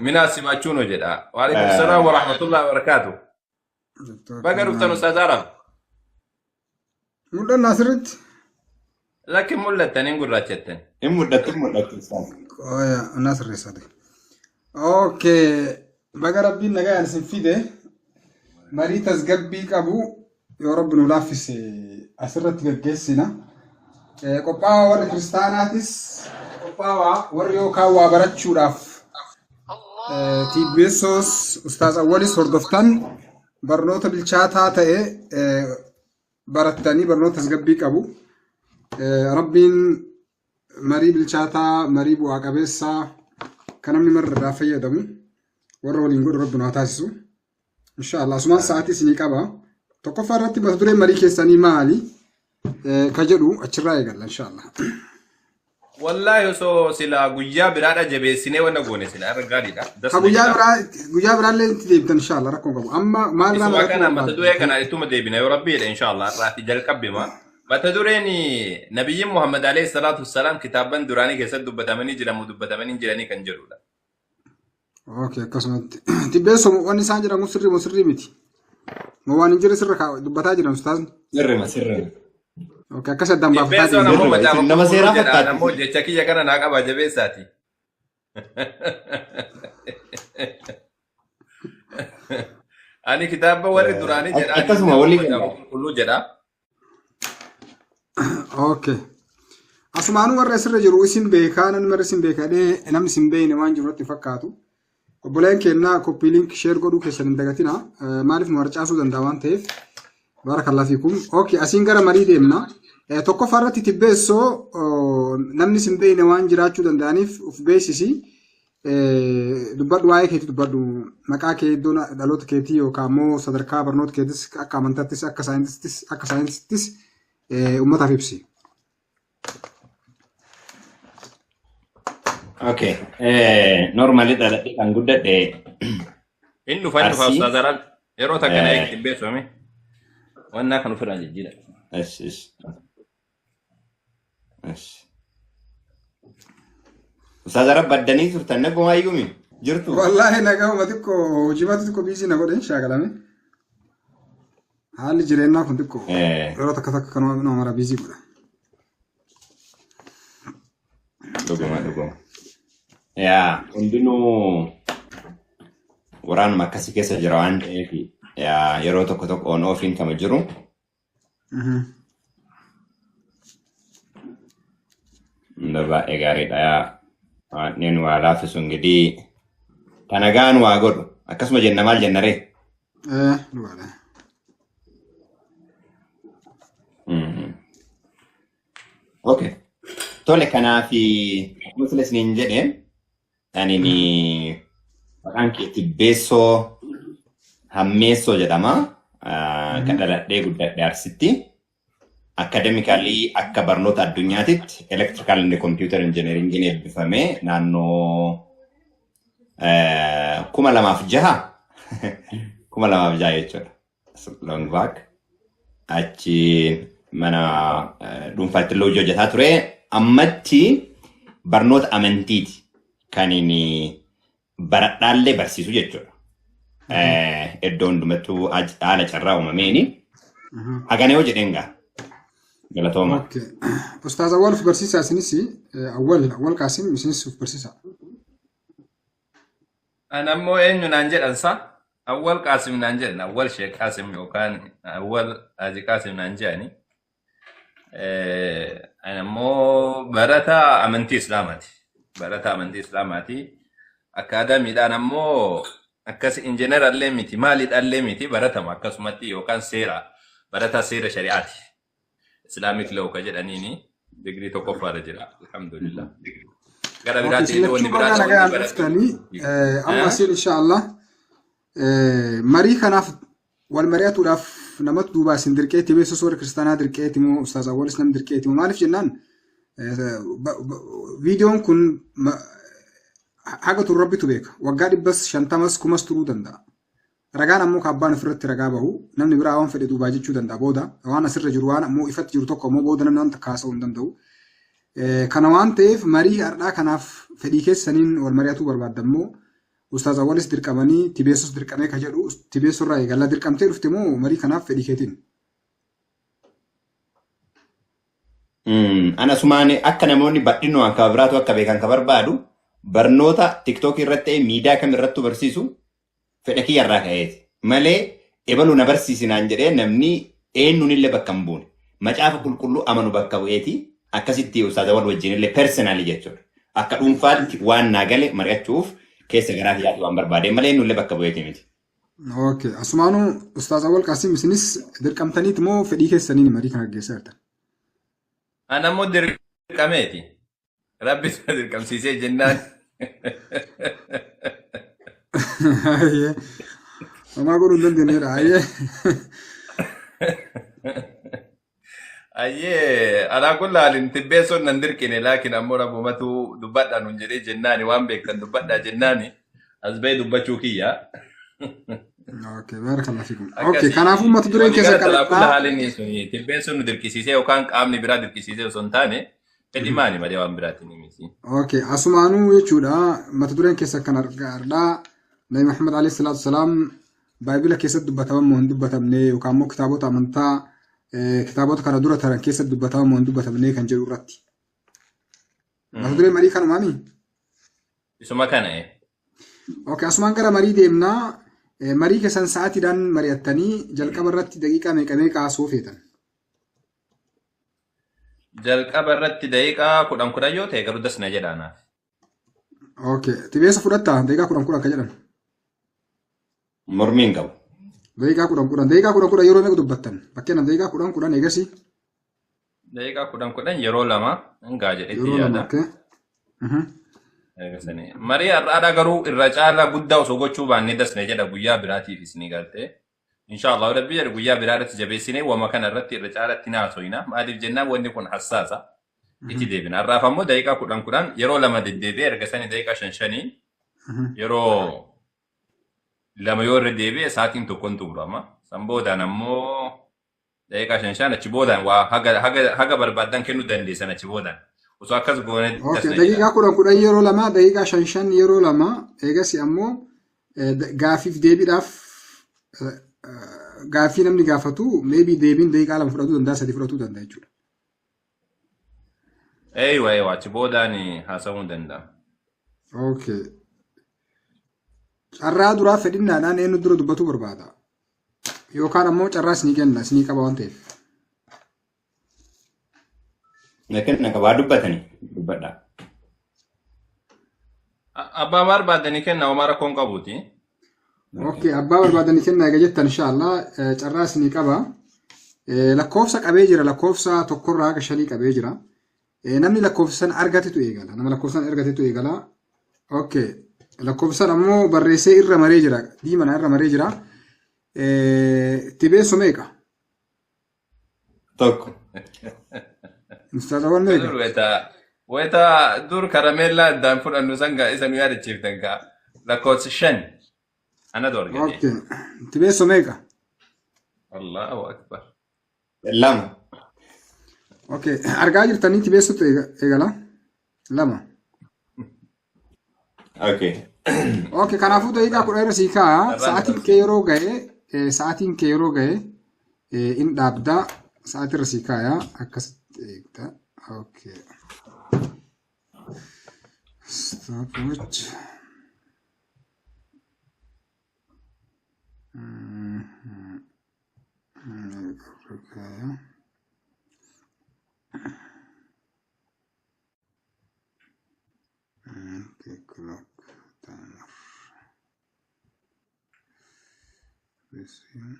Minaa simachuun jedha. Waalaikum salaam wa rahmatullahi wa barakaatu. Baga dhuftan Ustaaz Arab. Mul'annaa sirriitti. Lakki mul'attan hin gurraachattan. Hin mul'attu hin mul'attu Ustaaz. Qoya, naa sirreessate. Okay, baga rabbiin nagayaan isin fide marii tasgabbii qabu yoo rabbi nu laaffise asirratti gaggeessina. Qophaa'aa warri kiristaanaatis qophaa'aa warri yookaan waa barachuudhaaf TBSOs Ustaaz Awwalis hordoftan barnoota bilchaataa ta'e barattanii barnoota tasgabbii qabu. Rabbiin marii bilchaataa, marii bu'aa qabeessaa kan namni marra irraa fayyadamu warra waliin godhu rabbi nu haa taasisu. Inshaallah asumaan sa'aatii isinii qaba. Tokkoffaa irratti mata dureen marii keessanii maali? Ka jedhu achirraa eegalla inshaallah. Wallaahi osoo silaa guyyaa biraadha jabeessinee wanna goone silaa irra gaariidha. Das Ka na guyyaa jedha. biraa guyyaa biraallee itti deebitan inshaallah rakkoon qabu. Amma maalirraa Isuma mari'achuu kana mata barbaaddu? duree kana ittuma deebina yoo rabbi jedhe inshaallah irraati jalqabbima. Mata dureen nabiyyiin Muhammad alayhi salaatu wassalaam kitaabban duraanii keessatti dubbatamanii jiramu dubbatamanii hin jiranii kan jedhudha. Okay, akkasumatti. Tibbeessoo wanni isaan jedhan kun sirrii moo sirrii miti? Moo waan hin jirre sirra dubbataa jiran ustaazni? Sirrima sirrima. Okay, akkas addaan baafataa Tibbeessoon deemna. ammoo Sirrima macaafa isin nama qulqulluu seeraa jedha fakkaatti ammoo isin. jecha kiyya kana naa qaba jabeessaati. Ani kitaaba warri duraanii jedha ani Akkasuma ammoo walii macaafa galla. qulqulluu jedha. Okay. Asumaanuu warra asirra jiru isin beekaa namni warra isin beekaa dhee namni isin beekne waan jiru irratti fakkaatu. Obboleen keenya koppii link share godhuu keessan hin dagatina. Maaliif nu harcaasuu danda'a waan ta'eef. Barakallahu fiikum. Okay, asiin gara marii deemna. Tokkoffaa irratti tibbeessoo namni isin beekne waan jiraachuu danda'aniif of beeksisi. Dubbadhu waa'ee keetii dubbadhu. Maqaa kee iddoo dhaloota keetii yookaan immoo sadarkaa barnoota keetis akka amantaattis akka saayintistis akka saayintistis uummataaf ibsi. Okay. Normally dhaladhee kan guddadhe Hin dhufa hin dhufa Arsii. Ustaaz Arab. Yeroo takka na eegi tibbeessoo Wannaa kan ofirraa jijjiira. Ish, ish. Ish. Ustaaz Arab baddanii turtan nagumaa iyyuumi jirtu. Wallaahi nagahuma xiqqoo hojiimatu xiqqoo biizii na godhe shaakalame. Haalli jireenyaa kun xiqqoo yeroo takka takka kan nama mara biizii godha. Dhuguma dhuguma. Yaa hundinuu waraanuma akkasii keessa jira waan ta'eef yaa yeroo tokko tokko on ofiin kama jiru. Hunda baay'ee gaariidha yaa waaqni waa laaffisu ingidihi kana gaan waa godhu akkasuma jenna maal jenna ree? Dhugaadha. Okay. Tole kanaaf akkuma sila isiniin jedhe ani maqaan kee Tibbeessoo Hammeessoo jedhama. Kan dhaladhee guddadhe Arsitti. Academically akka barnoota addunyaatitti electrical and computer engineering eebbifame naannoo 2006 2006 jechuudha. Long back. Achi mana dhuunfaatti illee hojii hojjetaa ture. Ammatti barnoota amantiiti kan inni baradhaallee barsiisu jechuudha. Iddoo hundumattuu haala carraa uumameeni. Hagana yoo jedheen gaa. Galatooma. Okay. Ustaaz Awwal of barsiisaa isinis Awwal Awwal Qaasim isinis of barsiisaa. An ammoo eenyu naan jedhan sa? Awwal Qaasim naan jedhan. Awwal Sheek Qaasim yookaan Awwal Haji Qaasim naan jedhani. An ammoo barataa amantii Islaamaati. Barataa amantii Islaamaati. Akkaadaamiidhaan ammoo akkas injiinarallee miti maalidhaallee miti baratama akkasumatti yookaan seera barataa seera shari'aati. Islamic law ka jedhaniini digirii tokkoffaarra jira. Alhamdulillah. Gara Okay, biraatti isin illee wanni lachuu baga biraa wanni nagayaan barattu. dhuftanii amma isin inshaallah marii kanaaf wal mari'atuudhaaf namatu duubaa isin dirqeetti beeksisa warra kiristaanaa dirqeetti moo ustaaz Awwalis nam dirqeetti moo maaliif jennaan viidiyoon kun haga turu rabbitu beeka waggaa dhibbas shantamas kumas turuu danda'a. Ragaan ammoo ka abbaan ofirratti ragaa bahu namni biraa waan fedhe duubaa jechuu danda'a booda waan asirra jiru waan ammoo ifatti jiru tokko ammoo booda namni waan takka haasa'uu hin danda'u. Kana waan ta'eef marii har'aa kanaaf fedhii keessaniin wal mari'atuu barbaadda immoo Ustaaz Awwalis dirqamanii Tibeessus dirqamee ka jedhu Tibeessurraa eegallaa dirqamtee dhufte moo marii kanaaf fedhii keetiin? Ana sumaan akka namoonni bal'inaan kan biraatu akka beekan ka barbaadu barnoota TikTok irratti ta'e miidiyaa kam irrattuu barsiisu fedha kiyya irraa ka'eeti. Malee ebalu na barsiisinaan jedhee namni eenyuun illee bakka hin buune. Macaafa qulqulluu amanu bakka bu'eeti. Akkasitti Ustaaz Awwal wajjin illee personally jechuudha. Akka dhuunfaatti waan naa gale mari'achuuf keessa garaa kiyyaatti waan barbaade malee eenyuun illee bakka bu'eeti miti. Okay. Asumaanuu Ustaaz Awwal Qaasim isinis dirqamtaniit moo fedhii keessaniin marii kana gaggeessaa jirtan? Ana immoo dirqameeti. Rabbi isa dirqamsiisee jennaan. Ayyee. Homaa godhuu hin dandeenyedha. Ayyee. Ayyee alaa kulla haalin tibbeessoon nan dirqine laakiin ammoo rabbumatu dubbadhaa nun jedhee jennaani waan beektan dubbadhaa jennaani as bahee dubbachuu kiyya. Okay, barakallahu fiikum. Okay, Akkasii kanaafuu mata dureen walii keessa galatti alaa kulla qabadhaa. haalin suni tibbeessoon nu dirqisiisee yookaan qaamni biraa dirqisiisee osoo hin taane fedhii maali malee waan biraatiin miti. Okay, asumaanuu jechuudha mata dureen keessa kan argaa Nabi Muhammad alayhi salaatu wasalaam baayibila keessatti dubbataman moo hin dubbatamne yookaan immoo kitaabota amantaa kitaabota kana dura taran keessatti dubbataman moo hin dubbatamne kan jedhu irratti. Mata duree marii kanumaami? Isuma kana. Okay, asumaan gara marii deemnaa. Marii keessan sa'aatiidhaan mari'attanii jalqaba irratti daqiiqaa meeqa meeqa haasoo feetan? Jalqaba irratti daqiiqaa 10 10 yoo ta'e garuu das na jedha anaaf. Okay, tibeessa fudhattaa daqiiqaa 10 10 kan jedhan. Mormii hin qabu. Daqiiqaa 10 10 daqiiqaa 10 10 yeroo meeqa dubbattan? Fakkeenyaaf daqiiqaa 10 10 eegasii Daqiiqaa 10 10 yeroo lama hangaa jedhetti yeroo lama yaada. okay. Eegasanii. Marii har'aadhaa garuu irra caalaa guddaa osoo gochuu baannee das na jedha guyyaa biraatiifis ni galtee. Inshaallah rabbi jedhe guyyaa biraa irratti jabeessinee wama kana irratti irra caalatti ni haasoyna. Maaliif jennaan wanni kun hassaasa. Itti deebina. Har'aaf ammoo daqiiqaa 10 10 yeroo lama deddeebi'ee erga sanii daqiiqaa 5 5 yeroo lama yoo irra deebi'e sa'aatiin tokkoon xumurama. San boodaan ammoo daqiiqaa 5 5 achi boodaan waa haga haga haga barbaaddan kennuu dandeessan achi boodaan. Osoo akkas goone Okay, das na jedha. daqiiqaa 10 10 yeroo lama daqiiqaa 5 5 yeroo lama eegasii ammoo gaaffiif deebiidhaaf gaaffii namni gaafatu maybe deebiin daqiiqaa 2 fudhatuu danda'a 3 fudhatuu danda'a jechuudha. Eeywa eeywa achi boodaan haasa'uu hin danda'a. Okay. Carraa duraa fedhinnaadhaan eenyu dura dubbatuu barbaada? Yookaan ammoo carraa isinii kenna isinii qaba waan ta'eef. Na kenna qabaa dubbatanii dubbadhaa. Abbaa barbaadanii kenna homaa rakkoon qabuuti. Okay, abbaa barbaadanii kenna egaa jettan inshaallah carraa isinii qaba. Lakkoofsa qabee jira lakkoofsa tokkorraa haga shanii qabee jira. Namni lakkoofsa sana argatetu eegala. Nama lakkoofsa sana argatetu eegala. Okay. Lakkoofsa sana ammoo barreessee irra maree jira. Diimana irra maree jira. Tibeessu meeqa? 1. Ustaazawwan meeqa? Dur weta weta dur karameellaa addaan fudhannu san gaa isa nu yaadachiiftan gaa lakkoofsa 5 anatu argate. Okay. Tibeessu meeqa? Allahu akbar. 2. Okay. Argaa jirtanii tibeessutu eegala. 2. Okay. Okay, kanaafuu daqiiqaa 10 irra sii kaa'a. Carraan Sa'aatiin kee yeroo ga'e, sa'aatiin kee yeroo ga'e in dhaabda. Sa'aatii irra sii kaaya. Akkasitti eegda. Okay. Stopwatch. Irra kaaya. Okay, clock timer. Resume.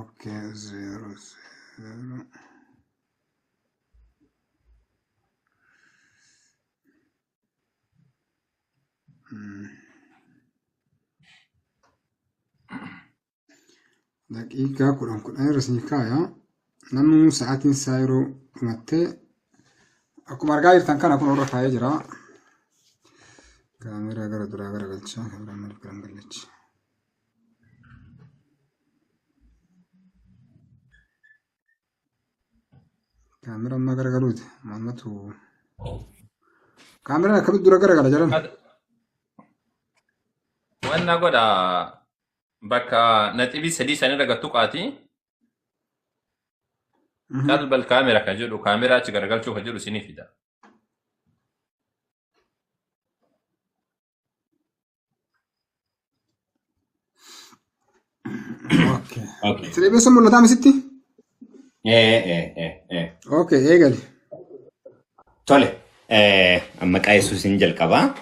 Okay, 0 0. Daqiiqaa 10 10 irra isinii kaaya. Namni sa'aatiin isaa yeroo dhumattee akkuma argaa jirtan kana kun irra kaa'ee jira. Kaameraa gara duraa gara galchaa kaameraa maaliif gara hin galche? Kaameraa ammaa gara galuuti. Maalumatu Kaameraan akkamitti dura garagala jalan? Wanna godha bakka naxibii sadii sanirra gattuqaati. Qalbal kaamera kan jedhu kaameraa achi garagalchuu kan jedhu isinii fida. Okay. Okay. Siree mul'ataa misitti? Eh. Okay, eegali. Tole, maqaa Yesuusin jalqabaa.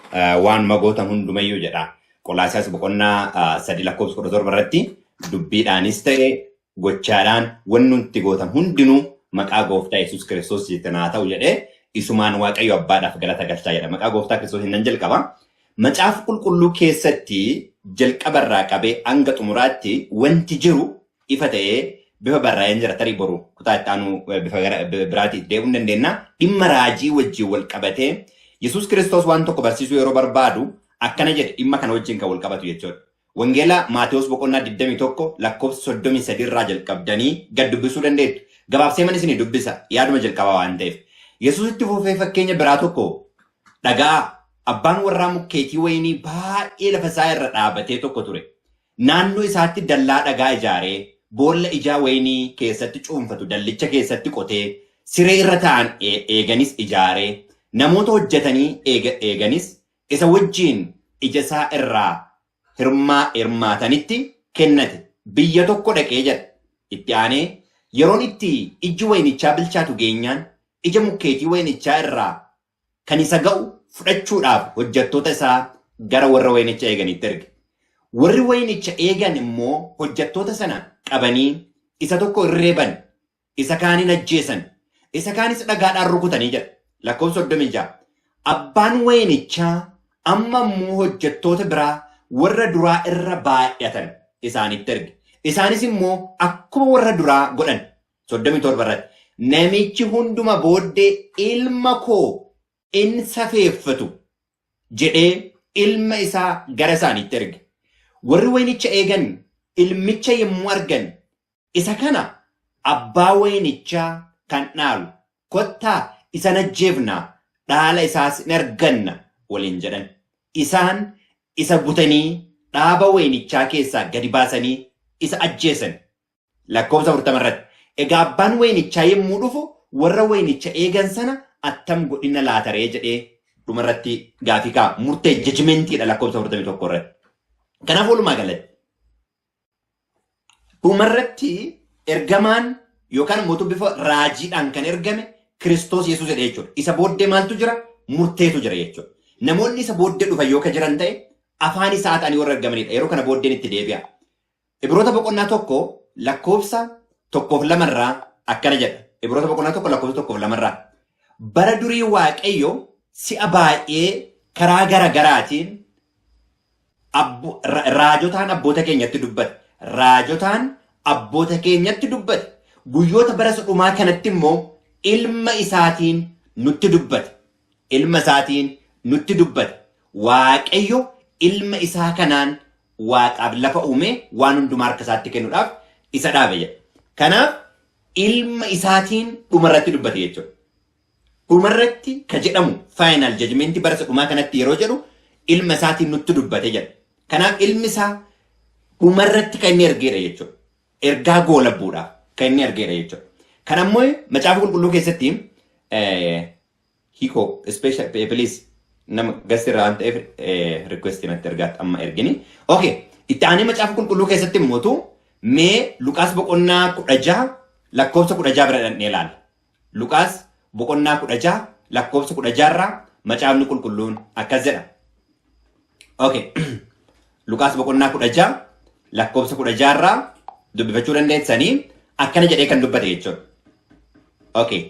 Waan magoota hundumayyuu jedha. Qolaasiyaas boqonnaa 3 lakkoofsa 17 irratti dubbiidhaanis ta'e gochaadhaan wanni nuti gootan hundinuu maqaa gooftaa Yesuus Kiristoos jettan haa ta'u jedhee isumaan Waaqayyo abbaadhaaf galata galchaa jedha. Maqaa gooftaa Kiristoos nan jalqaba. Macaafa qulqulluu keessatti jalqabarraa qabee hanga xumuraatti wanti jiru ifa ta'ee bifa barraa'een jira. Tarii boru kutaa itti aanu bifa biraatiin deemuu ni dandeenya. Dhimma raajii wajjin wal qabatee Yesuus Kiristoos waan tokko barsiisuu yeroo barbaadu akkana jedhe dhimma kana wajjin kan wal qabatu jechuudha. Wangeela Maatewos boqonnaa 21 lakkoofsa 33 irraa jalqabdanii gad dubbisuu dandeettu. Gabaabsee mana isinii dubbisa yaaduma jalqabaa waan ta'eef. Yesuus itti fufee fakkeenya biraa tokko dhagaa abbaan warraa mukkeetii wayinii baay'ee lafa isaa irra dhaabatee tokko ture. Naannoo isaatti dallaa dhagaa ijaaree boolla ijaa wayinii keessatti cuunfatu dallicha keessatti qotee siree irra taa'an eeganis ijaaree namoota hojjetanii eeganis isa wajjin ija isaa irraa hirmaatanitti kennate. Biyya tokko dhaqee jedha. Itti aanee yeroon itti ijji wayinichaa bilchaatu geenyaan ija mukkeetii wayinichaa irraa kan isa ga'u fudhachuudhaaf hojjettoota isaa gara warra wayinicha eeganitti erge. Warri wayinicha eegan immoo hojjettoota sana qabanii isa tokko irreeban, isa kaanin ajjeesan, isa kaanis dhagaadhaan rukutanii jedha. Lakkoofsa 36. Abbaan wayinichaa amma immoo hojjettoota biraa warra duraa irra baay'atan isaanitti erge. Isaanis immoo akkuma warra duraa godhan. 37 irratti. Namichi hunduma booddee ilma koo in safeeffatu jedhee ilma isaa gara isaaniitti erge. Warri wayinicha eegan ilmicha yommuu argan isa kana abbaa wayinichaa kan dhaalu kottaa isa ajjeefnaa dhaala isaas in arganna waliin jedhan. Isaan isa butanii dhaaba wayinichaa keessaa gadi baasanii isa ajjeesan. Lakkoofsa 40 irratti. Egaa abbaan wayinichaa yommuu dhufu warra wayinicha eegan sana attam godhina laataree jedhee dhumarratti gaafii kaa'a. Murtee judgmentiidha lakkoofsa 41 irratti. Kanaaf walumaa galatti dhumarratti ergamaan yookaan immoo bifa raajiidhaan kan ergame Kiristoos Yesuus jedhee jechuudha. Isa booddee maaltu jira? Murteetu jira jechuudha. Namoonni isa booddee dhufan yoo ka jiran ta'e afaan isaa ta'anii warra ergamanidha. Yeroo kana booddeen itti deebi'a. Ibroota boqonnaa 1 lakkoofsa 1 fi 2 irraa akkana jedha. Ibroota boqonnaa 1 lakkoofsa 1 fi 2 irraa. Bara durii Waaqayyo si'a baay'ee karaa gara garaatiin raajotaan abboota keenyatti dubbate. Raajotaan abboota keenyatti dubbate. Guyyoota bara dhumaa kanatti immoo ilma isaatiin nutti dubbate. Ilma isaatiin nutti dubbate. Waaqayyo ilma isaa kanaan waaqaaf lafa uume waan hundumaa harka isaatti kennuudhaaf isa dhaabe jedha. Kanaaf ilma isaatiin dhumarratti dubbate jechuudha. Dhumarratti ka jedhamu final judgmentii bara dhumaa kanatti yeroo jedhu ilma isaatiin nutti dubbate jedha. Kanaaf ilmi isaa dhumarratti kan inni ergeedha jechuudha. Ergaa goolabbuudhaaf kan inni ergeedha jechuudha. Kan ammoo macaafa qulqulluu keessatti hiikoo special please nama gasti irraa waan ta'eef request natti ergaatti amma ergini. Okay, itti aanee macaafa qulqulluu keessatti immoo mee Luqaas boqonnaa 16 lakkoofsa 16 bira dhaqnee ilaalla. Luqaas boqonnaa 16 lakkoofsa 16 irraa macaafni qulqulluun akkas jedha. Okay. Luqaas boqonnaa 16 lakkoofsa 16 irraa dubbifachuu dandeessanii akkana jedhee kan dubbate jechuudha. Okay.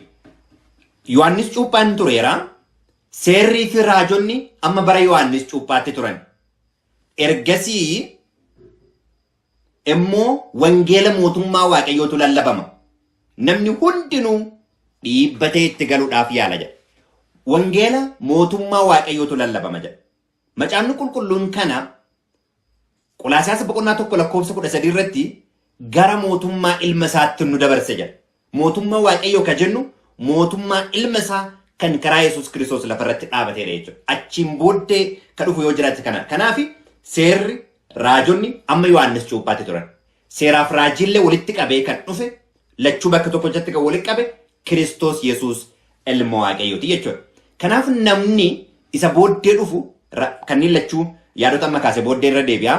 Yohaannis cuuphaan tureera. Seerrii fi raajonni amma bara Yohaannis cuuphaatti turan. Ergasii immoo wangeela mootummaa Waaqayyootu lallabama. Namni hundinuu dhiibbatee itti galuudhaaf yaala jedha. Wangeela mootummaa Waaqayyootu lallabama jedha. Macaafni qulqulluun kana Qolaasiyaas boqonnaa 1 lakkoofsa 13 irratti gara mootummaa ilma isaatti nu dabarse jedha. Mootummaa Waaqayyoo ka jennu mootummaa ilma isaa kan karaa Yesuus Kiristoos lafarratti dhaabateedha jechuudha. Achiin booddee kan dhufu yoo jiraate kana. Kanaaf seerri raajonni amma Yohaannis cuuphaatti turan. Seeraaf raajiillee walitti qabee kan dhufe, lachuu bakka tokko jalatti kan walitti qabe Kiristoos Yesuus ilma Waaqayyooti jechuudha. Kanaaf namni isa booddee dhufu kanneen lachuu yaadota amma kaase booddee irra deebi'a.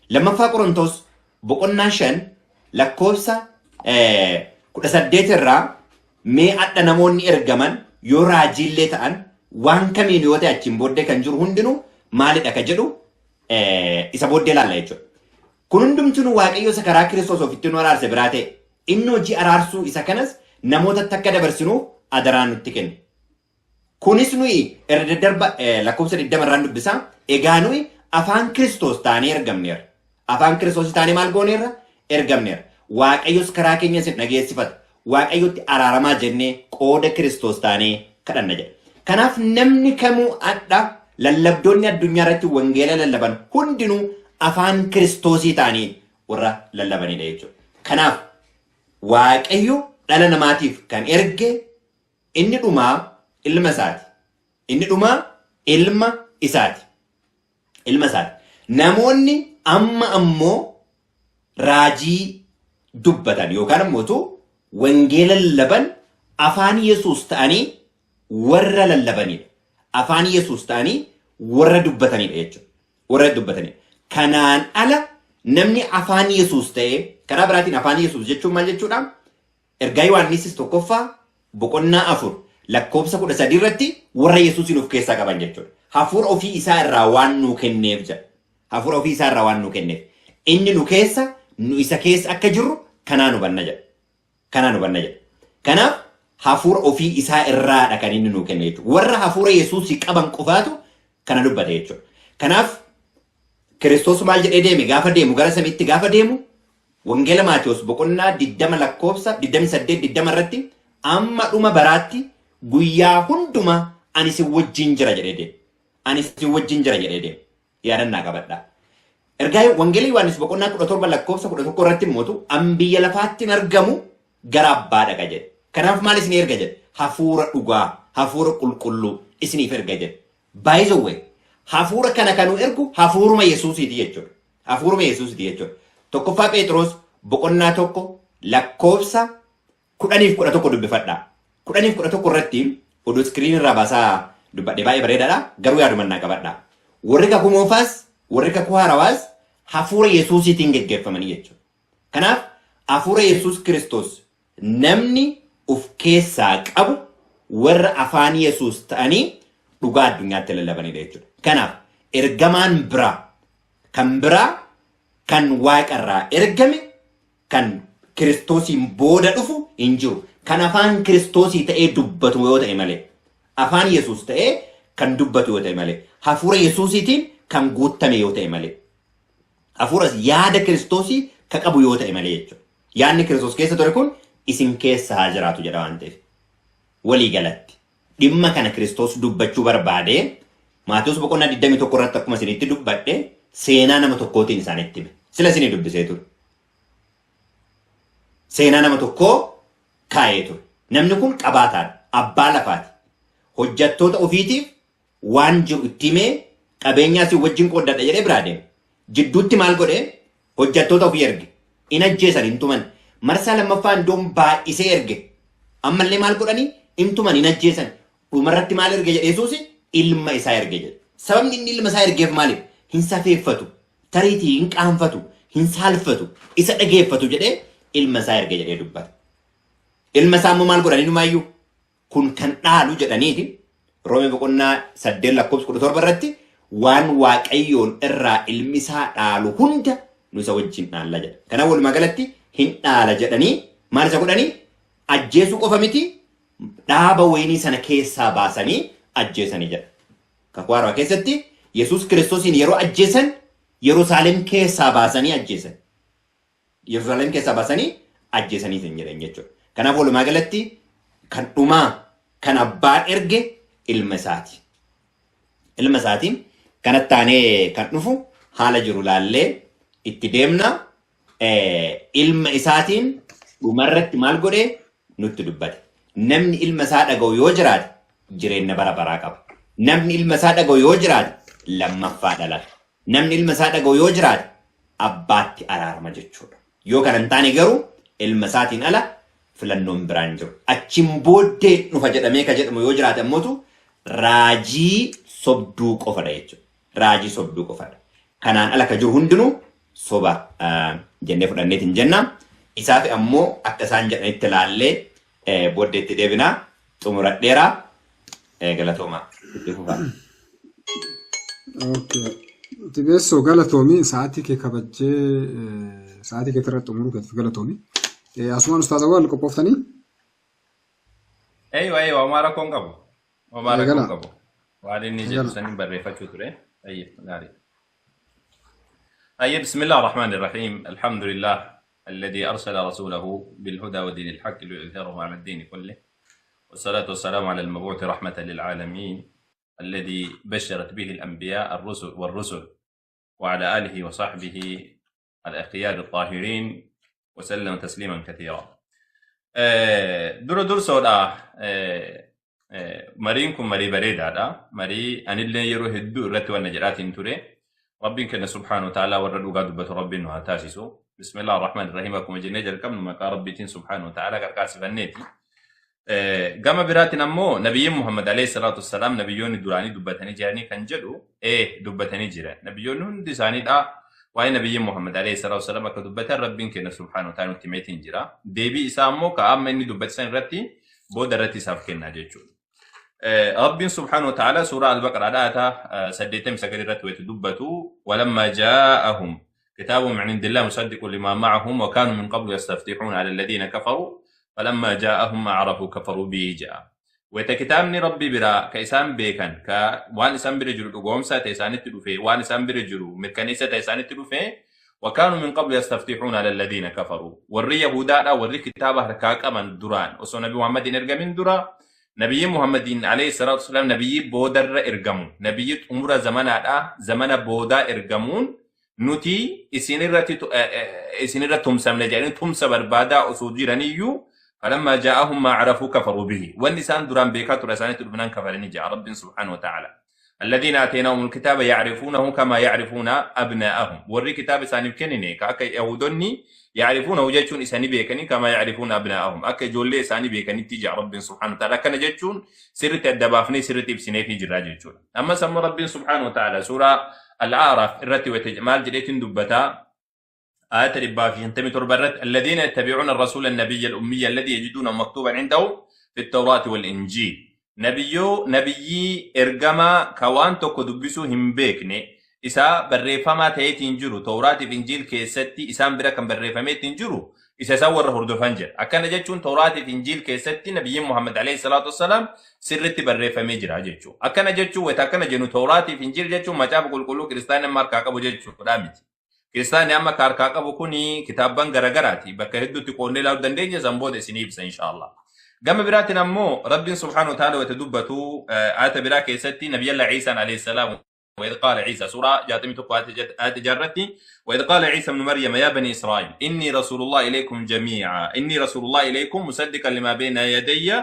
Lammaffaa Qorontos boqonnaa 5 lakkoofsa 18 irraa mee adha namoonni ergaman yoo raajiillee ta'an waan kamiin yoo ta'e achiin booddee kan jiru hundinuu maalidha ka jedhu isa booddee ilaalla jechuudha. Kun hundumtinuu Waaqayyo isa karaa Kiristoos ofitti nu araarse biraa ta'e. Inni hojii araarsuu isa kanas namootatti akka dabarsinuuf adaraa nutti kenne. Kunis nuyi irra daddarba lakkoofsa 20 irraan dubbisaa. Egaa nuyi afaan Kiristoos taanee ergamneerra. Afaan Kiristoos taanee maal gooneerra? Ergamneerra. Waaqayyos karaa keenya isin dhageessifata. Waaqayyotti araaramaa jennee qooda Kiristoos taanee kadhanna jedha. Kanaaf namni kamuu adha lallabdoonni addunyaa irratti wangeela lallaban hundinuu afaan Kiristoosii ta'anii warra lallabanidha jechuudha. Kanaaf Waaqayyo dhala namaatiif kan erge inni dhumaa ilma isaati. Inni dhumaa ilma isaati. Ilma isaati. Namoonni amma ammoo raajii dubbatan yookaan ammoo wangeela lallaban afaan Yesuus ta'anii warra lallabanidha. Afaan Yesuus ta'anii warra dubbatanidha jechuudha. Warra dubbatanidha. Kanaan ala namni afaan Yesuus ta'ee, karaa biraatiin afaan Yesuus jechuun maal jechuudha? Ergaa Yohaannisis tokkoffaa boqonnaa 4 lakkoofsa 13 irratti warra Yesuusiin of keessaa qaban jechuudha. Hafuura ofii isaa irraa waan nuu kenneef jedha. Hafuura ofii isaa irraa waan nuu kenneef. Inni nu keessa, nu isa keessa akka jirru kanaan hubanna jedha. Kanaan hubanna jedha. Kanaaf hafuura ofii isaa irraadha kan inni nuu kenne jechuudha. Warra hafuura Yesuusii qaban qofaatu kana dubbate jechuudha. Kanaaf Kiristoos maal jedhee deeme gaafa deemu, gara samiitti gaafa deemu, Wangeela Maatewos boqonnaa 20 lakkoofsa 28 20 irratti amma dhuma baraatti guyyaa hundumaa ani isin wajjin jira jedhee deeme. Ani isin wajjin jira jedhee deeme. Yaadannaa qabadhaa. Ergaa Wangeela Yohaannis boqonnaa 17 lakkoofsa 11 irratti immoo an biyya lafaatti hin argamu, gara abbaa dhaqa jedhe. Kanaaf maal isin erga jedhe? Hafuura dhugaa, hafuura qulqulluu isiniif erga jedhe. By the way, hafuura kana kan nu ergu hafuuruma Yesuusiiti jechuudha. Hafuuruma Yesuusiiti jechuudha. Tokkoffaa Phexros boqonnaa 1 lakkoofsa 10f 11 dubbifadhaa. 10f 11 irratti oduu iskiriin irraa baasaa dubbadhe baay'ee bareedaadha. Garuu yaadumannaa qabadhaa. Warri kakuu moofaas warri kakuu haarawaas hafuura Yesuusiitiin geggeeffamanii jechuudha. Kanaaf hafuura Yesuus Kiristoos namni of keessaa qabu warra afaan Yesuus ta'anii dhugaa addunyaatti lallabanidha jechuudha. Kanaaf ergamaan biraa kan biraa kan waaqarraa ergame kan Kiristoosiin booda dhufu hin jiru. Kan afaan Kiristoosii ta'ee dubbatu yoo ta'e malee. Afaan Yesuus ta'ee kan dubbatu yoo ta'e malee. Hafuura Yesuusiitiin kan guuttame yoo ta'e malee. Hafuura yaada Kiristoosii ka qabu yoo ta'e malee jechuudha. Yaadni Kiristoos keessa ture kun isin keessa haa jiraatu jedha waan ta'eef. Walii galatti dhimma kana Kiristoos dubbachuu barbaadee Maatewos boqonnaa 21 irratti akkuma isinitti dubbadhe seenaa nama tokkootiin isaanitti hime. Sila isinii dubbisee ture. Seenaa nama tokkoo kaa'ee ture. Namni kun qabaataadha. Abbaa lafaati. Hojjattoota ofiitiif waan jiru itti himee qabeenyaa isin wajjin qooddadha jedhee biraa deeme. Jidduutti maal godhe? Hojjattoota ofii erge. In ajjeesan, hin tuman. Marsaa lammaffaa indoom baay'isee erge. Ammallee maal godhanii? In tuman, in ajjeesan. Dhumarratti maal erge jedhe Yesuus? Ilma isaa erge jedhe. Sababni inni ilma isaa ergeef maaliif? Hin safeeffatu. Tariitii hin qaanfatu, hin saalfatu, isa dhageeffatu jedhee ilma isaa erge jedhee dubbata. Ilma isaa immoo maal godhan inumaayyuu? Kun kan dhaalu jedhaniiti Roomee boqonnaa 8 lakkoofsa 17 irratti waan Waaqayyoon irraa ilmi isaa dhaalu hunda nu isa wajjin dhaalla jedha. Kanaaf walumaa galatti hin dhaala jedhanii maal isa godhanii? Ajjeesuu qofa miti, dhaaba wayinii sana keessaa baasanii ajjeesanii jedha. Kakuu Haarawaa keessatti Yesuus Kiristoosiin yeroo ajjeesan Yerusaalem keessaa baasanii ajjeesan. Yerusaalem keessaa baasanii ajjeesanii hin jedhan jechuudha. Kanaaf walumaa galatti kan dhumaa kan abbaan erge ilma isaati. Ilma isaatiin kanatti aanee kan dhufu haala jiru laallee itti deemna. Ilma isaatiin dhumarratti maal godhee nutti dubbate. Namni ilma isaa dhaga'u yoo jiraate jireenya bara baraa qaba. Namni ilma isaa dhaga'u yoo jiraate lammaffaa dhalata. Namni ilma isaa dhaga'u yoo jiraate abbaatti araarama jechuudha. Yoo kana hin taane garuu ilma isaatiin ala filannoon biraan jiru. Achiin booddee dhufa jedhamee ka jedhamu yoo jiraate ammootu raajii sobduu qofadha jechuudha. Raajii sobduu qofadha. Kanaan ala ka jiru hundinuu soba jennee fudhanneet hin jenna. Isaaf ammoo akka isaan jedhanitti ilaallee booddeetti deebinaa xumuradheeraa galatooma itti fufaa. Okay. Tibeessoo galatoomi sa'aatii kee kabajjee sa'aatii kee irratti xumuruu keetiif galatoomi. Asumaan Ustaaz Awwaal qophooftanii? Eeywa eeywa homaa rakkoon qabu. Homaa rakkoon Eegala. qabu. Waan inni jedhu Eegala. saniin barreeffachuu ture. Ayyee gaarii. طيب، بسم الله الرحمن الرحيم، الحمد لله الذي أرسل رسوله بالهدى ودين الحق ليظهره على الدين كله، والصلاة والسلام على المبعوث رحمة للعالمين الذي بشرت به الأنبياء الرسل والرسل، وعلى آله وصحبه الأخيار الطاهرين وسلم تسليما كثيرا. Dura dursoodha, mariin kun marii bareedaadha. Marii anillee yeroo hedduu irratti wanna jedhaatiin ture. Rabbiin kenna سبحانه وتعالى warra dhugaa dubbatu Rabbiin nu haa taasisu. بسم الله الرحمن الرحيم akkuma jennee jalqabnu maqaa Rabbiitiin سبحانه وتعالى qarqaarsifanneeti. Gama biraatiin ammoo nabiyyiin Muhammad عليه الصلاة والسلام nabiyyoonni duraanii dubbatanii jiranii kan jedhu dubbatanii jiran. Nabiyyoonni hundi isaaniidha waa'ee nabiyyiin Muhammad عليه الصلاة والسلام akka dubbatan Rabbiin kenna سبحانه وتعالى nutti himeetiin jira. Deebii isaa ammoo ka amma inni dubbate san irratti booda irratti isaaf kenna jechuudha. Rabbiin سبحانه وتعالى suuraa Al-Baqaraadha aayataa 89 irratti wayita dubbatu ولما جاءهم كتاب من عند الله مصدق لما معهم وكانوا من قبل يستفتحون على الذين كفروا فلما جاءهم ما عرفوا كفروا به جاء. Wayita kitaabni Rabbi biraa ka isaan beekan ka waan isaan bira jiru dhugoomsaa ta'e isaanitti dhufe, waan isaan bira jiru mirkaneessa ta'e isaanitti dhufe, وكانوا من قبل يستفتحون على الذين كفروا, warri Yahudaadha warri kitaaba harkaa qaban duraan osoo Nabi Muhammadin ergamin dura nabiyyi Muhammadin عليه الصلاة والسلام nabiyyi boodarra ergamu, nabiyyi xumura zamanaadha, zamana boodaa ergamuun nuti isinirra tumsamne jedhanii tumsa barbaadaa osoo jiraniyyuu, فلما جاءهم ما عرفوا كفروا به, wanni isaan duraan beekaa ture isaanitti dhufnaan kafaranii jaa Rabbiin سبحانه وتعالى. الذين آتيناهم الكتاب يعرفونه كما يعرفون أبناءهم, warri kitaaba isaaniif kennine ka akka Yahudonni, يعرفونه jechuun isaanii beekanii, كما يعرفون أبناءهم akka ijoollee isaanii beekanitti jaa Rabbiin سبحانه وتعالى. Akkana jechuun sirritti adda baafnee sirritti ibsineefii jirra jechuudha. Ammas ammoo Rabbiin سبحانه وتعالى suuraa Al-A'raaf irratti maal jedheetiin dubbataa? آية 157 irratti الذين يتبعون الرسول النبي الأمي الذي يجدونه مكتوبا عندهم في التوراة والإنجيل, nabiyyoo nabiyyii ergamaa ka waan tokko dubbisuu hin beekne isaa barreeffamaa ta'eetiin jiru Tawraatiif Injiil keessatti isaan bira kan barreeffameetiin jiru isa isaan warra hordofan jedha. Akkana jechuun Tawraatiif Injiil keessatti nabiyyiin Muhammad عليه الصلاة والسلام sirritti barreeffamee jira jechuudha. Akkana jechuun wayita akkana jennu Tawraatiif Injiil jechuun macaafa qulqulluu kiristaanni amma harkaa qabu jechuudha miti. Kiristaanni amma ka harkaa qabu kuni kitaabban garagaraati. Bakka hedduutti qoonnee ilaaluu dandeenya, san booda isinii ibsa إن شاء الله. Gama biraatiin ammoo Rabbiin سبحانه وتعالى wayita dubbatu ayata biraa keessatti Nabiyyalla Ciisaan عليه السلام, وإذ قال عيسى, سورة جاتمي تقوى آية جرتي, وإذ قال عيسى ابن مريم يا بني إسرائيل إني رسول الله إليكم جميعا إني رسول الله إليكم مصدقا لما بين يدي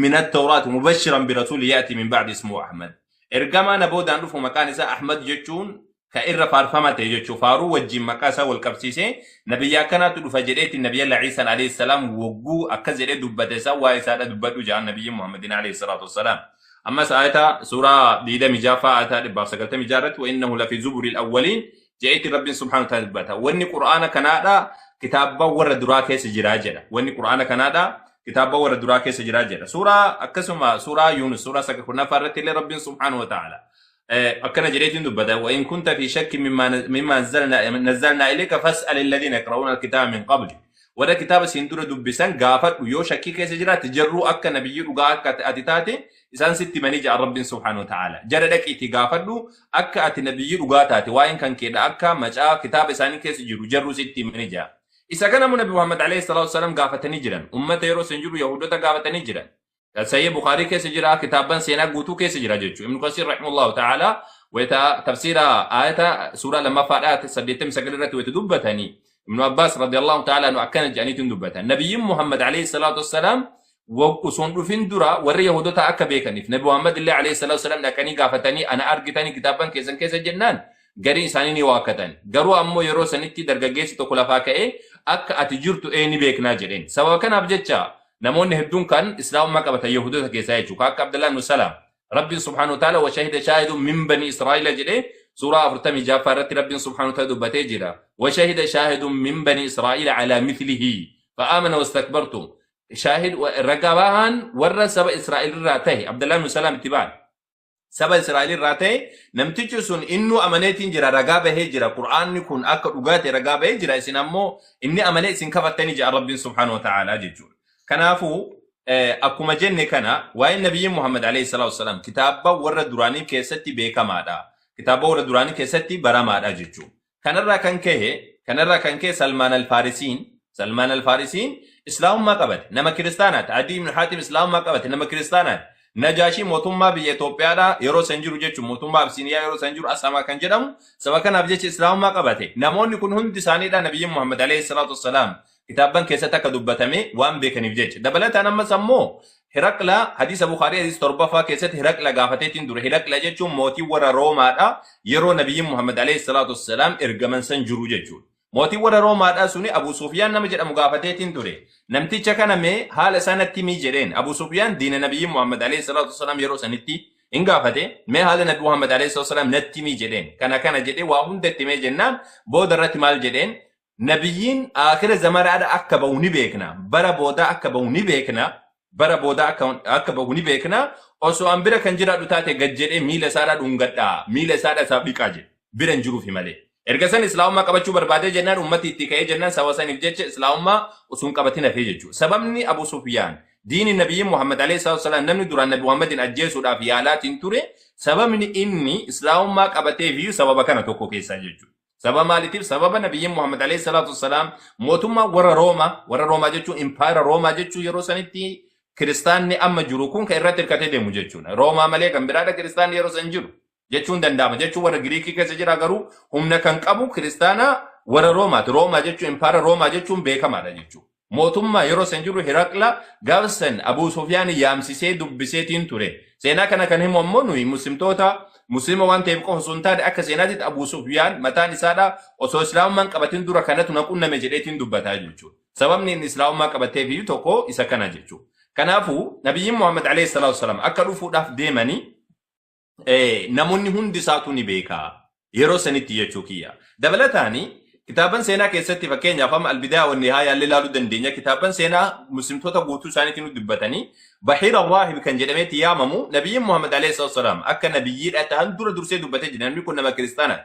من التوراة مبشرا برسول يأتي من بعد اسمه أحمد. Ergamaa na boodaan dhufu maqaan isaa Ahmad jechuun ka irra faarfama ta'e jechuu, faaruu wajjin maqaa isaa wal qabsiisee nabiyya akkanaatu dhufa jedheetti Nabiyyalla Ciisaan عليه السلام wogguu akkas jedhee dubbate isaa waa'ee isaadha dubbadhu jedhan nabiyyi Muhammadin عليه الصلاة والسلام. Ammas ayata suuraa 26ffaa ayataa 196 irratti وإنه لفي زبر الأولين jedheetti Rabbiin سبحانه وتعالى dubbata. Wanni Qur'aana kanaadha kitaabban warra duraa keessa jiraa jedha. Wanni Qur'aana kanaadha kitaabban warra duraa keessa jiraa jedha. Suuraa akkasuma suuraa Yunus suuraa 90ffaa irratti illee Rabbiin سبحانه وتعالى akkana jedheetiin dubbata: وإن كنت في شك مما نزلنا إليك فاسأل الذين يقرؤون الكتاب من قبل, warra kitaaba siin dura dubbisan gaafadhu, yoo shakkii keessa jiraatte jarruu akka nabiyyi dhugaa akka ati taate isaan sitti himanii ja'a Rabbiin سبحانه وتعالى. Jara dhaqiitii gaafadhu akka ati nabiyyi dhugaa taate waa'een kan keedha akka macaa kitaaba isaanii keessa jiru jarruu sitti himanii ja'a. Isa kana nabi Muhammad عليه الصلاة والسلام gaafatanii jiran, ummata yeroo san jiru Yahudota gaafatanii jiran. Sahih Bukhaarii keessa jira, kitaabban seenaa guutuu keessa jira jechuudha. Ibn Kasiir رحمه الله تعالى wayita tafsiira ayata suuraa lammaffaadhaa 89 irratti wayita dubbatanii, Ibn Abbaas رضي الله تعالى عنه akkana jedhaniitiin dubbatan. Nabiyyiin Muhammad عليه الصلاة والسلام Osoo hin dhufin dura warri Yahudotaa akka beekaniif Nabi Muhammad illee alayhi salaatu wasalaam dhaqanii gaafatanii ana argitanii kitaaban keessan keessa jennaan garii isaanii ni waakkatan. Garuu ammoo yeroo sanitti dargaggeessi tokko lafaa ka'ee akka ati jirtu ee ni beeknaa jedheen. Sababa kanaaf jecha namoonni hedduun kan islaamummaa qabatan Yahudota keessaa jechuudha. Akka Abdullah ibn Salaam Rabbiin subhaanahu wa ta'ala wa shahida shaahidun min bani Israa'iila jedhee suuraa 46ffaa irratti Rabbiin subhaanahu wa ta'ala dubbatee jira. Wa shahida shaahidun min bani Israa'iila alaa mithlihi fa'aamana wastakbartum. Shaahid ragaa bahaan warra saba Israa'el irraa ta'e Abdullah ibn Salaam itti ba'an. Saba Israa'el irraa ta'e namtichi sun innuu amaneetiin jira, ragaa bahee jira, Qur'aanni kun akka dhugaa ta'e ragaa bahee jira, isin ammoo inni amanee isin kafattanii jira Rabbiin subhaanahu wa ta'ala jechuudha. Kanaafuu akkuma jenne kana waa'een Nabiyyi Muhammad alayhi salaatu wasalaam kitaaba warra duraanii keessatti beekamaadha. Kitaaba warra duraanii keessatti baramaadha jechuudha. Kanarraa kan ka'e Salmaan Al-Faarisiin Islaamummaa qabate, nama kiristaanaati. Adi ibn Haatim Islaamummaa qabate, nama kiristaanaati. Najaashii mootummaa biyya Itoophiyaadhaa yeroo san jiru jechuun mootummaa Absiiniyaa yeroo san jiru Asamaa kan jedhamu saba kanaaf jecha Islaamummaa qabate. Namoonni kun hundi isaaniidha Nabiyyi Muhammad alayhi salaatu wassalaam kitaaban keessatti akka dubbatame waan beekaniif jecha. Dabalataan ammas ammoo Hiraqla hadiisa Bukaarii hadiisa 7ffaa keessatti Hiraqla gaafateetiin dure. Hiraqla jechuun mootii warra Roomaadha yeroo Nabiyyi Muhammad alayhi salaatu wassalaam ergaman san jiru jechuudha. Mootii warra Roomaadhaa suni Abu Sufyaan nama jedhamu gaafateetiin ture. Namticha kana mee haala isaa natti himii jedheen. Abu Sufyaan diina Nabiyyi Muhammad alayhi salaatu wassalaam yeroo sanitti hin gaafate. Mee haala Nabi Muhammad alayhi salaatu wassalaam natti himii jedheen. Kana kana jedhee waa hunda itti himee jennaan booda irratti maal jedheen? Nabiyyiin aakhira zamanaadha akka bahu ni beekna. Bara boodaa akka bahu ni beekna. Bara boodaa akka bahu ni beekna. Osoo an bira kan jiraadhu taate gad jedhee miila isaadhaa dhungadhaa. Miila isaadhaa isaaf dhiqaa jedhe. Bira hin jiruufi malee. Erga san Islaamummaa qabachuu barbaadee jennaan ummati itti ka'ee jennaan saba saniif jecha Islaamummaa osoo hin qabatin hafee jechuudha. Sababni Abu Sufyaan diini Nabiyyi Muhammad alayhi salaatu wasalaam, namni duraan Nabi Muhammadin ajjeesuudhaaf yaalaatiin ture, sababni inni Islaamummaa qabateef iyyuu sababa kana tokko keessaa jechuudha. Sababa maaliitiif? Sababa Nabiyyi Muhammad alayhi salaatu wasalaam mootummaa warra Roomaa, warra Roomaa jechuun impaayera Roomaa jechuun yeroo sanitti kiristaanni amma jiru kun kan irratti hirkatee deemu jechuudha. Roomaa malee kan biraadha kiristaanni yeroo san jiru jechuun danda'ama. Jechuun warra Giriikii keessa jira, garuu humna kan qabu kiristaana warra Roomaati. Roomaa jechuun impaayera Roomaa jechuun beekamaadha jechuudha. Mootummaa yeroo san jiru Hiraqla gaafsan Abu Sufyaan yaamsisee dubbiseetiin ture. Seenaa kana kan himu ammoo nuyi muslimtoota, muslima waan ta'eef qofa osoo hin taane, akka seenaatitti Abu Sufyaan mataan isaadha osoo Islaamummaan qabatin dura kanatu na qunname jedheetiin dubbataa jechuudha. Sababni inni Islaamummaa qabateef iyyuu tokko isa kana jechuudha. Kanaafuu Nabiyyiin Muhammad alayhi salaatu wasalaam akka dhufuudhaaf deemanii namoonni hundi isaatu ni beeka. Yeroo sanitti jechuu kiyya. Dabalataani kitaaban seenaa keessatti, fakkeenyaaf amma Albidaa wa Nihaaya illee ilaaluu dandeenya. Kitaaban seenaa muslimtoota guutuu isaaniitiin nu dubbatanii Bahiira Raahib kan jedhameetti yaamamu Nabiyyiin Muhammad alayhi salaatu wasalaam akka nabiyyiidha ta'an dura dursee dubbatee jira. Namni kun nama kiristaanaati.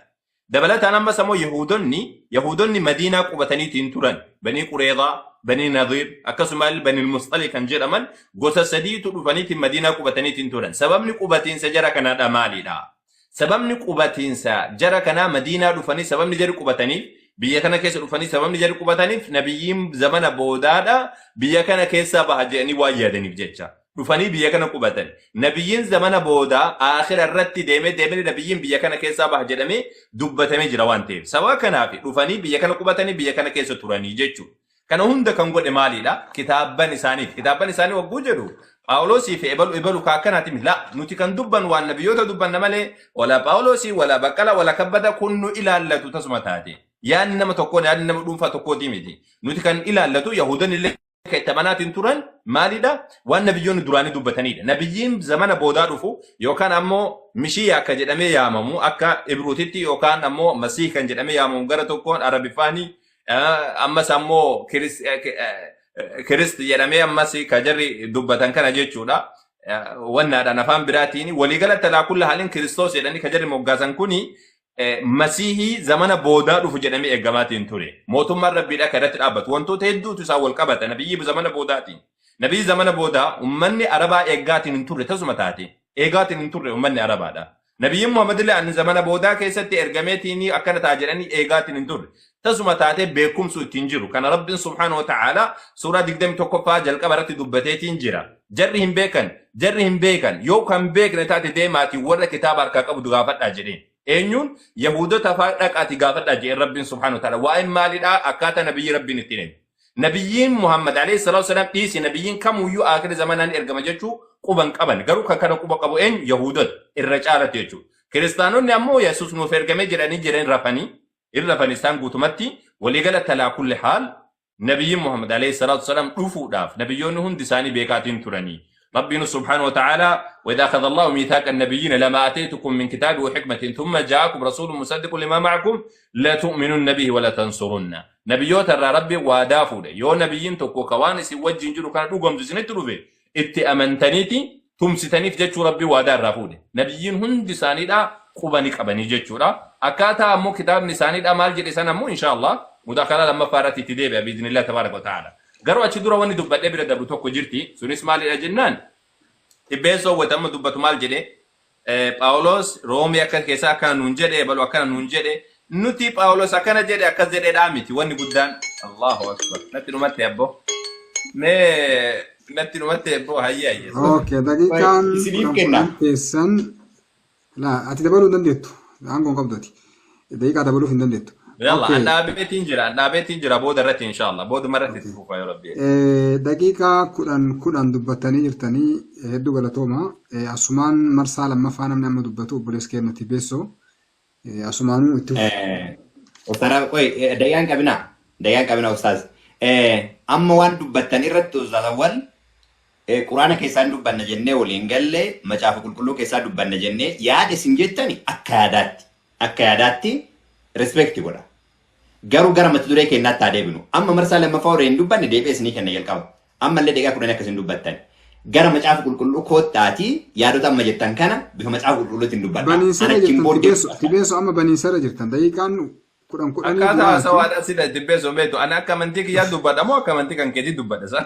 Dabalataan ammas ammoo Yahudonni Madiinaa qubataniitiin turan. Banii Qureedaa, Banii Nadiir, akkasuma illee Banii Musxali kan jedhaman gosa sadiitu dhufaniitiin Madiinaa qubataniitiin turan. Sababni qubatiinsa jara kanaadha maalidha? Sababni qubatiinsa jara kanaa Madiinaa dhufanii, sababni jarri qubataniif, biyya kana keessa dhufanii sababni jarri qubataniif, nabiyyiin zamana boodaadha biyya kana keessaa baha jedhanii waan yaadaniif jecha. Dhufanii biyya kana qubatan. Nabiyyiin zamana boodaa aakhira irratti deemee deemee nabiyyiin biyya kana keessaa baha jedhamee dubbatamee jira waan ta'eef. Sababa kanaaf dhufanii biyya kana qubatanii biyya kana keessa turanii jechuudha. Kana hunda kan godhe maalidha? Kitaabban isaaniiti. Kitaabban isaanii wagguu jedhu Phaawulosii fi ebalu ebalu ka akkanaati miti. La, nuti kan dubban waan nabiyyoota dubbanna malee wala Phaawulosii, wala Baqqala, wala Kabbada kun nu ilaallatu tasuma taate. Yaadni nama tokkoo, yaadni nama dhuunfaa tokkooti miti. Nuti kan ilaallatu Yahudan illee kan itti amanaatiin turan maalidha? Waan nabiyyoonni duraanii dubbatanidha. Nabiyyiin zamana boodaa dhufu yookaan ammoo Mishiyaa akka jedhamee yaamamu akka Ibruutitti, yookaan ammoo Masiih kan jedhamee yaamamu gara tokkoon Arabifaanii, ammas ammoo Kirist jedhamee ammas ka jarri dubbatan kana jechuudha. Wannaadhaan afaan biraatiin waliigalatti alaa kulla haalin Kiristoos jedhanii ka jarri moggaasan kuni Masiihii zamana boodaa dhufu jedhamee eegamaatiin ture. Mootummaan Rabbiidha kan irratti dhaabbatu. Wantoota hedduutu isaan wal qabata nabiyyi zamana boodaatiin. Nabiyyi zamana boodaa uummanni Arabaa eeggaatiin hin turre tasuma taate. Eegaatiin hin turre uummanni Arabaadha. Nabiyyiin Muhammad illee ani zamana boodaa keessatti ergameetiin akkana ta'a jedhanii eegaatiin hin turre. Tasuma taatee beekumsu ittiin jiru. Kana Rabbiin subhaanahu wa ta'ala suuraa 21ffaa jalqaba irratti dubbateetiin jira. Jarri hin beekan, jarri hin beekan. Yoo kan beekne taate deemaatii warra kitaaba harkaa qabdu gaafadhaa jedheen. Eenyuun? Yahuudota fa'aa dhaqaatii gaafadhaa jedheen Rabbiin subhaanahu wa ta'ala. Waa'een maalidhaa? Akkaataa nabiyyi Rabbiin ittiin eegu. Nabiyyiin Muhammad alayhi salaatu wasalaam dhiisi, nabiyyiin kamuyyuu aakhira zamanaan ergama jechuu quban qaban. Garuu kan kana quba qabu eenyu? Yahuudota irra caalatu jechuudha. Kiristaanonni ammoo Yesuus nuuf ergame jedhanii jiran rafanii irra rafan isaan guutumatti. Waliigala talaa kulli haal nabiyyiin Muhammad alayhi salaatu wasalaam dhufuudhaaf nabiyyoonni hundi isaanii beekaatiin turanii. ربنا سبحانه وتعالى: وإذا أخذ الله ميثاق النبيين لما آتيتكم من كتاب وحكمة ثم جاءكم رسول مصدق لما معكم لتؤمنن به ولتنصرنه. Nabiyyoota irraa Rabbi waadaa fuudhe. Yoo nabiyyiin tokko ka waan isin wajjin jiru kana dhugoomsu isinitti dhufe, itti amantaniiti tumsitaniif jechuu Rabbi waadaa irraa fuudhe. Nabiyyiin hundi isaaniidha quba ni qabanii jechuudha. Akkaataa ammoo kitaabni isaaniidha maal jedhe san ammoo insha Allah mudaakalaa lammaffaa irratti itti deebi'a biiznillah tabaaraka wa ta'ala. Garuu achi dura wanni dubbadhee bira dabru tokko jirti. Sunis maalidha jennaan, dhibbeessoo wayita dubbatu maal jedhe? Phaawulos Roomii akka keessaa akkana nuun jedhe, balu akkana nuun jedhe. Nuti Phaawulos akkana jedhe akkas jedheedhaa miti wanni guddaan. Allahu akbar, natti dhumatte abbo, mee natti dhumatte abbo, hayyee hayyee. Okay, daqiiqaan Isiniif 10 kenna. 10 keessan laa, ati dabaluu hin dandeettu. Aangoon qabdu ati. Daqiiqaa dabaluuf hin dandeettu. Yalla. Okay. An dhaabeetiin jira, an dhaabeetiin jira. Booda irratti inshallah, booduma irratti itti fufa yoo Rabbi. Daqiiqaa 10 10 dubbattanii jirtanii, hedduu galatooma. Asumaan marsaa lammaffaa namni amma dubbatu obboleessa keenya Tibeessoo. Asumaanuu itti fufu. Ustaaz, qoy, daqiiqaan qabinaa. Daqiiqaan qabinaa, ustaaz. Amma waan dubbattan irratti, ustaaz Awwal, Quraana keessaan dubbanna jennee waliin galle, Macaafa Qulqulluu keessaa dubbanna jennee yaada isin jettani akka yaadaatti respect godha. Garuu gara mata duree keenyaatti haa deebinu. Amma marsaa lammaffaa warra hin dubbanne deebi'ee isinii kenna jalqaba. Ammallee daqiiqaa 10 akkasiin dubbattan. Gara Macaafa Qulqulluu koottaatii yaadota amma jettan kana bifa Macaafa Qulqulluutiin dubbadha. Baniinsarra Ana achiin jirtan. booddee Tibeessoo, Tibeessoo, amma baniinsarra jirtan, daqiiqaan 10 10 Akkaataa duraati. haasawaadha sila Tibbeessoo beektu. Ani akka amantii kiyyaa dubbadha moo akka amantii kan keetii dubbadha sa?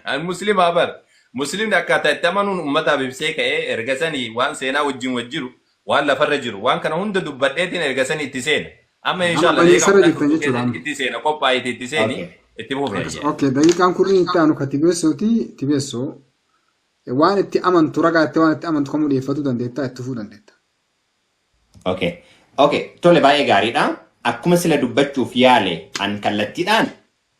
Ani musliimaa bar. Musliimni akkaataa itti amanuun uummataaf ibsee ka'ee, erga sanii waan seenaa wajjin wajjiru, waan lafarra jiru, waan kana hunda dubbadheetiin erga sanii itti seena. Amma Amma inshallah daqiiqaa baniinsarra 10 jirtan turtuu jechuudha keessatti amma. itti seena, qophaa'eeti itti seeni, itti fufe. Okay, daqiiqaan kurni itti aanu ka Tibeessooti. Tibeessoo, waan itti amantu ragaattee, waan itti amantu kamuu dhiyeeffachuu dandeetta, itti fufuu dandeetta. Okay. Tole, baay'ee gaariidha. Akkuma sila dubbachuuf yaale, an kallattiidhaan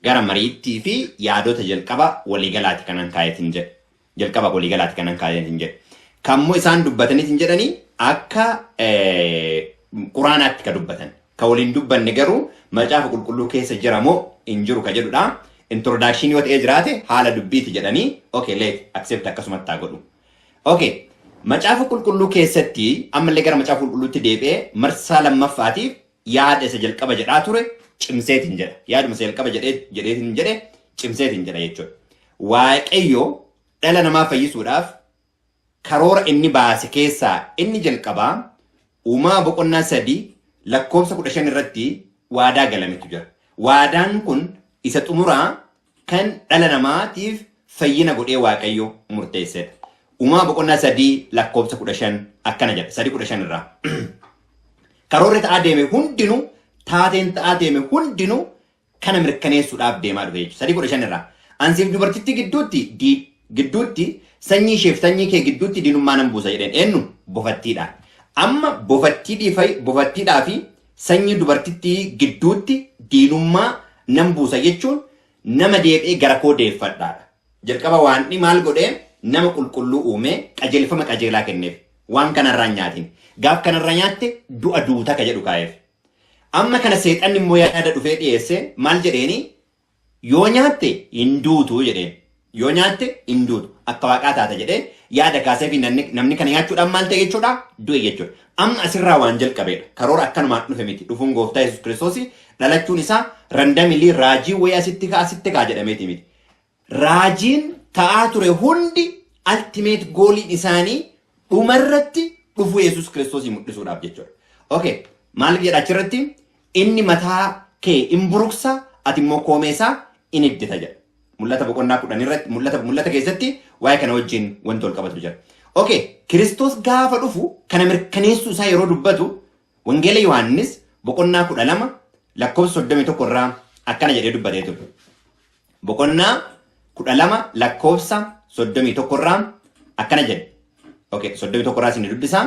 gara mariittii fi yaadota jalqaba waliigalaati kanan kaayetin jedhe. Jalqaba waliigalaati kanan kaayetin jedhe. Kammoo isaan dubbataniitiin jedhanii akka Quraanaatti ka dubbatan. Ka waliin dubbanne garuu Macaafa Qulqulluu keessa jira moo hin jiru ka jedhudha. Introduction yoo ta'ee jiraate haala dubbiiti jedhanii, okay, let accept, akkasumatti haa godhu. Okay. Macaafa Qulqulluu keessatti ammallee gara Macaafa Qulqulluutti deebi'ee marsaa lammaffaatiif yaada isa jalqaba jedhaa ture cimseetiin jedha. Yaaduma isa jalqaba jedheetiin jedhe cimseetiin jedha jechuudha. Waaqayyo dhala namaa fayyisuudhaaf karoora inni baase keessaa inni jalqabaa Uumaa boqonnaa 3 lakkoofsa 15 irratti waadaa galametu jira. Waadaan kun isa xumuraa kan dhala namaatiif fayyina godhee Waaqayyo murteessedha. Uumaa boqonnaa 3 lakkoofsa 15 akkana jedha. 3:15 irraa. Karoorri ta'aa deeme hundinuu, taateen ta'aa deeme hundinuu kana mirkaneessuudhaaf deemaa dhufe jechuudha. 3:15 irraa. Ansiif dubartittii gidduutti, sanyii isheef sanyii kee gidduutti diinummaa nan buusa jedheen. Eenyu? Bofattiidhaan. Amma bofattiidhaa fi sanyii dubartittii gidduutti diinummaa nan buusa jechuun nama deebi'ee gara koo deeffadhaadha. Jalqaba waan maal godhee? Nama qulqulluu uumee qajeelfama qajeelaa kenneef. Waan kanarraa hin nyaatin. Gaaf kanarraa nyaatte du'a duuta ka jedhu kaa'eef. Amma kana seexanni immoo yaada dhufee dhiyeesse. Maal jedheeni? Yoo nyaatte hin duutu jedheen. Yoo nyaatte hin duutu. Akka Waaqaa taata jedhee yaada kaasee fi namni kana nyaachuudhaan maal ta'e jechuudha? Du'e jechuudha. Amma asirraa waan jalqabeedha. Karoora akkanumaan dhufe miti. Dhufuun Gooftaa Yesuus Kiristoos, dhalachuun isaa randomly raajii wayii asitti ka'a jedhameeti miti. Raajiin ta'aa ture hundi ultimate goaliin isaanii dhumarratti dhufuu Yesuus Kiristoos mul'isuudhaaf jechuudha. Okay, maal jedha achirratti? Inni mataa kee in buruqsa, ati immoo koomee isaa in iddita jedha. Mul'ata boqonnaa 10 irratti, mul'ata keessatti waa'ee kana wajjin wanti wal qabatu jira. Okay, Kiristoos gaafa dhufu kana mirkaneessuu isaa yeroo dubbatu Wangeela Yohaannis boqonnaa 12 lakkoofsa 31 irraa akkana jedhee dubbatee ture. Boqonnaa 12 lakkoofsa 31 irraa akkana jedhe. Okay, 31 irraa isin dubbisaa.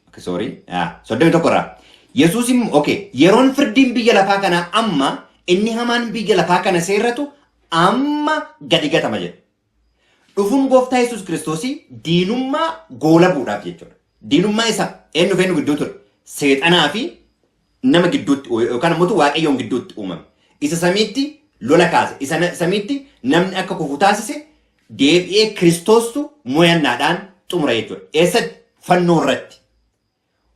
Okay, sorry. Ah, 31 irraa. Yesuus immoo, okay, yeroon firdiin biyya lafaa kanaa amma. Inni hamaan biyya lafaa kana seerratu amma gadi gatama jedha. Dhufuun gooftaa Yesuus Kiristoosii diinummaa goolabuudhaaf jechuudha. Diinummaa isa eenyu fi eenyu gidduu ture? Seexanaa fi nama gidduutti yookaan immoo Waaqayyoon gidduutti uumame. Isa samiitti lola kaase. Isa samiitti namni akka kufu taasise deebi'ee Kiristoostu mo'annaadhaan xumura jechuudha. Eessatti? Fannoo irratti.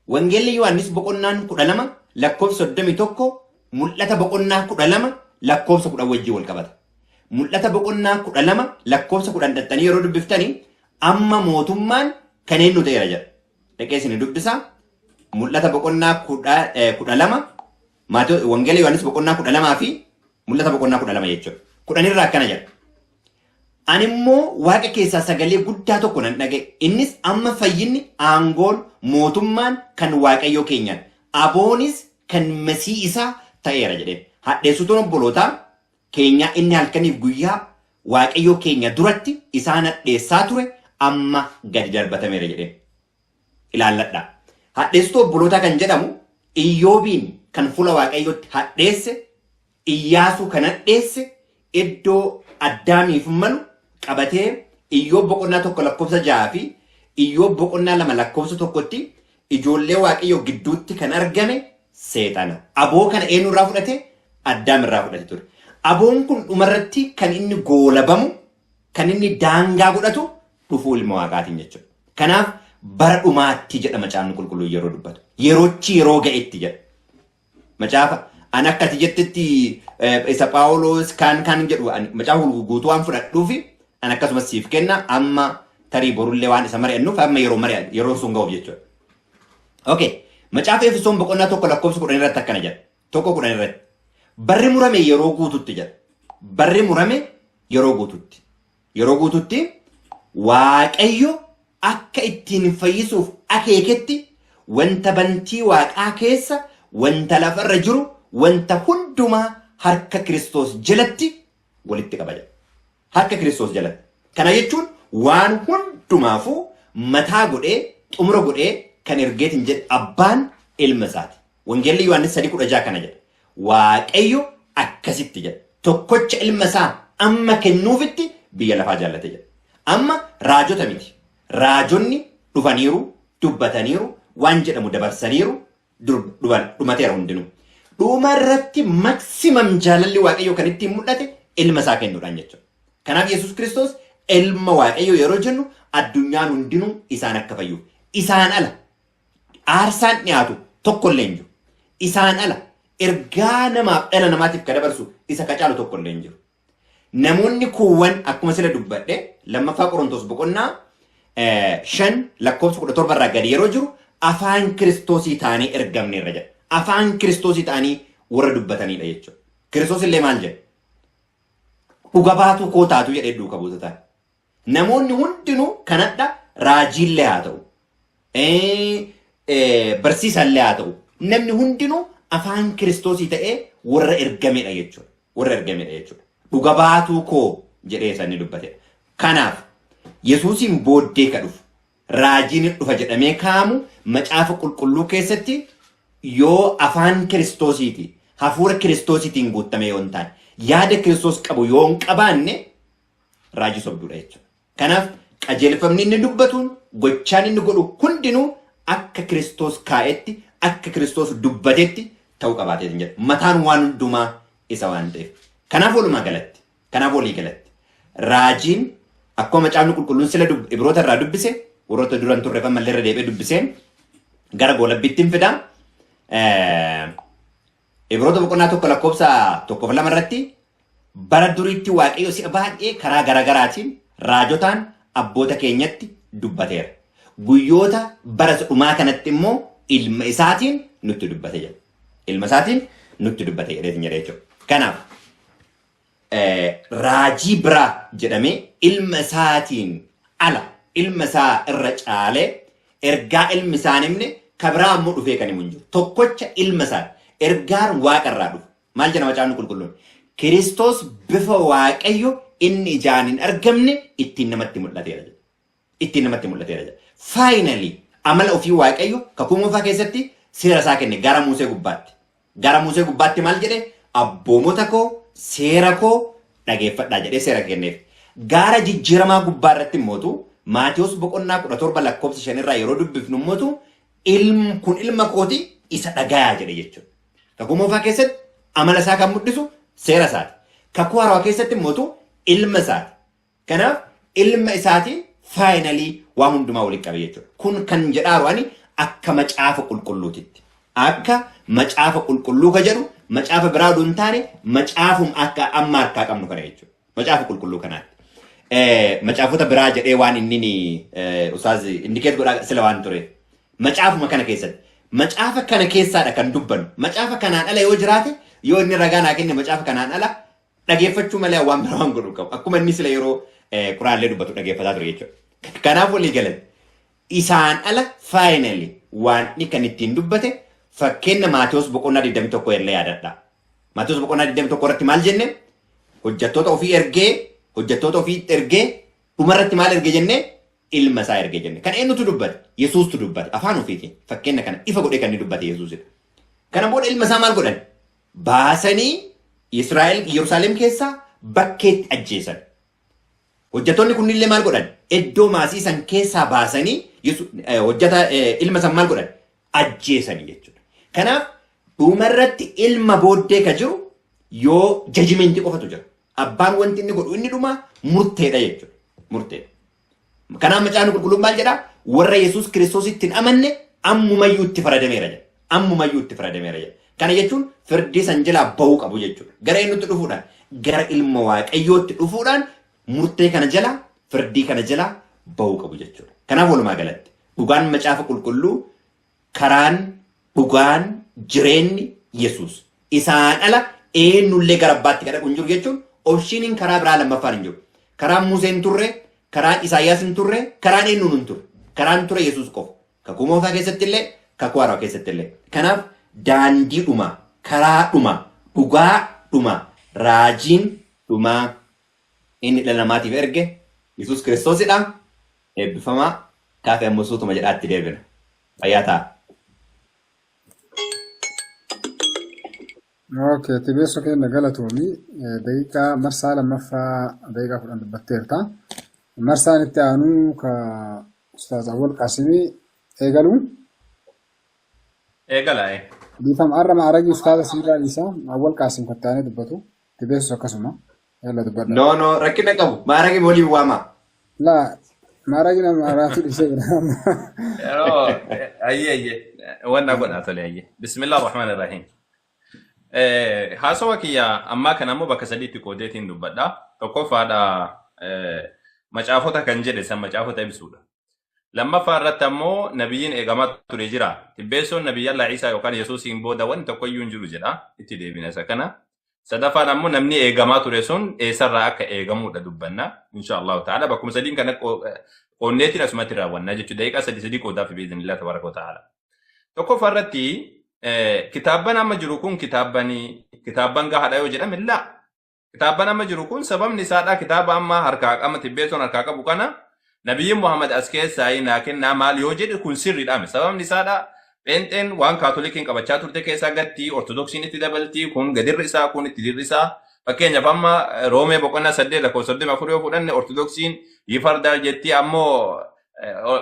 Wangeelli Yohaannis boqonnaan 12 lakkoofsa 31 mul'ata boqonnaa 12 lakkoofsa 10 wajjin wal qabata. Mul'ata boqonnaa 12 lakkoofsa 10 dhaxxanii yeroo dubbiftanii amma mootummaan kan eenyu ta'eera jedha. Dhaqee isin dubbisaa. Mul'ata boqonnaa 12 Wangeela Yohaannis boqonnaa 12 fi mul'ata boqonnaa 12 jechuudha. 10 irraa akkana jedha. Ani immoo waaqa keessaa sagalee guddaa tokko nan dhaga'e. Innis amma fayyinni, aangoon, mootummaan kan Waaqayyoo keenyaan. Aboonis kan masii isaa ta'eera jedheen. Hadheessituun obbolootaa keenyaa inni halkaniif guyyaa Waaqayyoo keenya duratti isaan hadheessaa ture amma gadi darbatameera jedheen. Ilaalladhaa. Hadheessituu obbolootaa kan jedhamu Iyyoobiin kan fuula Waaqayyootti hadheesse, Iyyaasuu kan hadheesse, iddoo Addaamiif malu qabatee Iyyoob boqonnaa 1 lakkoofsa 6 fi Iyyoob boqonnaa 2 lakkoofsa 1tti ijoollee Waaqayyoo gidduutti kan argame seexana. Aboo kana eenyu irraa fudhate? Addaam irraa fudhate ture. Aboon kun dhumarratti kan inni goolabamu, kan inni daangaa godhatu dhufuu ilma Waaqaatiin jechuudha. Kanaaf bara dhumaatti jedha macaafni qulqulluun yeroo dubbatu. Yeroochi yeroo ga'etti jedha. Macaafa an akka ati jettetti isa Phaawulos kaan kaan jedhu macaafa guutuu waan fudhadhuufi an akkasumas siif kenna amma tarii borullee waan isa mari'annuuf amma yeroo mari'an yeroo sun ga'uuf jechuudha. Okay. Macaafa Efesoon boqonnaa 1 lakkoofsa 10 irratti akkana jedha. 1:10 irratti. Barri murame yeroo guututti jedha. Barri murame yeroo guututti. Yeroo guututti Waaqayyo akka ittiin fayyisuuf akeeketti wanta bantii waaqaa keessa wanta lafarra jiru wanta hundumaa harka Kiristoos jalatti walitti qaba jedha. Harka Kiristoos jalatti. Kana jechuun waan hundumaafuu mataa godhee xumura godhee kan ergeetiin jedhe abbaan ilma isaati. Wangeelli Yohaannis 3:16 kana jedha. Waaqayyo akkasitti jedha. Tokkocha ilma isaa amma kennuufitti biyya lafaa jaallate jedha. Amma raajota miti. Raajonni dhufaniiru, dubbataniiru, waan jedhamu dabarsaniiru, dhumateera hundinuu. Dhuma irratti maximum jaalalli Waaqayyoo kan ittiin mul'ate ilma isaa kennuudhaan jechuudha. Kanaaf Yesuus Kiristoos ilma Waaqayyoo yeroo jennu addunyaan hundinuu isaan akka fayyuuf. Isaan ala aarsaan dhiyaatu tokko illee hin jiru. Isaan ala ergaa namaaf dhala namaatiif ka dabarsu isa ka caalu tokko illee hin jiru. Namoonni kuuwwan akkuma sila dubbadhe lammaffaa Qorontos boqonnaa 5 lakkoofsa 17 irraa gadi yeroo jiru afaan Kiristoosii ta'anii ergamneerra jedha. Afaan Kiristoosii ta'anii warra dubbatanidha jechuudha. Kiristoos illee maal jedha? Dhuga baatuu koo taatu jedhee duuka buutotaan. Namoonni hundinuu kanadha raajiillee haa ta'u. Barsiisaallee haa ta'u. Namni hundinuu afaan Kiristoosii ta'ee warra ergamedha jechuudha. Warra ergamedha jechuudha. Dhuga baatuu koo jedhee isa inni dubbatedha. Kanaaf Yesuusiin booddee ka dhufu raajiin dhufa jedhamee kaa'amu macaafa qulqulluu keessatti yoo afaan Kiristoosiiti hafuura Kiristoosiitiin guutame yoo hin taane yaada Kiristoos qabu yoo hin qabaanne raajii sobduudha jechuudha. Kanaaf qajeelfamni inni dubbatuun gochaan inni godhu hundinuu akka Kiristoos kaa'etti akka Kiristoos dubbatetti ta'uu qabaatee hin jedhu. Mataan waan hundumaa isa waan ta'eef. Kanaaf walumaa galatti kanaaf walii galatti raajiin akkuma macaafni qulqulluun sila Ibroota irraa dubbise warroota duran turre ammallee irra deebi'ee dubbiseen gara goolabbiitti hin fida. Ibroota boqonnaa 1 lakkoofsa 1 fi 2 irratti bara duriitti Waaqayyo si'a baay'ee karaa garaagaraatiin raajotaan abboota keenyatti dubbateera. Guyyoota bara dhumaa kanatti immoo ilma isaatiin nutti dubbate jedha. Ilma isaatiin nutti dubbate jedheetiin jedha jechuudha. Kanaaf raajii biraa jedhamee ilma isaatiin ala ilma isaa irra caalee ergaa ilmi isaa hin himne ka biraa ammoo dhufee kan himu hin jiru. Tokkocha ilma isaa ergaan waaqa irraa dhufu. Maal jedha macaafni qulqulluun? Kiristoos bifa Waaqayyo inni ijaan hin argamne ittiin namatti mul'ateera jedha. Ittiin namatti mul'ateera jedha. Finally amala ofii Waaqayyo kakuu moofaa keessatti seera isaa kenne gara Musee gubbaatti. Gara Musee gubbaatti maal jedhe? Abboomota koo, seera koo dhageeffadhaa jedhee seera kenneef. Gaara jijjiiramaa gubbaa irratti immootu Maatiyos boqonnaa 17 lakkoofsa 5 irraa yeroo dubbifnu immootu ilm kun ilma kooti isa dhagayaa jedhe jechuudha. Kakuu moofaa keessatti amala isaa kan mul'isu seera isaati. Kakuu haarawaa keessatti immootu ilma isaati. Kanaaf ilma isaatiin faayinalii waan hundumaa walitti qabe jechuudha. Kun kan jedhaaru ani akka macaafa qulqulluutitti. Akka macaafa qulqulluu ka jedhu macaafa biraa oduu hin taane macaafum akka amma harkaa qabnu kana jechuudha. Macaafa qulqulluu kanaatti. Macaafota biraa jedhee waan inni ustaaz indikeet godhaa sila waan ture. Macaafuma kana keessatti. Macaafa kana keessaadha kan dubbannu. Macaafa kanaan ala yoo jiraate, yoo inni ragaa naa kenne, macaafa kanaan ala dhageeffachuu malee waan biraa waan godhu qabu. Akkuma inni sila yeroo quraallee dubbatu dhageeffataa ture jechuudha. Kanaaf walii galatti isaan ala finally waan inni kan ittiin dubbate fakkeenya Maatiyos boqonnaa 21 illee yaadadha. Maatiyos boqonnaa 21 irratti maal jenne? Hojjettoota ofii ergee, hojjettoota ofii ergee, dhumarratti maal erge jenne? Ilma isaa ergee jenne. Kan eenyutu dubbate? Yesuustu dubbate afaan ofiitiin. Fakkeenya kana ifa godhee kan inni dubbate Yesuusidha. Kana booda ilma isaa maal godhan? Baasanii Israa'el Yerusaalem keessaa bakkeetti ajjeesan. Hojjettoonni kunnillee maal godhan? Iddoo maasii san keessaa baasanii hojjeta ilma san maal godhan? Ajjeesanii jechuudha. Kanaaf dhumarratti ilma booddee ka jiru yoo judgmentii qofatu jira. Abbaan wanti inni godhu inni dhuma murteedha jechuudha. Murteedha. Kanaaf macaafni qulqulluun maal jedhaa? Warra Yesuus Kiristoositti hin amanne ammumayyuu itti faradameera jedha. Ammumayyuu itti faradameera jedha. Kana jechuun firdii san jalaa bahuu qabu jechuudha. Gara eenyutti dhufuudhaan? Gara ilma Waaqayyootti dhufuudhaan murtee kana jalaa, firdii kana jalaa bahuu qabu jechuudha. Kanaaf walumaa galatti dhugaan macaafa qulqulluu, karaan, dhugaan, jireenyi Yesuus. Isaan ala eenyullee gara abbaatti kadhaqu hin jiru jechuun optioniin karaa biraa lammaffaan hin jiru. Karaan Musee hin turre, karaan Isaayyaas hin turre, karaan eenyuun hin turre. Karaan ture Yesuus qofa. Kakuu moofaa keessatti illee, kakuu haaraa keessatti illee. Kanaaf daandii dhuma, karaa dhuma, dhugaa dhuma, raajiin dhumaa inni dhala namaatiif erge Yesuus Kiristoosidha. Eebbifamaa. Kaafee ammoo suutuma jedhaatti deebina. Fayyaa ta'a. Okay, Tibeessoo keenya galatoomi. Daqiiqaa marsaa lammaffaa daqiiqaa 10 dubbatteerta. Marsaan itti aanu ka Ustaaz Awwal Qaasimii eegalu. Eegala. Dhiifama, har'a maaragii ustaaza siirraa dhiisaa, Awwal Qaasim kattaanee dubbatu. Tibeessus akkasuma. Yalla, dubbadha. No, no, rakkina qabu. Maaragii waliin waamaa. Laa, maaragii nama araatu dhiisee jira. Yeroo ayyee ayyee wanna godhaa tole ayyee. Bismillah ar-Rahmaan ar-Rahiim. Haasawa kiyya ammaa kana ammoo bakka sadiitti qoodeetiin dubbadha. Tokkoffaadha, macaafota kan jedhe san macaafota ibsuudha. Lammaffaa irratti ammoo nabiyyiin eegamaa ture jira. Tibbeessoon nabiyyallaa Iisaa yookaan Yesuusiin booda wanti tokko iyyuu hin jiru jedha. Itti deebina isa kana. Sadaffaan ammoo namni eegamaa ture sun eessarraa akka eegamudha dubbanna. Insha Allahu ta'ala bakkuma sadiin kana qoonneetiin asumatti raawwanna jechuudha. Daqiiqaa sadi sadii qoodaaf biiznillah tabaraka wa ta'ala. Tokkoffaa irratti kitaabban amma jiru kun kitaabban gahaadha yoo jedhame, laa. Kitaabban amma jiru kun sababni isaadha, kitaaba amma harkaa qama Tibbeessoon harkaa qabu kana nabiyyiin Muhammad as keessaa naa kennaa maal yoo jedhe kun sirriidha. Sababni isaadha, pheenxeen waan kaatolikiin qabachaa turte keessaa gatti, ortodoksiin itti dabalti, kun gadirri isaa, kun itti dirri isaa. Fakkeenyaaf amma Roomee boqonnaa 8 lakkoofsa 34 yoo fudhanne, ortodoksiin yifardaal jetti, ammoo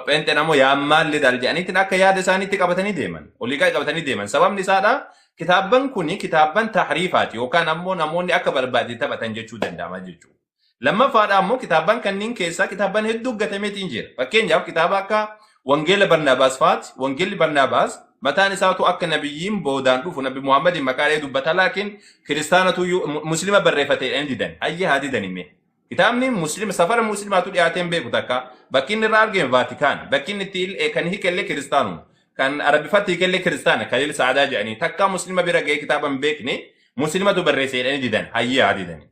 pheenxeen ammoo yaammaalli daal jedhaniitiin akka yaada isaaniitti qabatanii deeman. Olii qabatanii deeman. Sababni isaadha, kitaabban kuni kitaabban tahriifaati yookaan ammoo namoonni akka barbaade taphatan jechuu danda'ama jechuudha. Lammaffaadha ammoo kitaabban kanneen keessaa kitaabban hedduu gatameetiin jira. Fakkeenyaaf kitaaba akka Wangeela Barnaabaas faati. Wangeelli Barnaabaas mataan isaatu akka nabiyyiin boodaan dhufu Nabi Muhammadiin maqaa dhahee dubbata, laakiin kiristaanatu muslima barreeffate jedhanii didan. Hayyee, haa didan himee. Kitaabni muslima safara muslimaatu dhiyaatee hin beeku takka. Bakki inni irraa argame Vaatikaan. Bakki inni itti kan hiikellee kiristaanuma. Kan Arabiffatti hiikellee kiristaana Kaliil Sa'adaa jedhanii, takka muslima bira ga'ee kitaaba hin beekne muslimatu barreesse jedhanii didan. Hayyee, haa didani.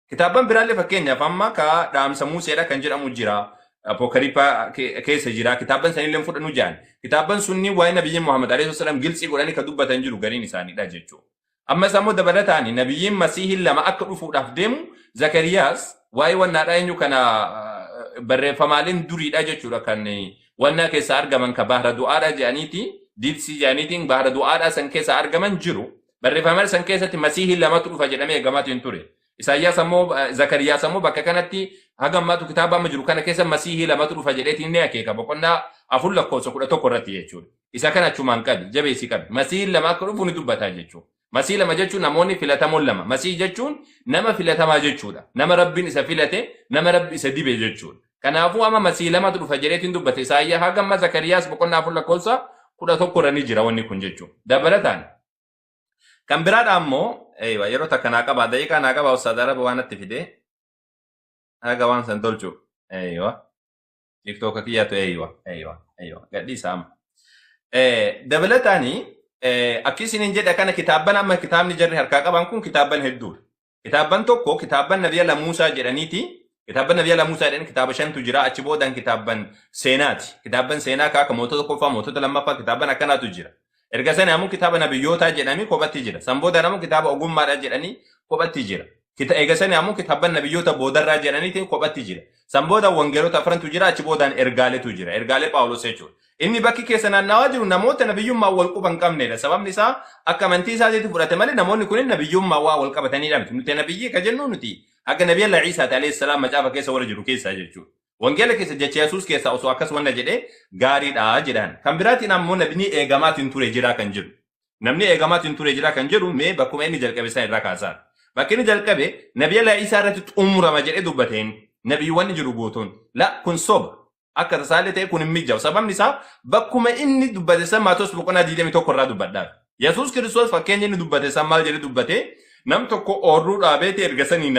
Kitaabban biraallee fakkeenyaaf amma ka dhaamsa Museedha kan jedhamu jira. Apookariipaa keessa jira. Kitaabban sanillee fudhannu jedhan. Kitaabban sunni waa'ee nabiyyiin Muhammad alayhi salaam giltsii godhanii kan dubbatan jiru gariin isaaniidha jechuudha. Ammas ammoo dabalataan nabiyyiin Masiihiin lama akka dhufuudhaaf deemu Zakariyaas waa'ee wannaadhaa eenyu kana barreeffamaaleen duriidha jechuudha, kan wannaa keessaa argaman ka bahra du'aadha jedhaniiti diipsii jedhaniitiin bahra du'aadhaa san keessaa argaman jiru. Barreeffama san keessatti Masiihii lamatu dhufa jedhamee eegamaatiin ture. Isaayyaas ammoo, Zakariyaas ammoo bakka kanatti haga ammaatu kitaaba amma jiru kana keessa Masiihii lamatu dhufa jedheetiin ni akeeka. Boqonnaa 4 lakkoofsa 11 irratti jechuudha. Isa kana achumaan qabi, jabeessi qabi. Masiihii lama akka dhufu ni dubbataa jechuudha. Masii lama jechuun namoonni filatamoon lama. Masii jechuun nama filatamaa jechuudha. Nama Rabbiin isa filate, nama Rabbi isa dibe jechuudha. Kanaafuu amma Masii lamatu dhufa jedheetiin dubbate. Isaayyaa haga amma Zakariyaas boqonnaa 4 lakkoofsa 11 irra ni jira wanni kun jechuudha. Dabalataan kan biraadha ammoo, yeroo takka naa qabaa, daqiiqaa naa qabaa, Ustaad Araba waan natti fide haga waan san tolchu. Eeywa. TikTok kiyyaatu, eeywa, eeywa, eeywa. Gadhiisa amma. Dabalataani akki isiniin jedha kana, kitaabban amma kitaabni jarri harkaa qaban kun kitaabban hedduudha. Kitaabban tokko kitaabban Nabiyya Muusaa jedhaniiti. Kitaabban Nabiyya Muusaa jedhani kitaaba shantu jira. Achi boodaan kitaabban seenaati. Kitaabban seenaa akka Mootota Tokkoffaa, Mootota Lammaffaa, kitaabban akkanaatu jira. Erga sana ammoo kitaaba nabiyyootaa jedhanii kophatti jira. San boodaan ammoo kitaaba ogummaadha jedhanii kophatti jira. Eega sana ammoo kitaabban nabiyyoota boodarraa jedhaniitiin kophatti jira. San booda wangeelota afrantu jira. Achi boodaan ergaaleetu jira. Ergaalee Phaawulos jechuudha. Inni bakki keessa naannawaa jiru namoota nabiyyummaa wal quba hin qabnedha. Sababni isaa akka amantii isaatiitti fudhate malee namoonni kunneen nabiyyummaa waa wal qabatanidha miti. Nuti nabiyyii ka jennu nuti akka Nabiyya Ciisaati alayhi salaam macaafa keessa warra jiru keessaa jechuudha. Wangeela keessa jecha Yesuus keessaa osoo akkas wanna jedhee gaariidha jedhan. Kan biraatiin ammoo namni eegamaatiin ture jira kan jedhu. Namni eegamaatiin ture jira kan jedhu, mee bakkuma inni jalqabe san irraa kaasaa. Bakki inni jalqabe Nabiyya Ciisaa irratti xumurama jedhee dubbateen nabiyyiiwwan jiru guutuun. La, kun soba. Akka tasaallee ta'e kun hin mijaa'u. Sababni isaa bakkuma inni dubbate san Maatewos boqonnaa 21 irraa dubbadhaa. Yesuus Kiristoos fakkeenya inni dubbate san maal jedhee dubbate? Nam tokko oorruu dhaabeeti erga sanii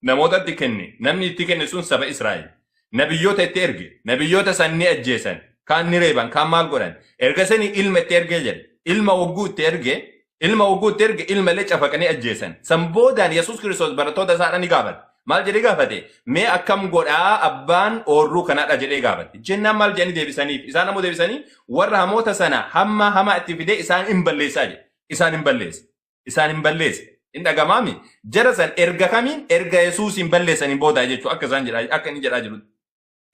namootatti kenne. Namni itti kenne sun saba Israa'el. Nabiyyoota itti erge. Nabiyyoota san ni ajjeesan. Kaan ni reeban, kaan maal godhan. Erga sanii ilma itti ergee jedhe. Ilma wagguu itti erge. Ilma wagguu itti erge, ilma illee cafaqanii ajjeesan. San boodaan Yesuus Kiristoos barattoota isaadha ni gaafate. Maal jedhee gaafate? Mee akkam godhaa abbaan oorruu kanaadha jedhee gaafate. Jennaan maal jedhanii deebisaniif? Isaan ammoo deebisanii warra hamoota sana hamma hamaa itti fidee isaan hin balleessaa jedhe. Isaan hin balleessa. Isaan hin balleessa. Hin dhagamaami. Jara san erga kamiin? Erga Yesuus hin balleessaniin booda jechuudha, akka isaan jedhaa, akka inni jedhaa jiru.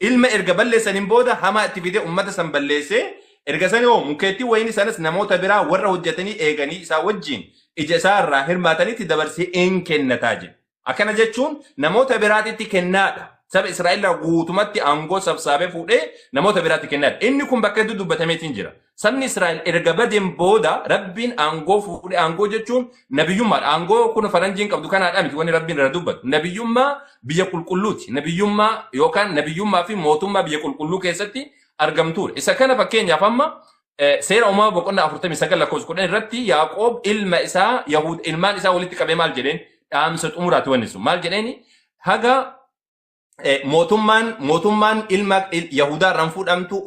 Ilma erga balleessaniin booda hamaa itti fidee uummata san balleessee, erga sani hoo mukeettii wayinii sanas namoota biraa warra hojjetanii eeganii isaa wajjin ija isaa irraa hirmaatanitti dabarsee in kennataa jedhe. Akkana jechuun namoota biraatitti kennaadha. Saba Israa'el irraa guutumatti aangoo sabsaabee fuudhee namoota biraatti kennaadha. Inni kun bakka hedduu dubbatameetiin jira. Sabni Israa'el erga badeen booda Rabbiin aangoo fuudhee, aangoo jechuun nabiyyummaadha. Aangoo kun faranjiin qabdu kanaadha miti wanni Rabbiin irra dubbatu. Nabiyyummaa biyya qulqulluuti. Nabiyyummaa yookaan nabiyyummaa fi mootummaa biyya qulqulluu keessatti argamtuudha. Isa kana fakkeenyaaf amma Seera Uumamaa boqonnaa 49 lakkoofsa 10 irratti Yaaqoob ilma isaa Yahuud ilmaan isaa walitti qabee maal jedheen? Dhaamsa xumuraati wanni sun. Maal jedheeni? Haga mootummaan ilma Yahudaa irraan fuudhamtu,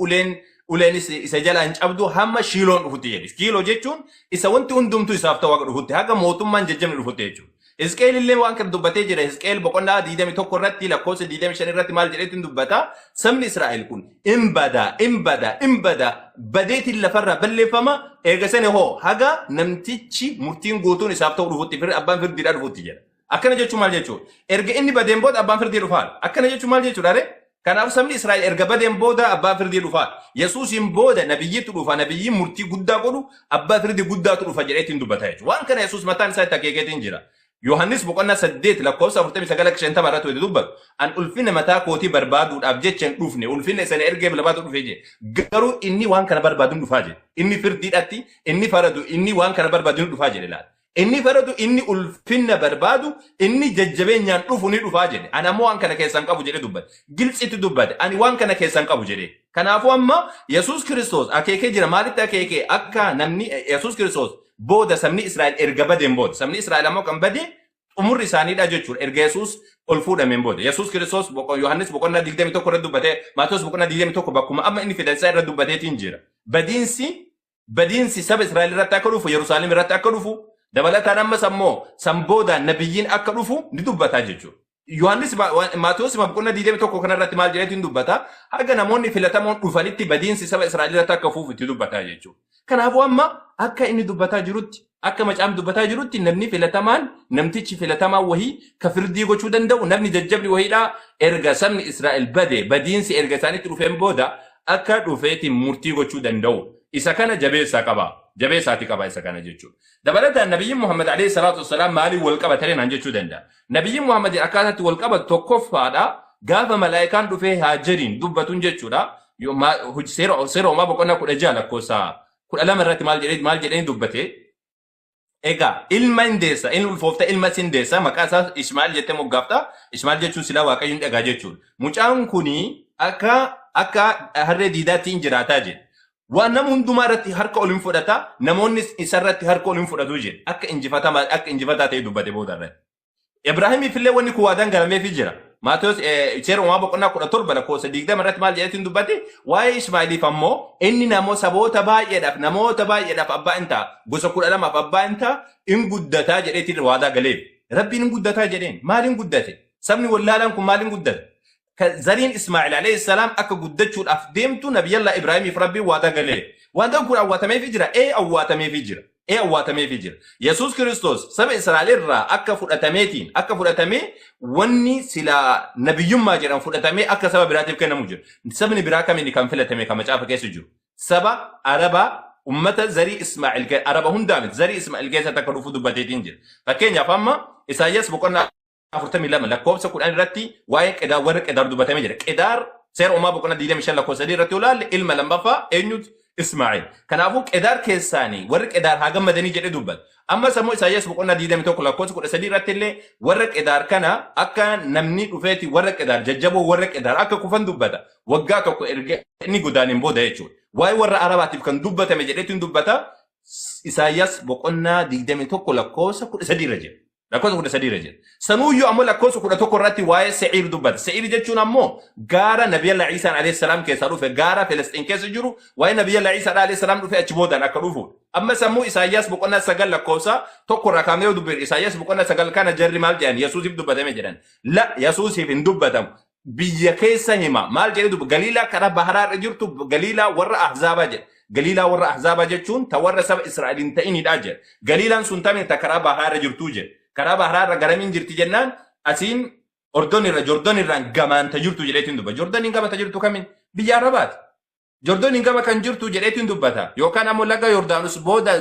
uleenis isa jalaan cabdu, hamma Shiiloon dhufutti jedhe. Shiiloo jechuun isa wanti hundumtuu isaaf ta'u haga dhufutti, haga mootummaan jajjabni dhufutti jechuudha. Hisqeel illee waan kana dubbatee jira. Hisqeel boqonnaa 21 irratti lakkoofsa 25 irratti maal jedheetiin dubbata? Sabni Israa'el kun in bada, in bada, in bada, badeetiin lafarraa balleeffama. Eega sani hoo haga namtichi murtiin guutuun isaaf ta'u dhufutti, abbaan firdiidhaa dhufutti jedha. Akkana jechuun maal jechuudha? Erga inni badeen booda abbaan firdii dhufaadha. Akkana jechuun maal jechuudha ree? Kanaaf sabni Israa'el erga badeen booda abbaa firdii dhufaadha. Yesuusiin booda nabiyyiitu dhufa. Nabiyyiin murtii guddaa godhu, abbaa firdii guddaatu dhufa jedheetiin dubbata jechuudha. Waan kana Yesuus mataan isaa itti akeekeetiin jira. Yohaannis boqonnaa 8 lakkoofsa 49 50 irratti wayita dubbatu, "An ulfina mataa kootii barbaaduudhaaf jecha hin dhufne, ulfina isa na ergee barbaadu dhufe" jedhe. Garuu inni waan kana barbaadu hin dhufaa jedhe. Inni firdiidhaatti, inni faradu, inni waan kana barbaadu hin dhufaa jedhe laata. Inni faradu, inni ulfinna barbaadu, inni jajjabeenyaan dhufu ni dhufaa jedhe. Ani ammoo waan kana keessan qabu jedhe dubbate. Gilxitti dubbate. Ani waan kana keessan qabu jedhe. Kanaafuu amma Yesuus Kiristoos akeekee jira. Maalitti akeekee? Akka namni Yesuus Kiristoos booda sabni Israa'el erga badeen booda. Sabni Israa'el ammoo kan bade xumurri isaaniidha jechuudha. Erga Yesuus ol fuudhameen booda. Yesuus Kiristoos Yohaannis boqonnaa 21 irra dubbatee, Maatewos boqonnaa 21 bakkuma amma inni fidansaa irra dubbateetiin jira. Badiinsi saba Israa'el irratti akka dhufu, Yerusaalem irratti akka dhufu, dabalataan ammas ammoo san boodaan nabiyyiin akka dhufu ni dubbataa jechuudha. Yohaannis, Maatewos boqonnaa 21 kanarratti maal jedheetu hin dubbata? Haga namoonni filatamoon dhufanitti badiinsi saba Israa'el irratti akka fufu itti dubbataa jechuudha. Kanaafuu amma akka inni dubbataa jirutti, akka macaafni dubbataa jirutti, namni filatamaan, namtichi filatamaan wahii ka firdii gochuu danda'u, namni jajjabni wahiidha, erga sabni Israa'el bade, badiinsi erga isaanitti dhufeen booda Akka dhufeetiin murtii gochuu danda'u. Isa kana jabeessaa qaba. Jabeessaati qaba isa kana jechuudha. Dabalataan Nabiyyiin Muhammad alayhi salaatu wassalaam maaliin wal qabatanii naan jechuu danda'a. Nabiyyiin Muhammad akkaataatti wal qabatu tokkoffaadha. Gaafa malaayikaan dhufee Haajariin dubbatuun jechuudha. Seera uumaa boqonnaa 16 lakkoofsa 12 irratti maal jedhee dubbate? Egaa ilma hin deessa, inni ulfoofta ilma sin deessa, maqaa isaa Ishmaa'eel jettee moggaafta. Ishmaa'eel jechuun silaa Waaqayyoon dhagaa jechuudha. Mucaan kuni akka harree diidaatti hin jiraataa jedhe. Waan nama hundumaa irratti harka ol hin fudhata, namoonnis isa irratti harka ol hin fudhatu jedhe. Akka injifataa ta'e dubbate booda irratti. Ibraahimiif illee wanni kun waadaan galameefii jira. Maatewos seera uumamaa boqonnaa 17 lakkoofsa 20 irratti maal jedheetiin dubbate? Waa'ee Ishmaa'eeliif ammoo inni saboota baay'eedhaaf, namoota baay'eedhaaf abbaa in ta'a, gosa 12f abbaa in ta'a, in guddataa jedheetiin waadaa galeef. Rabbiin in guddataa jedheen. Maaliin guddate? Sabni wallaalaan kun maaliin guddate? Zariin Ismaa'eel alayhi salaam akka guddachuudhaaf deemtu Nabiyyallaa Ibraahimiif Rabbiin waadaa galee. Waadaan kun awwaatameefii jira? Ee, awwaatameefii jira. Ee, awwaatameefii jira. Yesuus Kiristoos saba Israa'el irraa akka fudhatameetiin akka fudhatamee wanni silaa nabiyyummaa jedhan fudhatamee akka saba biraatiif kennamu jira. Sabni biraa kamiin kan filatame kan macaafa keessa jiru? Saba Arabaa, ummata zarii Ismaa'eel, Araba hundaa miti, zarii Ismaa'eel keessatti akka dhufu dubbateetiin jira. Fakkeenyaaf amma Isaayyaas boqonnaa 42 lakkoofsa 10 irratti waa'ee Qedaar, warra Qedaar dubbatamee jira. Qedaar seera uumaa boqonnaa 25 lakkoofsa 3 irratti yoo ilaalle ilma lammaffaa eenyuti? Ismaa'eel. Kanaafuu Qedaar keessaanii warri Qedaar haa gammadanii jedhee dubbata. Ammas ammoo Isaayyaas boqonnaa 21 lakkoofsa 13 irratti illee warra Qedaar kana akka namni dhufeeti warra Qedaar jajjaboo warra Qedaar akka kufan dubbata. Waggaa tokko erga inni godaaneen booda jechuudha. Waa'ee warra Arabaatiif kan dubbatame jedheetu hin dubbata. Isaayyaas boqonnaa 21 lakkoofsa 13 irra jira. Lakkoofsa 13 irra jira. Sanuuyyuu ammoo lakkoofsa 11 irratti waa'ee Se'iir dubbata. Se'iir jechuun ammoo gaara Nabiyalla Iisaan alayhi salaam keessaa dhufe, gaara Filisxiin keessa jiru, waa'ee Nabiyalla Iisaa alayhi salaam dhufe achi boodaan akka dhufu. Ammas ammoo Isaayyaas boqonnaa 9 lakkoofsa 1 irraa kaafnee yoo dubbifne, Isaayyaas boqonnaa 9 kana jarri maal jedhan? Yesuusiif dubbatame jedhan. La, Yesuusiif hin dubbatamu. Biyya keessa hima. Maal jedhee dubba? Galiilaa karaa baharaa irra jirtu, Galiilaa warra Ahzaabaa jedha. Galiilaa warra Ahzaabaa jechuun ta warra saba Israa'el hin ta'inidha jedha. Galiilaan sun tamee ta karaa baharaa irra jirtuu jedha. Karaa baharaa irra garamiin jirti jennaan asiin Ordon irra, Jordon irraan gamaan ta jirtu jedheetiin dubba. Jordoniin gama ta jirtu kamiin? Biyya Arabaati. Jordoniin gama kan jirtu jedheetiin dubbata. Yookaan ammoo laga Yordaanus booda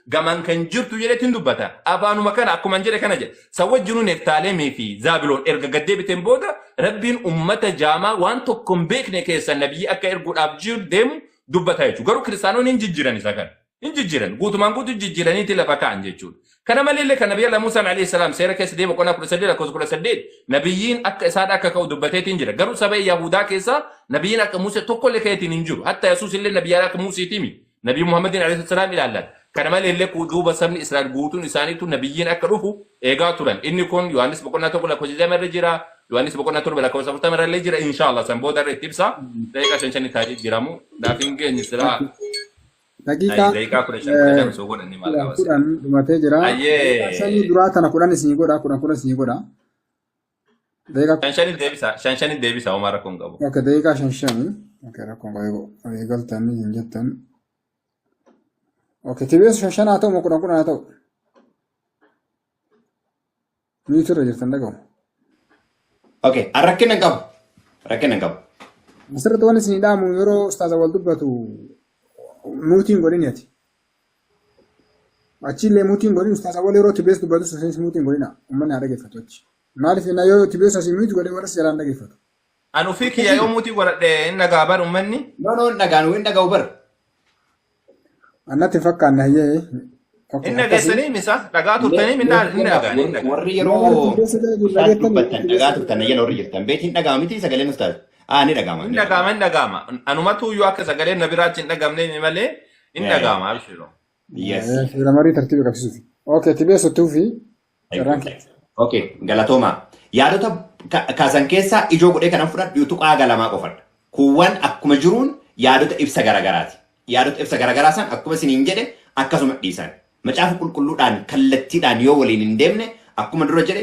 gamaan kan jirtu jedheetiin dubbata. Afaanuma kana akkuma jedhe kana jedha. San wajjinuu Neftaalemii fi Zaabiloon erga gad deebiteen booda Rabbiin ummata jaamaa waan tokko hin beekne keessa nabiyyi akka erguudhaaf jiru deemu dubbata jechuudha. Garuu kiristaanonni hin jijjiiran isa kana. Hin jijjiiran. Guutumaan guutuu jijjiiraniiti lafa kaa'an jechuudha. Kana maleellee kan Nabiyyi Allah Muusaan alayhi salaam seera keessa deema boqonnaa 18 lakkoofsa 18 nabiyyiin akka isaadha akka ka'u dubbateetiin jira. Garuu saba Yahudaa keessaa nabiyyiin akka Muusee tokkollee ka'eetiin hin jiru. Hatta Yesuus illee nabiyyaa akka Muuseetii miti. Nabii Muhammadin alayhi salaam ilaallan. Kana maleellee duuba sabni Israa'el guutuun isaaniitu nabiyyiin akka dhufu eegaa turan. Inni kun Yohaannis boqonnaa 1 lakkoofsa 20 irra jira. Yohaannis boqonnaa 7 lakkoofsa 40 irra illee jira. Inshaallah san booda irra itti ibsa. Daqiiqaa shan shanii taa'ee jiramu. Naaf hin geenye silaa. Daqiiqaa Daqiiqaa 15 15 osoo godhanii maal qaba? 10 dhumatee jira. Ayyee. Daqiiqaa shanii duraa tana 10 isinii godha, 10 10 isinii godha. Daqiiqaa Shan shanii deebisa. Shan shanii deebisa. Homaa rakkoo hin qabu. Okay, daqiiqaa shan shanii. Okay, rakkoon qabu eegaltanii hin jettan. Okay, tibeessu shan shan haa ta'u moo 10 10 haa ta'u? Ni turre jirtan dhaga'u. Okay, an rakkina hin qabu. Rakkina hin qabu. Asirratti waan isinii dhaamu, yeroo ustaaza wal dubbatu muutiin godhini ati. Achiillee muutiin godhin, ustaaza wal yeroo tibees dubbatu isinis muutiin godhina. Uummanni haa dhaggeeffatu achi. Maaliif jennaan yoo tibees asii muut godhe warra seeraan dhaggeeffatu. An ofii kiyya yoo muutii godhadhe hin dhagaa bar uummanni. No, no, hin dhagaan, hin dhaga'u bar. Annatti hin fakkaanne, hayyee. Okay, Hin akkasii. dhageessanii misa dhagaa turtanii minna hin dhagaan hin dhagaan. Warri Yeroo yeroo tibeessa jala jiru ustaaz dhageettanii dubbattan dhagaa turtan, ayyana warri jirtan beetiin dhaga'ama miti sagaleen ustaaz. Ah, ni dhaga'ama. Hin Ni dhaga'ama. dhaga'ama, hin dhaga'ama. Anumatu iyyuu akka sagaleen na biraachi hin dhagamne malee hin dhaga'ama abshiroo. Yes. Seera marii tartiiba qabsiisuuf. Okay, tibeessa tuufi carraan kee. Okay, galatooma. Yaadota kaasan keessaa ijoo godhee kanan fudhadhu tuqaa galamaa qofadha. Kuuwwan akkuma jiruun yaadota ibsa garagaraati. Yaadota ibsa garagaraa san akkuma isiniin jedhe akkasuma dhiisan. Macaafa qulqulluudhaan kallattiidhaan yoo waliin hin deemne, akkuma dura jedhe,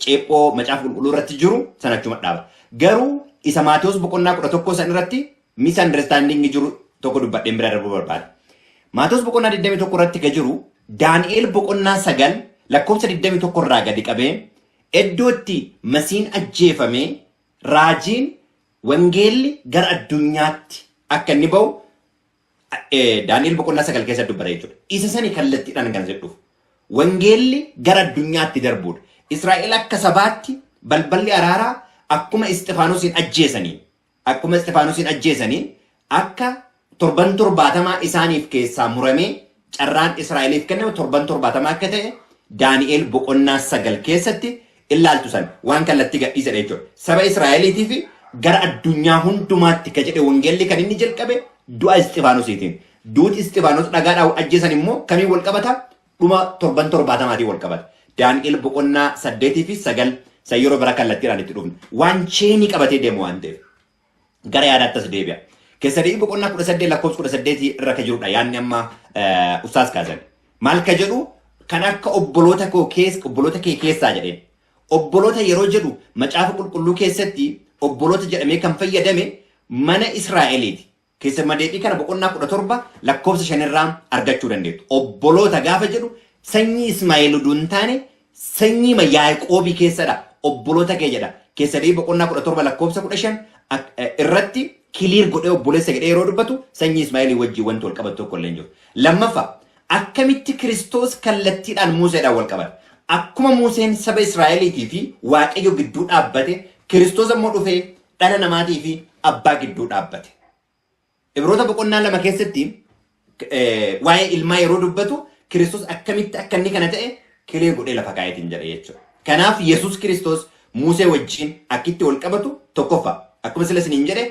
ceephoo macaafa qulqulluu irratti jiru sana achuma dhaaba. Garuu isa Maatewos boqonnaa 11 san irratti misunderstanding jiru tokko dubbadheen bira darbuu barbaada. Maatewos boqonnaa 21 irratti ka jiru Daani'el boqonnaa 9 lakkoofsa 21 irraa gadi qabee iddoo itti masiin ajjeefamee raajiin Wangeelli gara addunyaatti akka inni ba'u Daani'el boqonnaa 9 keessa dubbata jechuudha. Isa sani kallattiidhaan kan jedhuuf. Wangeelli gara addunyaatti darbuudha. Israa'el akka sabaatti balballi araaraa akkuma Isxifaanosiin ajjeesaniin akkuma Isxifaanosiin ajjeesaniin akka torban 70 isaaniif keessaa muramee carraan Israa'eliif kenname torban 70 akka ta'e Daani'el boqonnaa 9 keessatti ilaaltu san waan kallattii gadhiisedha jechuudha. Saba Israa'eliitii fi gara addunyaa hundumaatti ka jedhe wangeelli kan inni jalqabe du'a Isxifaanosiitiin. Duuti Isxifaanos dhagaadhaan ajjeesan immoo kamiin wal qabata? Dhuma torban 70n wal qabata. Daani'el boqonnaa 8 fi 9 san yeroo bira kallattiidhaan itti dhufna. Waan cheenii qabatee deemu waan ta'eef. Gara yaadaatti as deebi'a. Keessa deebii boqonnaa 18 lakkoofsa 18 irra ka jirudha yaadni amma ustaas kaasan. Maal ka jedhu kan akka obboloota koo keessa obboloota kee keessaa jedheen. Obboloota yeroo jedhu macaafa qulqulluu keessatti obboloota jedhamee kan fayyadame mana Israa'eliiti. Keessa madeebii kana boqonnaa 17 lakkoofsa 5 irraa argachuu dandeettu. Obboloota gaafa jedhu sanyii Ismaa'eel utuu hin taane sanyii Yaaqoobii keessadha. Obboloota kee jedha. Keessa deebii boqonnaa 17 lakkoofsa 15 irratti clear godhee obboleessa jedhee yeroo dubbatu sanyii Ismaa'eelii wajjin wanti wal qabatu tokko illee hin jiru. Lammaffaa, akkamitti Kiristoos kallattiidhaan Museedhaan wal qabata? Akkuma Museen saba Israa'eliitii fi Waaqayyo gidduu dhaabbate, Kiristoos ammoo dhufee dhala namaatii fi abbaa gidduu dhaabbate. Ibroota boqonnaa 2 keessatti waa'ee ilmaa yeroo dubbatu Kiristoos akkamitti akka inni kana ta'e clear godhee lafa kaa'eetiin jedha jechuudha. Kanaaf Yesuus Kiristoos Musee wajjin akkitti wal qabatu tokkoffaa akkuma sila isiniin jedhe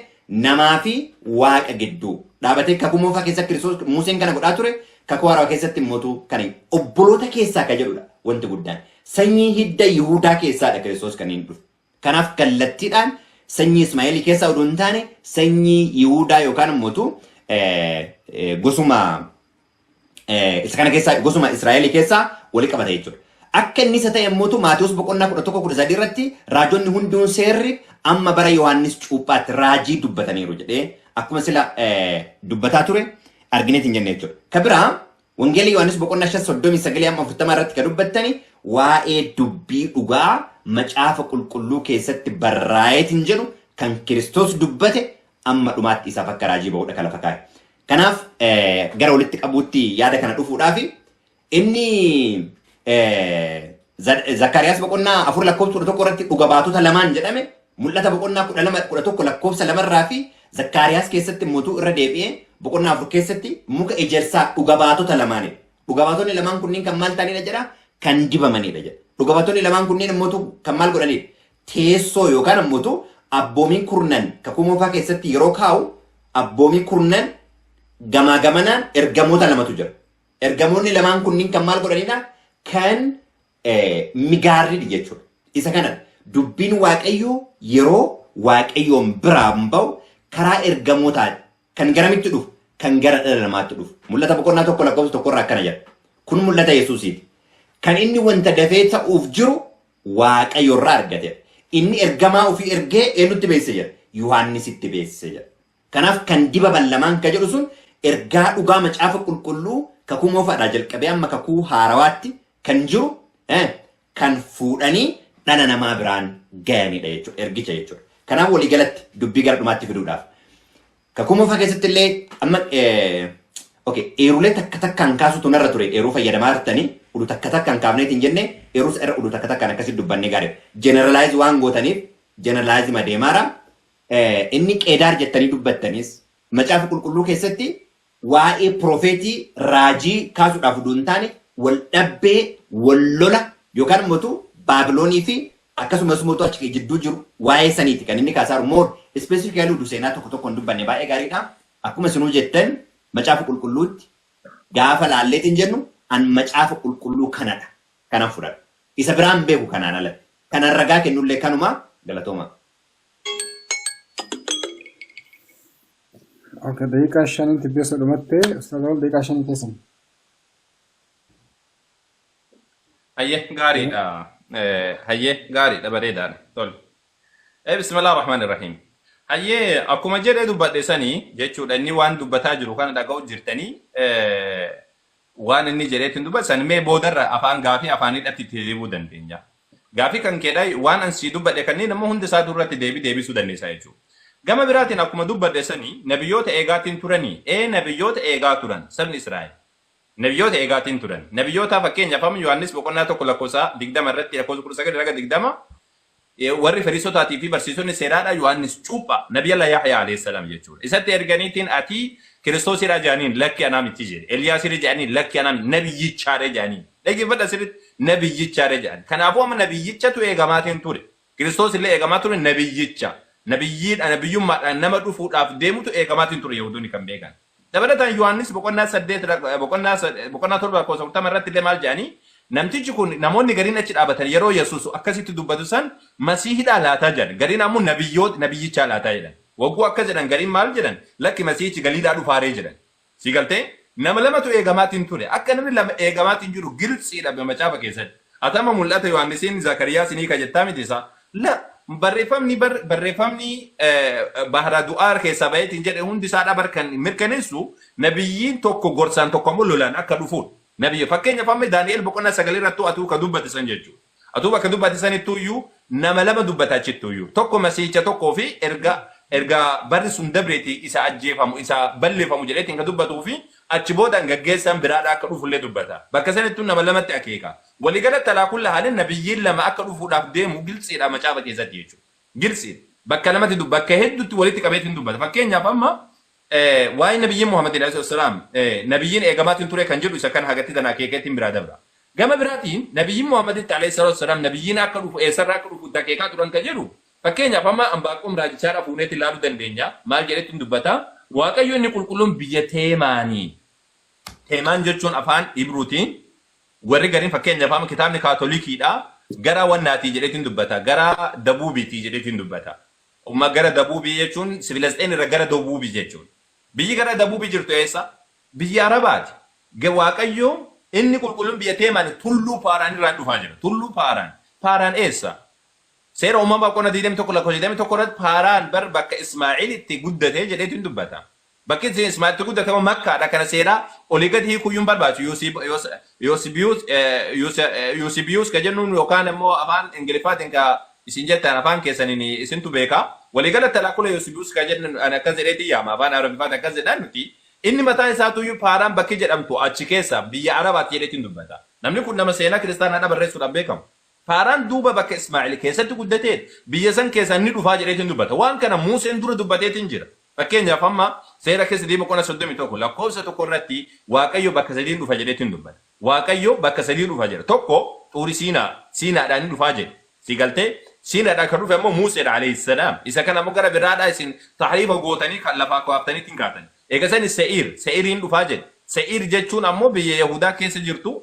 namaa fi Waaqa gidduu dhaabatee kakuu moofaa keessa Kiristoos Museen kana godhaa ture, kakuu haarawaa keessatti immoo kan obboloota keessaa ka jedhudha wanti guddaan. Sanyii hidda Yihuudaa keessaadha Kiristoos kan inni dhufe. Kanaaf kallattiidhaan sanyii Ismaa'eelii keessaa odoo hin taane sanyii Yihuudaa yookaan immoo gosuma isa kana keessaa gosuma Israa'eelii keessaa wali qabata jechuudha. Akka inni isa ta'e immoo Maatewos boqonnaa 11 13 irratti raajonni hunduun seerri amma bara Yohaannis cuuphaatti raajii dubbataniiru jedhee akkuma sila dubbataa ture argineet hin jenne jechuudha. Ka biraa Wangeela Yohaannis boqonnaa 5 39 amma 40 irratti ka dubbattani waa'ee dubbii dhugaa macaafa qulqulluu keessatti barraa'eetiin jedhu kan Kiristoos dubbate amma dhumaatti isaaf akka raajii ba'uudha kan lafa kaa'e. Kanaaf gara walitti qabuutti yaada kana dhufuudhaaf inni Zakkaariyaas boqonnaa 4 lakkoofsa 11 irratti dhuga baatota lamaan jedhame mul'ata boqonnaa 12 11 lakkoofsa 2 irraa fi Zakkaariyaas keessatti mootuu irra deebi'ee boqonnaa 4 keessatti muka ejersaa dhuga baatota lamaanidha. Dhuga baatonni lamaan kunniin kan maal ta'anidha jedha? Kan dibamanidha jedha. Dhuga baatonni lamaan kunniin immoo kan maal godhanidha? Teessoo yookaan immoo abboomiin kurnan kakuu moofaa keessatti yeroo kaa'u abboomii kurnan gamaa gamanaan ergamoota lamatu jira. Ergamoonni lamaan kunniin kan maal godhanidha? Kan migaarridhi jechuudha. Isa kana dubbiin Waaqayyoo yeroo Waaqayyoon biraan ba'u karaa ergamootaa kan garamitti dhufu? Kan gara dhala namaatti dhufu. Mul'ata boqonnaa 1 lakkoofsa 1 irraa akkana jedha. Kun mul'ata Yesuusiiti. Kan inni wanta dafee ta'uuf jiru Waaqayyo irraa argatedha. Inni ergamaa ofii ergee eenyutti beeksise jedha? Yohaannisitti beeksise jedha. Kanaaf kan dibaban lamaan ka jedhu sun ergaa dhugaa macaafa qulqulluu kakuu moofaadhaa jalqabee amma kakuu haarawaatti kan jiru kan fuudhanii dhala namaa biraan gayanidha jechuudha. Ergicha jechuudha. Kanaaf waliigalatti dubbii gara dhumaatti fiduudhaaf. Kakuu moofaa keessatti illee amma okay, eerulee takka takkaan kaasutu narra ture eeruu fayyadamaa jirtanii udu takka takkaan kaafneetiin jenne eerus irra udu takka takkaan akkasitti dubbannee gaarii. Generalize waan gootaniif generalize madeemaara. Inni Qeedaar jettanii dubbattanis macaafa qulqulluu keessatti waa'ee profeetii raajii kaasuudhaaf utuu hin taane wal dhabbee wal lola yookaan immoo Baabiloonii fi akkasumas immoo achi jidduu jiru waa'ee saniiti kan inni kaasaa jiru. More specifically utuu seenaa tokko tokko hin dubbanne baay'ee gaariidha. Akkuma isinuu jettan macaafa qulqulluutti gaafa laalleetiin jennu an macaafa qulqulluu kanadha kanan fudhadha. Isa biraan beeku kanaan alatti. Kanan ragaa kennullee kanuma galatooma. Okay, daqiiqaa shaniin tibbeessa dhumatte. Ustaaz Awwal daqiiqaa shanii keessan. Hayyee gaariidha. Hayyee gaariidha bareedaadha. Tole. Bismillah ar-Rahmaan ar-Rahiim. Hayyee akkuma jedhee dubbadhe sanii jechuudha inni waan dubbataa jiru kana dhaga'u jirtanii waan inni jedheetiin dubbate san mee boodarra afaan gaafii afaanidhatti itti deebi'uu dandeenya. Gaafii kan keedha waan an sii dubbadhe kanneen immoo hunda isaa duratti deebii deebisuu dandeessa jechuudha. Gama biraatiin akkuma dubbadhe sanii nabiyyoota eegaatiin turanii nabiyyoota eegaa turan sabni Israa'el. Nabiyyoota eegaatiin turan. Nabiyyoota fakkeenyaaf amma Yohaannis boqonnaa 1 lakkoofsa 20 irratti lakkoofsa 19 haga 20 warri Fariisotaatii fi barsiisonni seeraadha Yohaannis cuuphaa Nabiyallah Yahyaa alayhi salaam jechuudha. Isatti erganiitiin ati Kiristoosidha jedhaniin lakki anaa miti jedhe. Eliyaasidha jedhaniin lakki anaa miti nabiyyichaadha jedhaniin. Dhaggeeffadha sirriitti nabiyyichaadha jedhan. Kanaafuu amma nabiyyichatu eegamaatiin ture. Kiristoos illee eegamaa ture nabiyyicha. Nabiyyiidha nabiyyummaadhaan nama dhufuudhaaf deemutu eegamaatiin ture Yahudoonni kan beekan. Dabalataan Yohaannis boqonnaa 8 boqonnaa 7 lakkoofsa 40 irratti illee maal jedhanii namtichi kun namoonni gariin achi dhaabatan yeroo Yesuus akkasitti dubbatu san Masiihidhaa laataa jedhan. Gariin ammoo nabiyyoota nabiyyichaa laataa jedhan. Wagguu akkas jedhan gariin maal jedhan lakki Masiihichi Galiilaa dhufaaree jedhan. Si galtee nama lamatu eegamaatiin ture. Akka namni lama eegamaatiin jiru giltsiidha macaafa keessatti. Atama mul'ata Yohaannisiin Zakariyaas ni kajettaa miti isaa. La barreeffamni barreeffamni bahara du'aa keessaa baheetiin jedhe hundi isaa dhabar kan mirkaneessu nabiyyiin tokko gorsaan tokko ammoo lolaan akka dhufuudha. Nabiyyi fakkeenyaaf amma Daani'el boqonnaa 9 irrattuu atuu ka dubbate san jechuudha. Atuu bakka dubbate sanittuu iyyuu nama lama dubbata achittuu iyyuu. Tokko masiihicha tokkoo fi erga barri sun dabreeti isa ajjeefamu isa balleeffamu jedheetiin ka dubbatuu fi achi boodaan gaggeessaan biraadhaa akka dhufullee dubbata. Bakka sanittuu nama lamatti akeeka. Waliigalatti alaa kulla haalin nabiyyiin lama akka dhufuudhaaf deemu giltsiidha macaafa keessatti jechuudha. Giltsiidha. Bakka lamatti bakka hedduutti walitti qabeetiin dubbata. Fakkeenyaaf amma waa'ee nabiyyiin Muhammad alayhi salaam nabiyyiin eegamaatiin ture kan jedhu isa kan hagatti tana akeekeetiin biraa dabra. Gama biraatiin nabiyyiin Muhammad alayhi salaam nabiyyiin akka dhufu eessarraa akka dhufu akeekaa turan kan jedhu fakkeenyaaf amma Anbaaqoom raajichaadha fuuneetti ilaaluu dandeenya. Maal jedhetti dubbata? Waaqayyo inni qulqulluun biyya Teemaanii. Teemaan jechuun afaan Ibruutiin warri gariin fakkeenyaaf amma kitaabni Kaatolikiidha. Gara wannaatii jedheetiin dubbata. Gara Dabuubiitii jedheetiin dubbata. Umma gara Dabuubii jechuun Filisxeen irra gara Dabuubii jechuudha. Biyyi gara Dabuubii jirtu eessa? Biyya Arabaati. Waaqayyo inni qulqulluun biyya Teemaan tulluu Paaraan irraan dhufaa jira. Tulluu Paaraan. Paaraan eessa? Seera uumamaa boqonnaa 21 lakkoofsa 21 irratti Paaraan bar bakka Ismaa'eel itti guddatee jedheetiin dubbata. Bakki Ismaa'eel itti guddate Makkaadha. Kana seeraa olii gadi hiikuyyuu hin barbaachisu. Yuusibiyuus ka jennuun yookaan immoo afaan Ingiliffaatiin ka isin jettan afaan keessaniin isintu beeka. Waliigalatti alaakula Yuusibiyuus ka jennuun akkas jedheetiin yaama afaan Arabiffaatiin akkas jedhan nuti. Inni mataa isaatuyyuu Paaraan bakki jedhamtu achi keessa biyya Arabaatti jedheetiin dubbata. Namni kun nama seenaa kiristaanaadha barreessuudhaan beekamu. Paaraan duuba bakka Ismaa'eel keessatti guddateedha. Biyya san keessa inni dhufaa jedheetiin dubbata. Waan kana Museen dura dubbateetiin jira. Fakkeenyaaf amma seera keessa deema boqonnaa 31 lakkoofsa 1 irratti Waaqayyo bakka sadiin dhufa jedheetiin dubbata. Waaqayyo bakka sadiin dhufa jedha. Tokko Xuuri Siinaa, Siinaadhaan inni dhufaa jedhe. Si galtee Siinaadhaan kan dhufe ammoo Museedha alayhi salaam. Isa kana ammoo gara biraadhaa isin tahriifa gootanii kan lafaa kaaftaniitiin kaatan. Eega sani Se'iir, Se'iriin dhufaa jedhe. Se'iir jechuun ammoo biyya Yahudaa keessa jirtu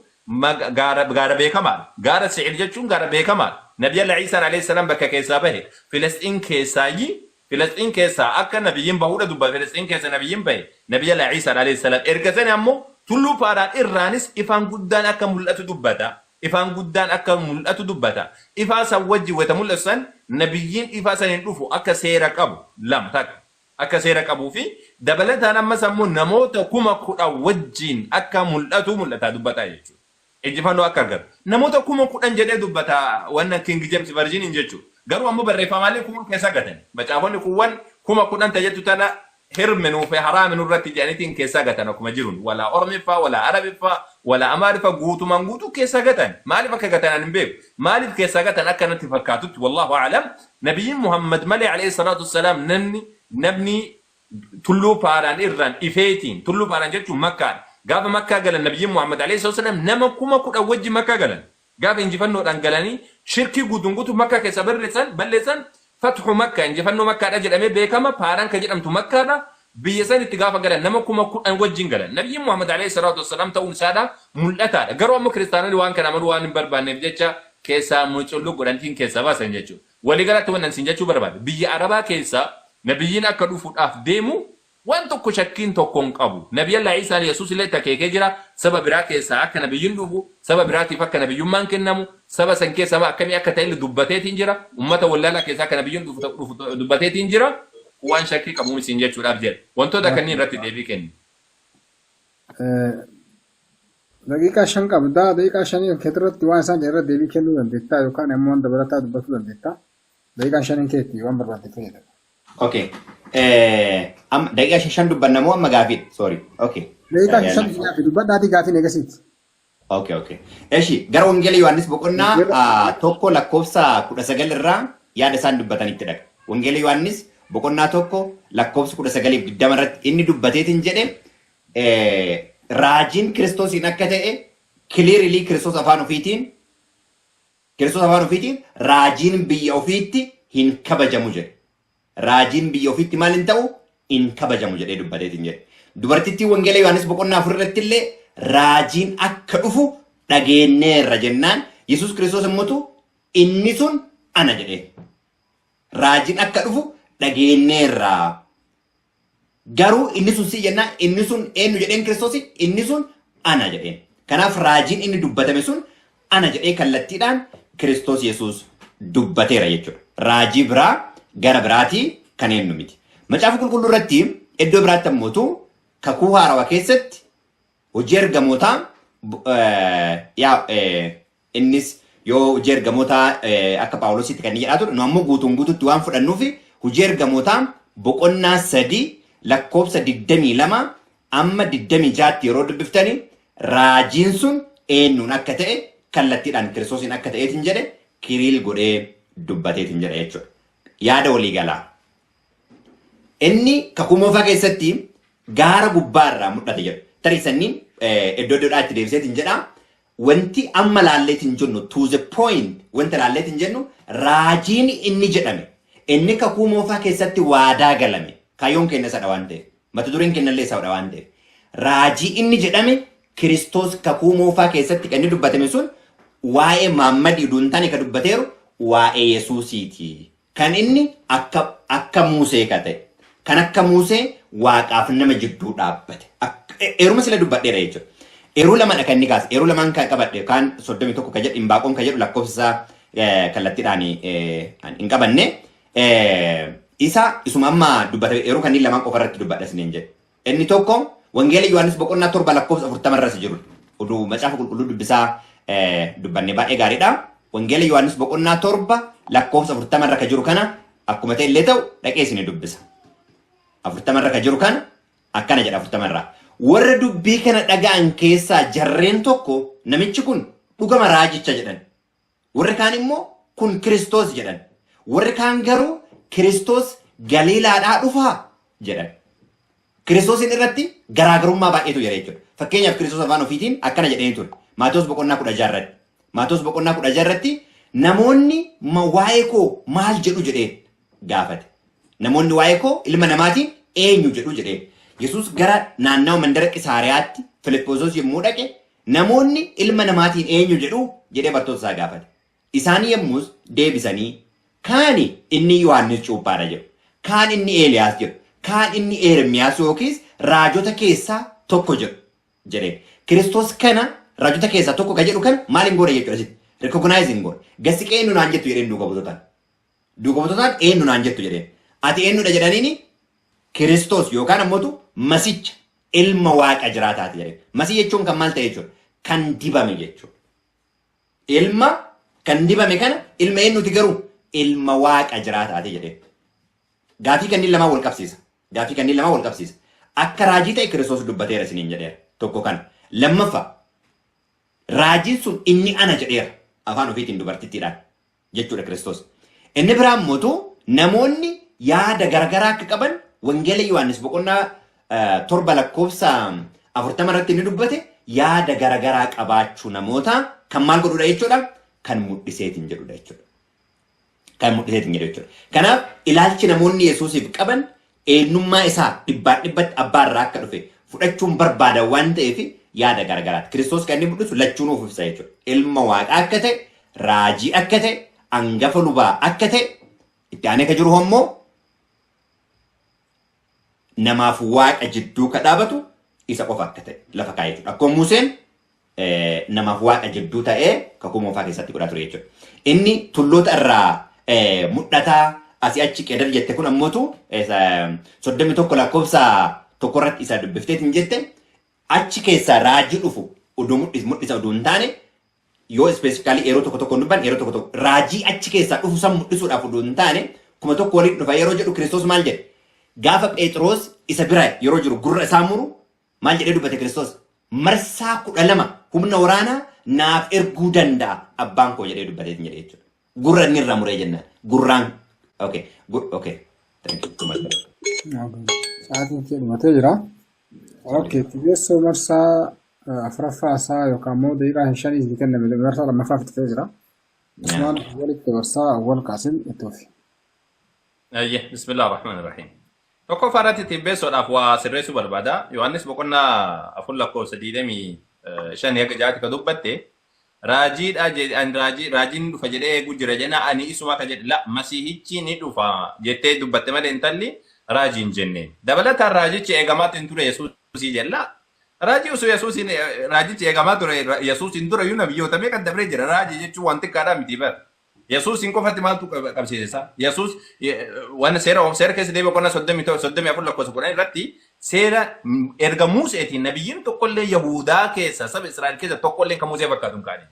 gaara beekamaadha. Gaara Se'iir jechuun gaara beekamaadha. Nabiyyi Iisaan alayhi salaam bakka keessaa bahe Filisxiin keessaayi Filisxiin keessaa akka nabiyyiin bahuudha dubbata. Filisxiin keessa nabiyyiin bahe Nabiyyi Iisaan alayhi salaam. Erga sani ammoo tulluu Paaraan irraanis ifaan guddaan akka mul'atu dubbata. Ifaan guddaan akka mul'atu dubbata. Ifaa san wajji wayita mul'atu san nabiyyiin ifaa saniin dhufu akka seera qabu lama takka. Akka seera qabuu fi dabalataan ammas ammoo namoota 10,000 wajjiin akka mul'atu mul'ataa dubbataa jechuudha. Injifannoo akka argatu. Namoota 10,000 jedhee dubbata wanna King James Version jechuudha. Garuu ammoo barreeffamaalee kuuwwan keessa gatan. Macaafonni kuuwwan 10,000 tajettu tana hirminuu fi haraaminuu irratti jedhaniitiin keessa gatan akkuma jiruun. Walaa Oromiffaa, walaa Arabiffaa, walaa Amaariffaa guutumaan guutuu keessa gatan. Maaliif akka gatan ani hin beeku. Maaliif keessa gatan akka natti fakkaatutti wallahu a'lam. Nabiyyiin Muhammad malee alayhi salaatu wassalaam namni tulluu Paaraan irraan ifeetiin tulluu Paaraan jechuun Makkaadha. Gaafa Makkaa galan nabiyyiin Muhammad alayhi salaatu wassalaam nama 10,000 wajji Makkaa galan. Gaafa injifannoodhaan galanii shirkii guutuun guutuu Makkaa keessa balleessan fathu Makkaa injifannoo Makkaadha jedhamee beekama. Paaraan kan jedhamtu Makkaadha. Biyya sanitti gaafa galan nama 10,000 wajjin galan. Nabiyyiin Muhammad alayhi salaatu wassalaam ta'uun isaadha mul'ataadha. Garuu ammoo kiristaanonni waan kana amanuu waan hin barbaanneef jecha keessaa mucullu godhantiin keessaa baasan jechuudha. Waliigalatti wannan isin jechuu barbaade biyya Arabaa keessa nabiyyiin akka dhufuudhaaf deemu waan tokko shakkiin tokko hin qabu. Nabiyyi Iisaan Yesuus illee akeekee jira. Saba biraa keessaa akka nabiyyiin dhufu, saba biraatiif akka nabiyyummaan kennamu, saba san keessa akkamii akka ta'e dubbateetiin jira. Uummata wallaalaa keessaa akka nabiyyiin dhufu dubbateetiin jira. Waan shakkii qabu isin jechuudhaaf jedha. Wantoota kanneen irratti deebii kenni. Daqiiqaa 5 qabdaa. Daqiiqaa 5 keetirratti waan isaan jedhan irratti deebii kennuu dandeettaa yookaan immoo waan dabalataa dubbachuu dandeettaa. Daqiiqaan 5 keetti waan barbaadde fayyadama. Okay. Amma daqiiqaa 5 dubbanna moo amma gaafiidha? Sorry. Okay. Daqiiqaa 5 gaafi dubbadhaatii gaafiin eegasiiti. Okay. Eshi, gara Wangeela Yohaannis boqonnaa 1 lakkoofsa 19 irraa yaada isaan dubbatanitti dhaqa. Wangeela Yohaannis boqonnaa 1 lakkoofsa 19 fi 20 irratti inni dubbateetiin jedhe, raajiin Kiristoosiin akka ta'e clearly Kiristoos afaan ofiitiin raajiin biyya ofiitti hin kabajamu jedhe. Raajiin biyya ofiitti maal hin ta'u? Hin kabajamu jedhee dubbateetiin jedhe. Dubartittiin Wangeela Yohaannis boqonnaa 4 irratti illee raajiin akka dhufu dhageenyeerra jennaan, Yesuus Kiristoos immoo inni sun ana jedhee. Raajiin akka dhufu dhageenyeerra. Garuu inni sun si jennaan, inni sun eenyu jedheen Kiristoos? Inni sun ana jedheen. Kanaaf raajiin inni dubbatame sun ana jedhee kallattiidhaan Kiristoos Yesuus dubbateera jechuudha. Raajii biraa gara biraatii kan eenyu miti. Macaafa Qulqulluu irratti iddoo biraatti ammootu Kakuu Haarawaa keessatti Hojii Ergamootaa, yaa innis yoo Hojii Ergamootaa akka Phaawulositti kan inni jedhaa ture, nu ammoo guutuun guututti waan fudhannuuf, Hojii Ergamootaa boqonnaa 3 lakkoofsa 22 amma 26tti yeroo dubbiftani, raajiin sun eenyuun akka ta'e kallattiidhaan Kiristoosiin akka ta'eetiin jedhe clear godhee dubbateetiin jedha jechuudha. Yaada waliigalaa. Inni Kakuu Moofaa keessatti gaara gubbaarraa mul'ate jedhu. Tarii sanniin iddoo iddoodhaa itti deebiseetiin jedha. Wanti amma laalleetiin jennu, to the point, wanta laalleetiin jennu, raajiin inni jedhame, inni Kakuu Moofaa keessatti waadaa galame, kaayyoon keenya isadha waan ta'eef, mata dureen keenya illee isadha waan ta'eef, raajii inni jedhame Kiristoos Kakuu Moofaa keessatti kan inni dubbatame sun waa'ee Maammadii utuu hin taane kan dubbateeru waa'ee Yesuusiiti. Kan inni akka Muusee ka ta'e. Kan akka Muusee Waaqaaf nama jidduu dhaabbate. Eeruma sila dubbadheera jechuudha. Eeruu lamadha kan inni kaase. Eeruu lamaan kan qabadhe kaan 31 ka jedhu, Imbaaqoon ka jedhu lakkoofsa isaa kallattiidhaan hin qabanne. Isa isuma amma dubbatame eeruu kanneen lamaan qofa irratti dubbadha isiniin jedhe. Inni tokko Wangeela Yohaannis boqonnaa 7 lakkoofsa 40 irras jiru. Oduu Macaafa Qulqulluu dubbisaa dubbanne baay'ee gaariidha. Wangeela Yohaannis boqonnaa 7 lakkoofsa 40 irra ka jiru kana akkuma ta'e illee ta'u dhaqee isinii dubbisa. 40 irra ka jiru kana akkana jedha, 40 irraa. Warra dubbii kana dhaga'an keessaa jarreen tokko, "Namichi kun dhugama raajicha" jedhan. Warri kaan immoo, "Kun Kiristoos" jedhan. Warri kaan garuu, "Kiristoos Galiilaadhaa dhufaa?" jedhan. Kiristoosiin irratti garaagarummaa baay'eetu jira jechuudha. Fakkeenyaaf, Kiristoos afaan ofiitiin akkana jedhee ture. Maatewos boqonnaa 16 irratti. Maatewos boqonnaa 16 irratti namoonni waa'ee koo maal jedhu jedhee gaafate. Namoonni waa'ee koo, ilma namaatiin eenyu jedhu jedhee. Yesuus gara naannawa mandara Qisaariyaatti Filiphoosos yommuu dhaqe, namoonni ilma namaatiin eenyu jedhu jedhee bartoota isaa gaafate. Isaan yommus deebisanii, kaani inni Yohaannis cuuphaadha jedhu. Kaan inni Eeliyaas jedhu. Kaan inni Ermiyaas yookiis raajota keessaa tokko jedhu jedhee. Kiristoos kana raajota keessaa tokko ka jedhu kana maal hin goone jechuudha asitti? Recognize hin goone. Gasiqee eenyu naan jettu jedheen duuka buutotaan. Duuka buutotaan eenyu naan jettu jedheen. Ati eenyudha jedhaniini, Kiristoos yookaan ammootu Masicha, ilma Waaqa jiraataati jedheen. Masii jechuun kan maal ta'e jechuudha? Kan dibame jechuudha. Ilma kan dibame kana ilma eenyuti garuu? Ilma Waaqa jiraataati jedheen. Gaafii kanneen lamaan wal qabsiisa. Gaafii kanneen lamaan wal qabsiisa. Akka raajii ta'e Kiristoos dubbateera isiniin jedheera. Tokko kana. Lammaffaa, raajiin sun inni ana jedheera. Afaan ofiitiin dubartittiidhaan jechuudha Kiristoos. Inni biraan mootu namoonni yaada garagaraa akka qaban Wangeela Yohaannis boqonnaa 7 lakkoofsa 40 irratti inni dubbate yaada garagaraa qabaachuu namoota kan maal godhudha jechuudha? Kan mul'iseetiin jedhudha jechuudha. Kan mul'iseetiin jedhu jechuudha. Kanaaf ilaalchi namoonni Yesuusiif qaban eenyummaa isaa dhibbaan dhibbatti abbaa irraa akka dhufe fudhachuun barbaadan waan ta'eef yaada garagaraati. Kiristoos kan inni mul'isu lachuun of ibsa jechuudha. Ilma Waaqaa akka ta'e, raajii akka ta'e, hangafa lubaa akka ta'e, itti aanee ka jiru immoo namaaf Waaqa jidduu ka dhaabatu isa qofa akka ta'e lafa kaa'ee jechuudha. Akkuma Museen namaaf Waaqa jidduu ta'ee Kakuu Moofaa keessatti godhaa ture jechuudha. Inni tulloota irraa mul'ataa asii achi Qeedar jette kun ammootu 31 lakkoofsa 1 irratti isa dubbifteetiin jette, achi keessaa raajii dhufu oduu mul'isa oduu hin taane, yoo specifically yeroo tokko tokko dubban, yeroo tokko tokko raajii achi keessaa dhufu san mul'isuudhaaf oduu hin taane, 1000 waliin dhufa yeroo jedhu Kiristoos maal jedhe? Gaafa Phexros isa bira yeroo jiru gurra isaa muru maal jedhee dubbate Kiristoos? Marsaa 12 humna waraanaa naaf erguu danda'a abbaan koo jedhee dubbateetiin jedhe jechuudha. Gurra inni irraa muree jennaan. Gurraan. Okay. Okay. Thank you so much. Sa'aatiin kee dhumatee jira. Okay, Tibeessoo marsaa afuraffaa isaa yookaan immoo daqiiqaa shanii isin kenname marsaa lammaffaaf itti jira. Usmaan walitti dabarsaa Awwal Qaasim itti fufi. Ayyee, bismillah ar-Rahmaan ar-Rahiim. Tokkoffaa irratti tibbeessoodhaaf waa sirreessuu barbaada. Yohaannis boqonnaa 4 lakkoofsa 25 haga 6tti ka dubbatte raajiidha ani raajii raajiin ni dhufa jedhee eeguu jira jenna ani isuma ka jedhe la masiihichi ni dhufa jettee dubbatte malee intalli raajii hin jenne. Dabalataan raajichi eegamaatti hin ture Yesuusii jella. Raajii osoo Yesuusiin raajichi eegamaa ture Yesuusiin dura iyyuu nabiyyoota meeqa dabree jira. Raajii jechuun waan xiqqaadhaa miti bara. Yesuusiin qofatti maaltu qabsiise isaa? Yesuus waan seera seera keessa deebi'u boqonnaa 34 lakkoofsa 10 irratti seera erga Museetiin nabiyyiin tokkollee Yahudaa keessa saba Israa'el keessa tokkollee kan Musee fakkaatu hin kaane.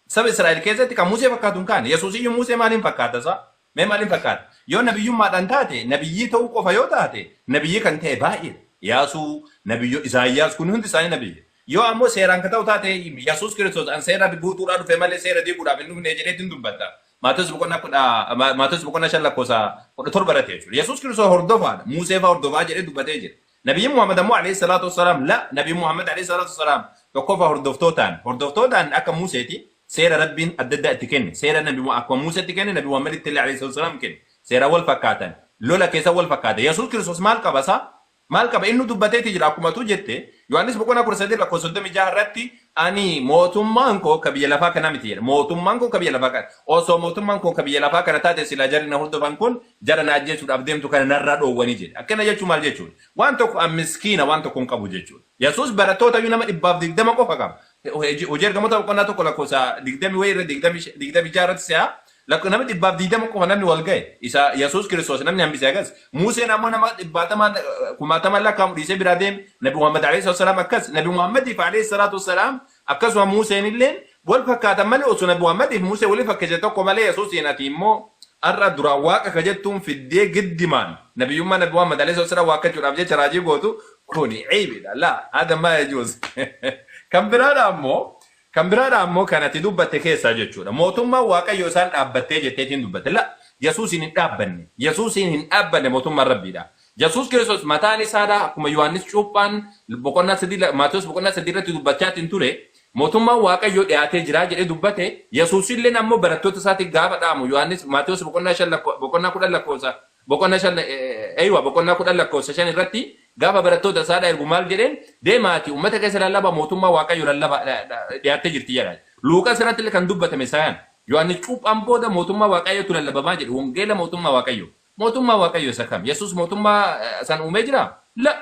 Saba Israa'el keessatti kan Musee fakkaatu hin kaane. Yesuus iyyuu Musee maaliin fakkaata isaa? Mee maaliin fakkaata? Yoo nabiyyummaadhaan taate nabiyyii ta'uu qofa yoo taate nabiyyii kan ta'e baay'eedha. Yaasuu, nabiyyo Isaayyaas kun hundi isaanii nabiyya. Yoo ammoo seeraan ka ta'u taate Yesuus Kiristoos an seera guutuudhaa dhufe malee seera diiguudhaaf hin dhufne jedheetiin dubbata. Maatewos boqonnaa kudha Maatewos boqonnaa 5 lakkoofsa 17 irratti jechuudha. Yesuus Kiristoos hordofaadha. Musee fa'aa hordofaa jedhee dubbatee jira. Nabiyyiin Muhammad ammoo alayhi salaatu wassalaam la Nabii Muhammad alayhi salaatu wassalaam tokkoffaa hordoftootaan akka Museeti seera Rabbiin adda addaa itti kenne. Seera Nabi akkuma Museetti kenne Nabi Muhammaditti illee alayhi salaatu wassalaam kenne. Seera wal fakkaatan. Lola keessa wal fakkaata. Yesuus Kiristoos maal qaba isaa? Maal qaba? Inni dubbateeti jira akkuma tu jette Yohaannis boqonnaa 13 lakkoofsa 36 irratti ani mootummaan koo ka biyya lafaa kana miti jedhe. Mootummaan koo ka biyya lafaa kana. Osoo mootummaan koo ka biyya lafaa kana taate silaa jarri na hordofan kun jara na ajjeesuudhaaf deemtu kana narraa dhoowwanii jedhe. Akkana jechuun maal jechuudha? Waan tokko an miskiina waan tokko hin qabu jechuudha. Yesuus barattoota iyyuu nama 120 qofa qaba. Hojii ergamoota boqonnaa 1 lakkoofsa 20 wayii irra 26 irratti si'a nama 120 qofa namni wal ga'e isa Yesuus Kiristoos namni hambise agas. Museen ammoo nama dhibbaatamaan kumaatamaan lakkaa'amu dhiisee biraa deeme. Nabi Muhammad alayhi salaam akkas. Nabi Muhammadiif alayhi salaatu wassalaam akkasuma Museen illee wal fakkaatan malee osoo Nabi Muhammadiif Musee walii fakkeesse tokko malee Yesuusiin ati immoo har'a duraan waaqa ka jettuun fiddee giddimaan nabiyyummaa Nabi Muhammad alayhi salaam waaqachuudhaaf jecha raajii gootu kuni ceebidha. Laa hada maa yajuuz. Kan biraadha ammoo kan ati dubbatte keessaa jechuudha. Mootummaan Waaqayyo isaan dhaabbattee jetteetiin dubbatte. La Yesuusiin hin dhaabbanne. Yesuusiin hin dhaabbanne mootummaan Rabbiidha. Yesuus Kiristoos mataan isaadha akkuma Yohaannis cuuphaan boqonnaa 3 Maatewos boqonnaa 3 irratti dubbachaatiin ture. Mootummaan Waaqayyoo dhiyaatee jira jedhee dubbate. Yesuus illee ammoo barattoota isaatiif gaafa dhaamu Yohaannis Maatewos boqonnaa 5 boqonnaa 10 lakkoofsa boqonnaa 5 eeywa boqonnaa 10 lakkoofsa 5 irratti gaafa barattoota isaadha ergu maal jedheen? Deemaati uummata keessa lallabaa, mootummaa Waaqayyo lallabaa, dhiyaattee jirti jedha. Luuqas irratti illee kan dubbatame sayaan Yohaannis cuuphaan booda mootummaa Waaqayyootu lallabamaa jedhe, wangeela mootummaa Waaqayyo. Mootummaa Waaqayyo isa kam? Yesuus mootummaa san uumee jiraa? La.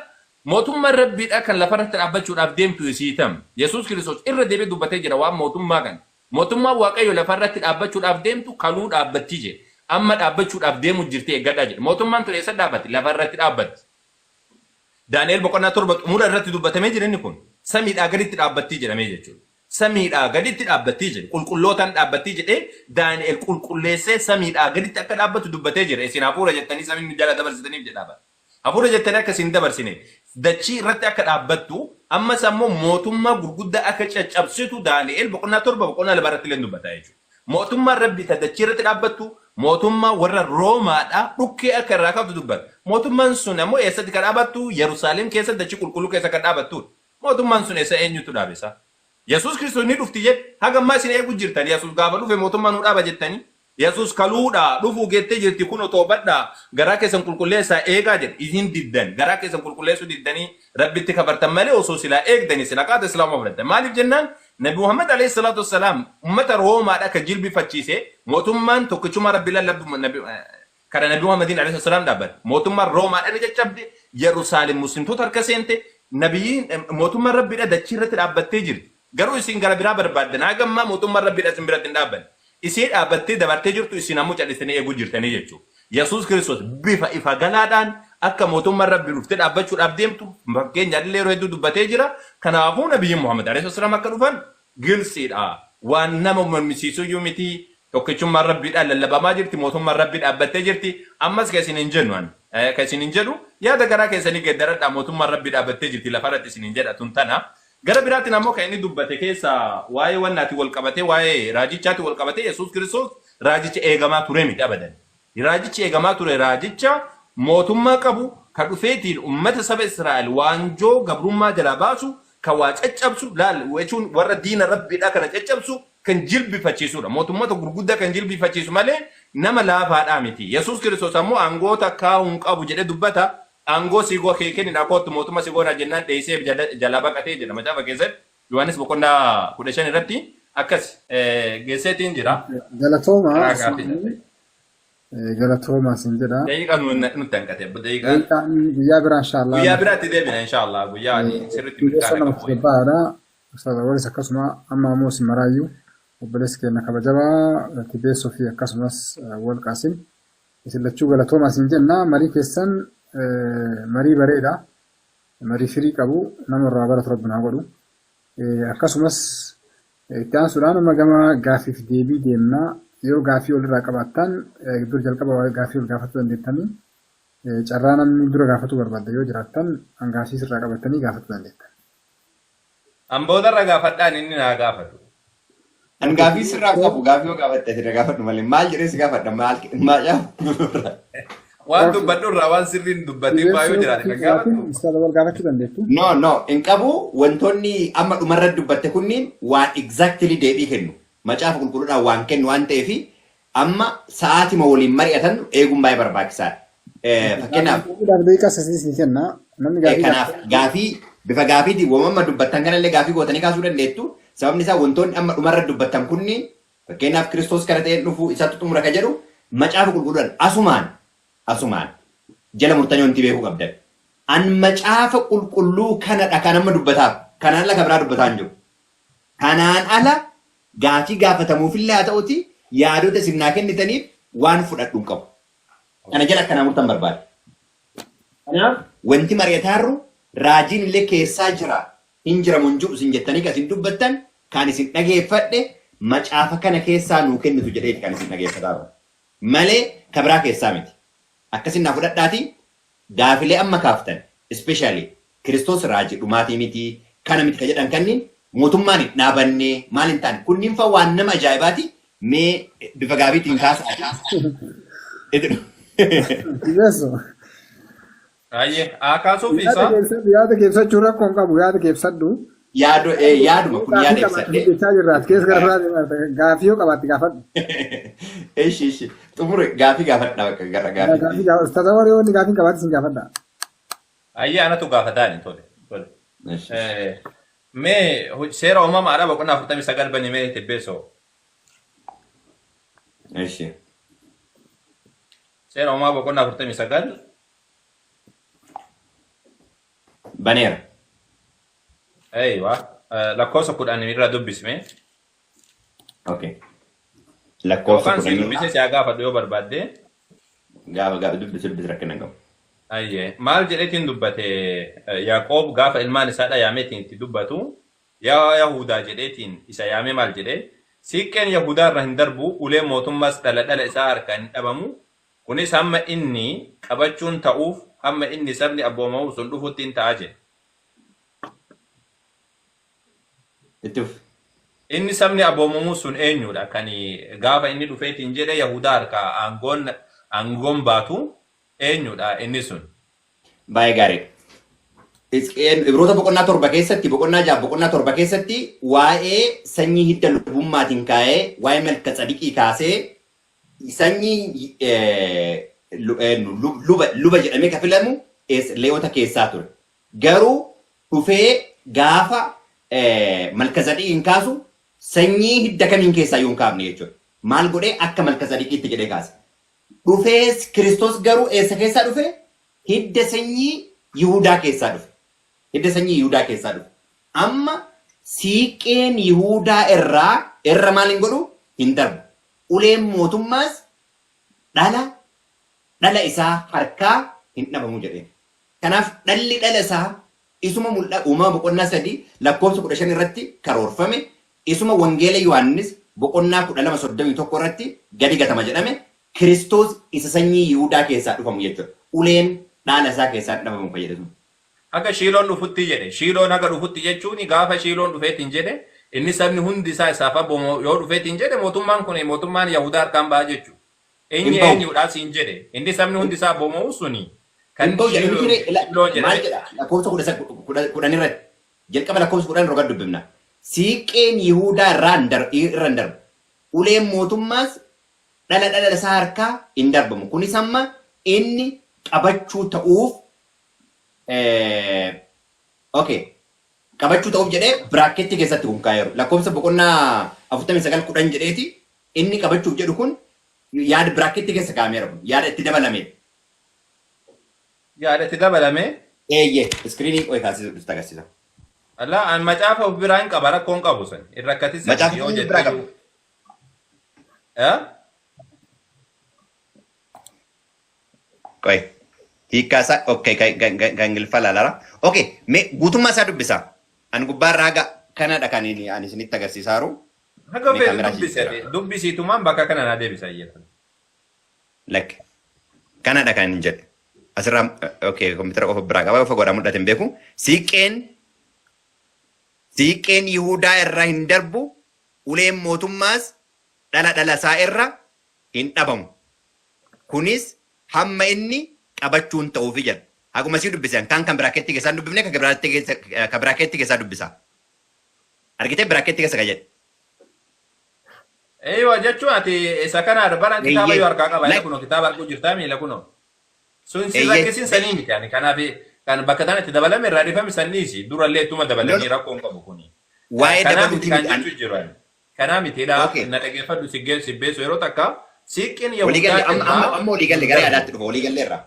Mootummaan Rabbiidha kan lafarratti dhaabbachuudhaaf deemtu isii tam. Yesuus Kiristoos irra deebi'ee dubbatee jira waan mootummaa kana. Mootummaan Waaqayyo lafarratti dhaabbachuudhaaf deemtu kaluu dhaabbatti jedhe. Amma dhaabbachuudhaaf deemu jirti, eeggadhaa jedhe. Mootummaan tun eessa dhaabbatti? Lafarratti dhaabbatti. Daani'el boqonnaa 7 xumura irratti dubbatamee jira inni kun. Samiidhaa gaditti dhaabbattii jedhamee jechuudha. Samiidhaa gaditti dhaabbattii jedhe. Qulqullootaan dhaabbattii jedhee Daani'el qulqulleessee samiidhaa gaditti akka dhaabbatu dubbatee jira. Isin hafuura jettanii samiin jala dabarsitaniif jedhaa bara. Hafuura jettanii akka isin dabarsine dachii irratti akka dhaabbattu ammas ammoo mootummaa gurguddaa akka caccabsitu Daani'el boqonnaa 7 boqonnaa 2 irratti illee dubbata jechuudha. Mootummaan Rabbii ta dachii irratti dhaabbattu mootummaa warra Roomaadhaa dhukkee akka irraa qabdu dubbata. Mootummaan sun ammoo eessatti kan dhaabbattu? Yerusaalem keessa, dachii qulqulluu keessa kan dhaabbattudha. Mootummaan sun eessa, eenyutu dhaabe isaa? Yesuus Kiristoos ni dhufti jedhe. Haga ammaa isin eegu jirtan. Yesuus gaafa dhufe mootummaa nu dhaaba jettanii. Yesuus kaluudha dhufuu geettee jirti, kun toobadhaa, garaa keessan qulqulleessaa eegaa jedhe. Isin diddan, garaa keessan qulqulleessuu diddanii Rabbitti kafartan malee osoo silaa eegdanii sila qaata Islaama fudhattan. Maaliif jennaan Nabi Muhammad alayhi salaatu wassalaam ummata Roomaadha ka jilbifachiise. Mootummaan tokkichummaa Rabbi lallabdu nabi kana Nabi Muhammadiin alayhi salaam dhaabbate. Mootummaan Roomaadha ni caccabde, Yerusaalem muslimtoota harka seente, nabiyyiin mootummaan Rabbiidha dachii irratti dhaabbattee jirti. Garuu isin gara biraa barbaaddan, haga ammaa mootummaan Rabbiidha isin biratti hin dhaabbanne. Isii dhaabbattee dabartee jirtu isin ammoo cal'istanii eeguu jirtanii jechuudha. Yesuus Kiristoos bifa ifa galaadhaan akka mootummaan Rabbii dhuftee dhaabbachuudhaaf deemtu fakkeenya illee yeroo hedduu dubbatee jira. Kanaafuu nabiyyiin Muhammad alayhi salaam akka dhufan gilsiidha. Waan nama mormisiisuyyuu miti. Tokkichummaan rabbiidhaan lallabamaa jirti. Mootummaan rabbii dhaabbattee jirti. Ammas kan isin hin jennu ani. Kan isin hin jedhu yaada garaa keessanii geeddaradhaa, mootummaan rabbii dhaabbattee jirti lafarratti isin hin jedha tun tana. Gara biraatiin ammoo kan inni dubbate keessa waa'ee wannaati wal qabatee, waa'ee raajichaati wal qabatee, Yesuus Kiristoos raajicha eegamaa ture miti abadan. Raajichi eegamaa ture raajicha mootummaa qabu ka dhufeetiin ummata saba Israa'el waanjoo gabrummaa jalaa baasu, kan waa caccabsu laal jechuun warra diina rabbiidhaa kana caccabsu kan jilbifachiisudha. Mootummoota gurguddaa kan jilbifachiisu malee nama laafaadhaa miti. Yesuus Kiristoos ammoo aangoota kaa'uun qabu jedhee dubbata. Aangoo si goo kee kennina, kootu mootummaa si goona jennaan dheessee jalaa baqatee jedha macaafa keessatti. Yohaannis boqonnaa 15 irratti akkas geesseetiin jira. Galatooma. Karaa gaaffii. Galatooma sin jedha. Daqiiqaa nutti hanqate. Daqiiqaa Daqiiqaan guyyaa biraa inshaallah. Guyyaa biraatti deebina inshaallah. Guyyaa ani sirriitti Qindeessoo milkaa'ina namatti qabu. gabbaadha. Ustaaz Awalis, akkasuma amma ammoo isin maraayyuu obboleessi keenya kabajamaa Tibeessoo fi akkasumas Wal Qaasim, isin lachuu galatoomaa isin jenna. Marii keessan marii bareeda. Marii firii qabu, nama irraa baratu rabbi naa godhu. Akkasumas itti aansuudhaan amma gama gaaffiif deebii deemna. Yoo gaaffii walirraa qabaattan dur jalqaba gaaffii wal gaafachuu dandeettanii, carraa namni dura gaafachuu barbaadda yoo jiraattan hangaaffii sirraa qabattanii gaafachuu dandeettan. An boodarra gaafadhaan, inni naa gaafatu. An gaafii sirraa qabu, gaafii yoo gaafatte asirra gaafadhu malee maal jedhee si gaafadha, maal maal? Waan dubbadhu irraa waan sirriin dubbatiin faa yoo jiraate kan gaafadhu. Ustaaz wal gaafachuu dandeettu. No, no, hin qabu. Wantoonni amma dhumarra dubbatte kunniin waan exactly deebii kennu. Macaafa qulqulluudhaan waan kennu waan ta'eef amma sa'aatima waliin mari'atan eeguun baay'ee barbaachisaadha. Fakkeenyaaf Gaaffiidhaaf daqiiqaa 3 isin kenna. Namni gaafii kanaaf gaafii bifa gaafiitiin waan amma dubbattan kanallee gaafii gootanii kaasuu dandeettu. Sababni isaa wantoonni amma dhumarra dubbattan kunniin, fakkeenyaaf Kiristoos kana ta'een dhufu isatti xumura ka jedhu, macaafa qulqulluudhaan asumaan jala murtanii wanti beekuu qabdan. An macaafa qulqulluu kanadha kan amma dubbataaf. Kanaan ala kan biraa dubbataa hin jiru. Kanaan ala gaafii gaafatamuufillee haa ta'uti yaadota isin naa kennitaniif waan fudhadhu hin qabu. Kana jala akkanaa murtan barbaada. Kanaaf wanti mari'ataarru raajiin illee keessaa jira hin jiramu hin jiru isin jettanii kan isin dubbattan, kan isin dhageeffadhe macaafa kana keessaa nuu kennitu jedheeti kan isin dhageeffataaru. Malee ka biraa keessaa miti. Akkasin naa fudhadhaati gaafilee amma kaaftan, especially Kiristoos raajii dhumaatii miti kana miti ka jedhan kanniin, mootummaan hin dhaabanne maal hin taane kunniin fa waan nama ajaa'ibaati, mee bifa gaafiitiin kaasaati. Tibeessoo. Ayyee haa kaasuuf Yaada isaa. keessadhu, yaada keessachuu rakkoo hin qabu, yaada keessadhu. Yaado yaaduma kun yaada Gaafii qabaatte ibsadhe. jechaa jirraat keessa gara biraa deemaa, gaafii yoo qabaatte gaafadhu. Ishi ishi xumure, gaafii gaafadha bakka gara gaafii. Gaafii gaafadhu. Ustaaz Awwal yoo inni gaafii qabaatte isin gaafadha. Ayyee, anatu gaafataani, tole. Tole. Ishi ishi. Mee seera uumamaadha boqonnaa 49 bani mee, Tibbeessoo. Ishi. Seera uumamaa boqonnaa 49. Baneera. Eeywa, lakkoofsa 10 irraa dubbisme. Okay. Lakkoofsa Yookaan si 10. dubbisee si haa gaafadhu yoo barbaadde. Gaafa gaafa, dubbisi dubbisi, rakkina hin qabu. Ayyee, maal jedheetiin dubbate Yaaqoob gaafa ilmaan isaadha yaameetiin itti dubbatu? Yaa Yahudaa jedheetiin isa yaamee maal jedhee? Siiqqeen Yahudaa irra hin darbu, uleen mootummaas dhala dhala isaa harkaa hin dhabamu. Kunis hamma inni qabachuun ta'uuf, hamma inni sabni abboomamuuf sun dhufutti hin ta'a jedhe. Itti fufi. Inni sabni abboomamuu sun eenyudha? Kan gaafa inni dhufeetiin jedhe Yahudaa harkaa aangoon baatu eenyudha inni sun? Baay'ee gaariidha. Hisqeel Ibroota boqonnaa 7 keessatti, boqonnaa 6, boqonnaa 7 keessatti waa'ee sanyii hidda lubummaatiin kaa'ee, waa'ee Malka Tsadiqii kaasee, sanyii luba jedhamee kan filamu Leewota keessaa ture. Garuu dhufee gaafa Malka Tsadiqiin kaasu sanyii hidda kamiin keessaa iyyuu hin kaafne jechuudha. Maal godhee? Akka Malka Tsadiqiitti jedhee kaase. Dhufees Kiristoos garuu eessa keessaa dhufe? Hidda sanyii Yihuudaa keessaa dhufe. Hidda sanyii Yihuudaa keessaa dhufe. Amma siiqqeen Yihuudaa irraa irra maal hin godhu? Hin darbu. Uleen mootummaas dhala dhala isaa harkaa hin dhabamu jedheen. Kanaaf dhalli dhala isaa isuma mul'a Uumama boqonnaa 3 lakkoofsa 15 irratti karoorfame, isuma Wangeela Yohaannis boqonnaa 12:31 irratti gadi gatama jedhame Kiristoos isa sanyii Yihudaa keessaa dhufamu jechuudha. Uleen dhaala isaa keessaa dhabamu kan jedhe sun. Haga Shiiloon dhufutti jedhe. Shiiloon haga dhufutti jechuun gaafa Shiiloon dhufeetiin jedhe, inni sabni hundi isaa isaaf abboomu yoo dhufeetiin jedhe, mootummaan kun mootummaan Yahudaa harkaan ba'a jechuudha. Hin Eenyu bahu. Eenyudha siin jedhe. Inni sabni hundi isaa abboomamu suni Hin kan bahu jedhe. Inni Shiiloo ila Shiiloo maal jedhame. Jedha lakkoofsa 10 irratti, jalqaba lakkoofsa 10 roga dubbifna. Siiqqeen Yihudaa irraa irra hin darbu. Uleen mootummaas dhala dhala isaa harkaa hin darbamu. Kunis amma inni qabachuu ta'uuf, okay, qabachuu ta'uuf jedhee biraaketti keessatti kun kaa'eeru. Lakkoofsa boqonnaa 49:10 jedheeti, inni qabachuuf jedhu kun yaada biraaketti keessa kaa'ameera, kun yaada itti dabalame. Yaada itti dabalame. Eeyyee, iskiriinii qo'ee kaasisuu dhufta agarsiisa. Allaa an macaafa of biraa hin qaba, rakkoon qabu san. Hin rakkatisan Macaafa yoo kamiin biraa jette qaba? iyyuu. Eh? Qo'ee. Hiikkaa isaa, okay, kan Ingiliffaa ilaalara. Okay, mee guutummaa isaa dubbisa. An gubbaarraa haga kanadha kan inni ani isinitti agarsiisaa jiru. Haga Mee feetu kaameraa dubbisi jijjiira. ati. Dubbisiitumaan bakka kana naa deebisa iyyata. Lakki. Kanadha kan inni jedhe. Asirraa, okay, kompiitara qofa biraa qaba, fagoodhaa mul'ate hin beeku. Siiqqeen Yihudaa irra hin darbu, uleen mootummaas dhala dhala isaa irra hin dhabamu. Kunis hamma inni qabachuun ta'uufi jedha. Haguma sii dubbisan kan kan biraaketti keessaa hin dubbifne, kan biraaketti keessaa dubbisa. Argitee, biraaketti keessa kan jedhe. Eeywa, jechuun ati isa kana baran kitaaba yoo harkaa qaba, Like kunoo kitaaba arguu jirtaa miila kunoo. Sun si rakkisin sanii miti ani, kanaaf kan bakka tana itti dabalame irraa dhifame sanniisi, durallee ittuma dabalanii rakkoon qabu kuni. Waa'ee Kanaa miti dabaluutii kan miti an. jechuu jiru ani. Kanaa mitiidha, na dhageeffadhu, si geessu si beessu yeroo takka siiqqeen Waliigalle Yahudaa amma amma irraa amma waliigalle hin gara darbu. yaadaatti dhufa waliigalle irraa.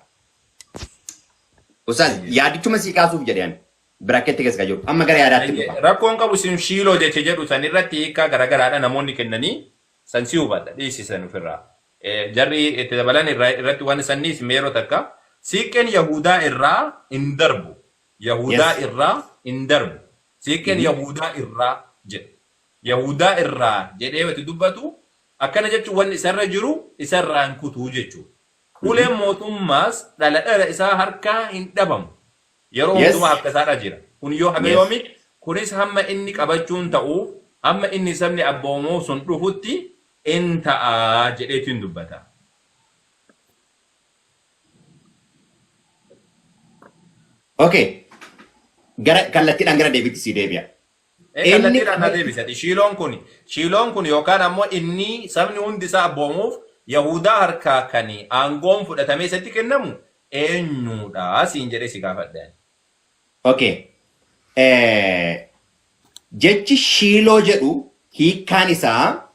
Ustaaz, yaadichuma sii kaasuuf jedhe, ani biraaketti keessa kan jiru amma gara yaadaatti dhufa. Rakkoon qabu sin Shiiloo jecha jedhu san irratti hiikkaa garagaraadha namoonni kennanii, san si hubadha, dhiisisan ofirraa. Jarri itti dabalan irratti waan sanniis yeroo takka siiqqeen Yahudaa irraa hin darbu. Yahudaa irraa hin darbu. Siiqqeen Yahudaa irraa jedha. Yahudaa irraa jedhee itti dubbatu akkana jechuun wanni isarra jiru isarraa hin kutuu jechuudha. Uleen mootummaas dhala dhala isaa harkaa hin dhabamu. Yeroo hundumaa harka isaadha jira. Kun yoo haga yoomitti? Kunis hamma inni qabachuun ta'uuf, hamma inni sabni abboomuu sun dhufutti in ta'a jedheetu hin dubbata. Okay. Gara kallattiidhaan gara deebiitti sii deebi'a. Inni Kallattiidhaan na deebisati. Shiiloon kun yookaan ammoo inni sabni hundi isaa abboomuuf Yahudaa harkaa kan aangoon fudhatamee isatti kennamu eenyudha siin jedhee si gaafadhe. Okay. Jechi Shiiloo jedhu hiikkaan isaa,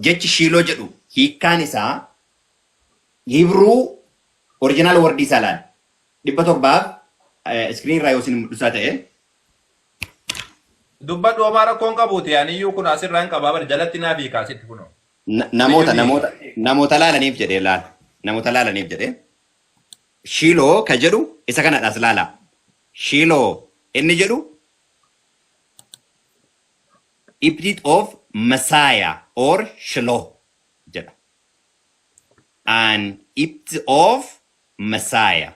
jechi Shiiloo jedhu hiikkaan isaa, Hibruu original wordii isaa ilaali. 700 iskiriin irraa yoo isin mul'isaa ta'e. Dubbadhu, homaa rakkoon qabuuti. Ani iyyuu kun asirraa hin qabaa, bara jalatti naaf hiikaa asitti kunoo. Namoota Iyyuu namoota namoota laalaniif jedhee laala. Namoota laalaniif jedhee. Shiiloo ka jedhu isa kanadhaas laala. Shiiloo inni jedhu epithet of Messiah or Shiloh jedha. An epithet of Messiah.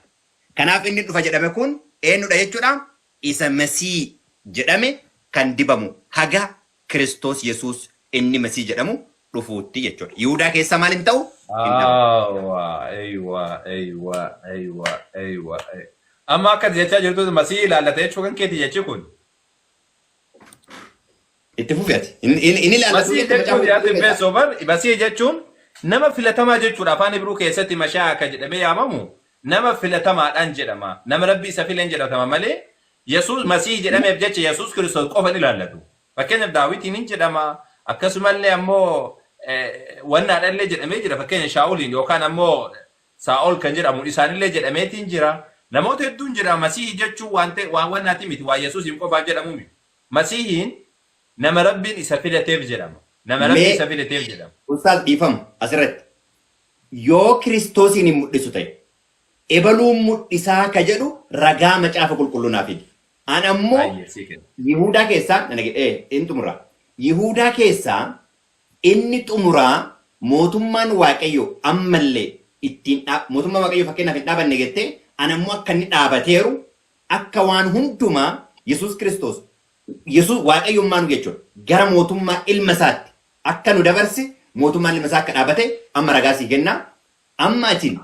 Kanaaf inni dhufa jedhame kun eenyudha jechuudha? Isa Masii jedhame kan dibamu, haga Kiristoos Yesuus inni Masii jedhamu dhufuutti jechuudha. Yihudaa keessaa maal hin ta'u? Hin dhabamu. Awwa, eywa, eywa, eywa, eywa. Amma akka jechaa jirtu Masii ilaallata jechuu kan keeti jechi kun. Itti fufi ati. Inni ilaallatu Masii jette jechuun macaafa yaadni qulqulluu keessaa. beesoo bar Masii jechuun nama filatamaa jechuudha. Afaan Ibruu keessatti Mashaa akka jedhamee yaamamu nama filatamaadhaan jedhama. Nama Rabbi isa fileen jedhatama malee Yesuus Masii jedhameef jecha Yesuus Kiristoos qofa hin ilaallatu. Fakkeenyaaf Daawitiin hin jedhama. Akkasumallee ammoo wannaadhallee jedhamee jira. Fakkeenya Shaa'uliin yookaan ammoo Saa'ol kan jedhamu isaanillee jedhameetiin jira. Namoota hedduun jedhama. Masiihii jechuun waan ta'e waan wannaati miti, waan Yesuusiin qofaaf jedhamu miti. Masiihiin nama Rabbiin isa filateef jedhama. Nama Rabbi Mee isa filateef jedhama. Ustaaz, dhiifama asirratti. Yoo Kiristoosiin hin mul'isu ta'e, ebaluun mul'isaa ka jedhu ragaa macaafa qulqulluu naa fidi. An ammoo Baay'ee sii kenna. Yihuudaa keessaa na dhage, in xumura. Yihuudaa keessaa Inni xumuraa mootummaan Waaqayyo ammallee ittiin mootummaa Waaqayyo fakkeenyaaf hin dhaabanne jettee, ana immoo akka inni dhaabateeru, akka waan hundumaa Yesuus Kiristoos, Yesuus Waaqayyummaa nu jechuudha, gara mootummaa ilma isaatti akka nu dabarse, mootummaan ilma isaa akka dhaabate amma ragaa sii kennaa. Amma atiin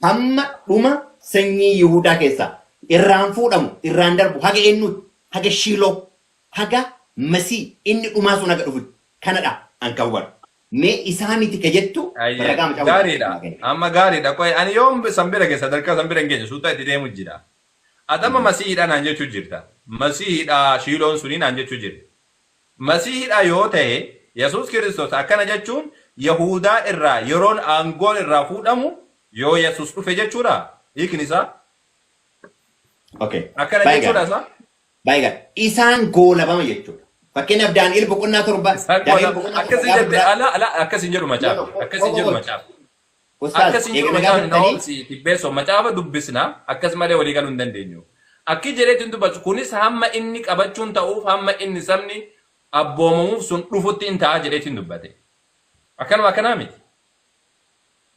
hamma dhuma sanyii Yihuudaa keessaa irraan fuudhamu, irraan darbu, haga eenyuutti? Haga Shiiloo, haga Masii inni dhumaa sun haga dhufutti. Kanadha an kan hubadhu. Mee isaa miti ka jettu ragaa Macaafa Gaariidha. Amma gaariidha. Qoy, ani yoom san bira geessa? Sadarkaa san bira hin geenye, suutaa itti deemu jira. Ati amma Masihiidha naan jechuu jirta. Masihiidha Shiiloon sunii naan jechuu jirta. Masihiidha yoo ta'e, Yesuus Kiristoos akkana jechuun Yahudaa irraa yeroon aangoon irraa fuudhamu yoo Yesuus dhufe jechuudha. Hiikni isaa akkana Baay'ee jechuudha gaarii. isaa. Baay'ee gaarii. Isaan goolabama jechuudha. Fakkeenyaaf Daani'el boqonnaa 7, Isaan Daani'el goolaba. boqonnaa 7 Akkasin gaafa jette duraa. ala ala akkasin jedhu macaafi. Akkasin jedhu macaafi. Ustaaz, Akkasin jedhu eega nagaa macaafni na fudhattanii obsi tibbeessoo macaafa dubbisna, akkas malee walii galuu hin dandeenyu. Akki jedheetiin dubbatu kunis hamma inni qabachuun ta'uuf, hamma inni sabni abboomamuuf sun dhufutti in ta'a jedheetiin dubbate. Akkanuma akkanaa miti.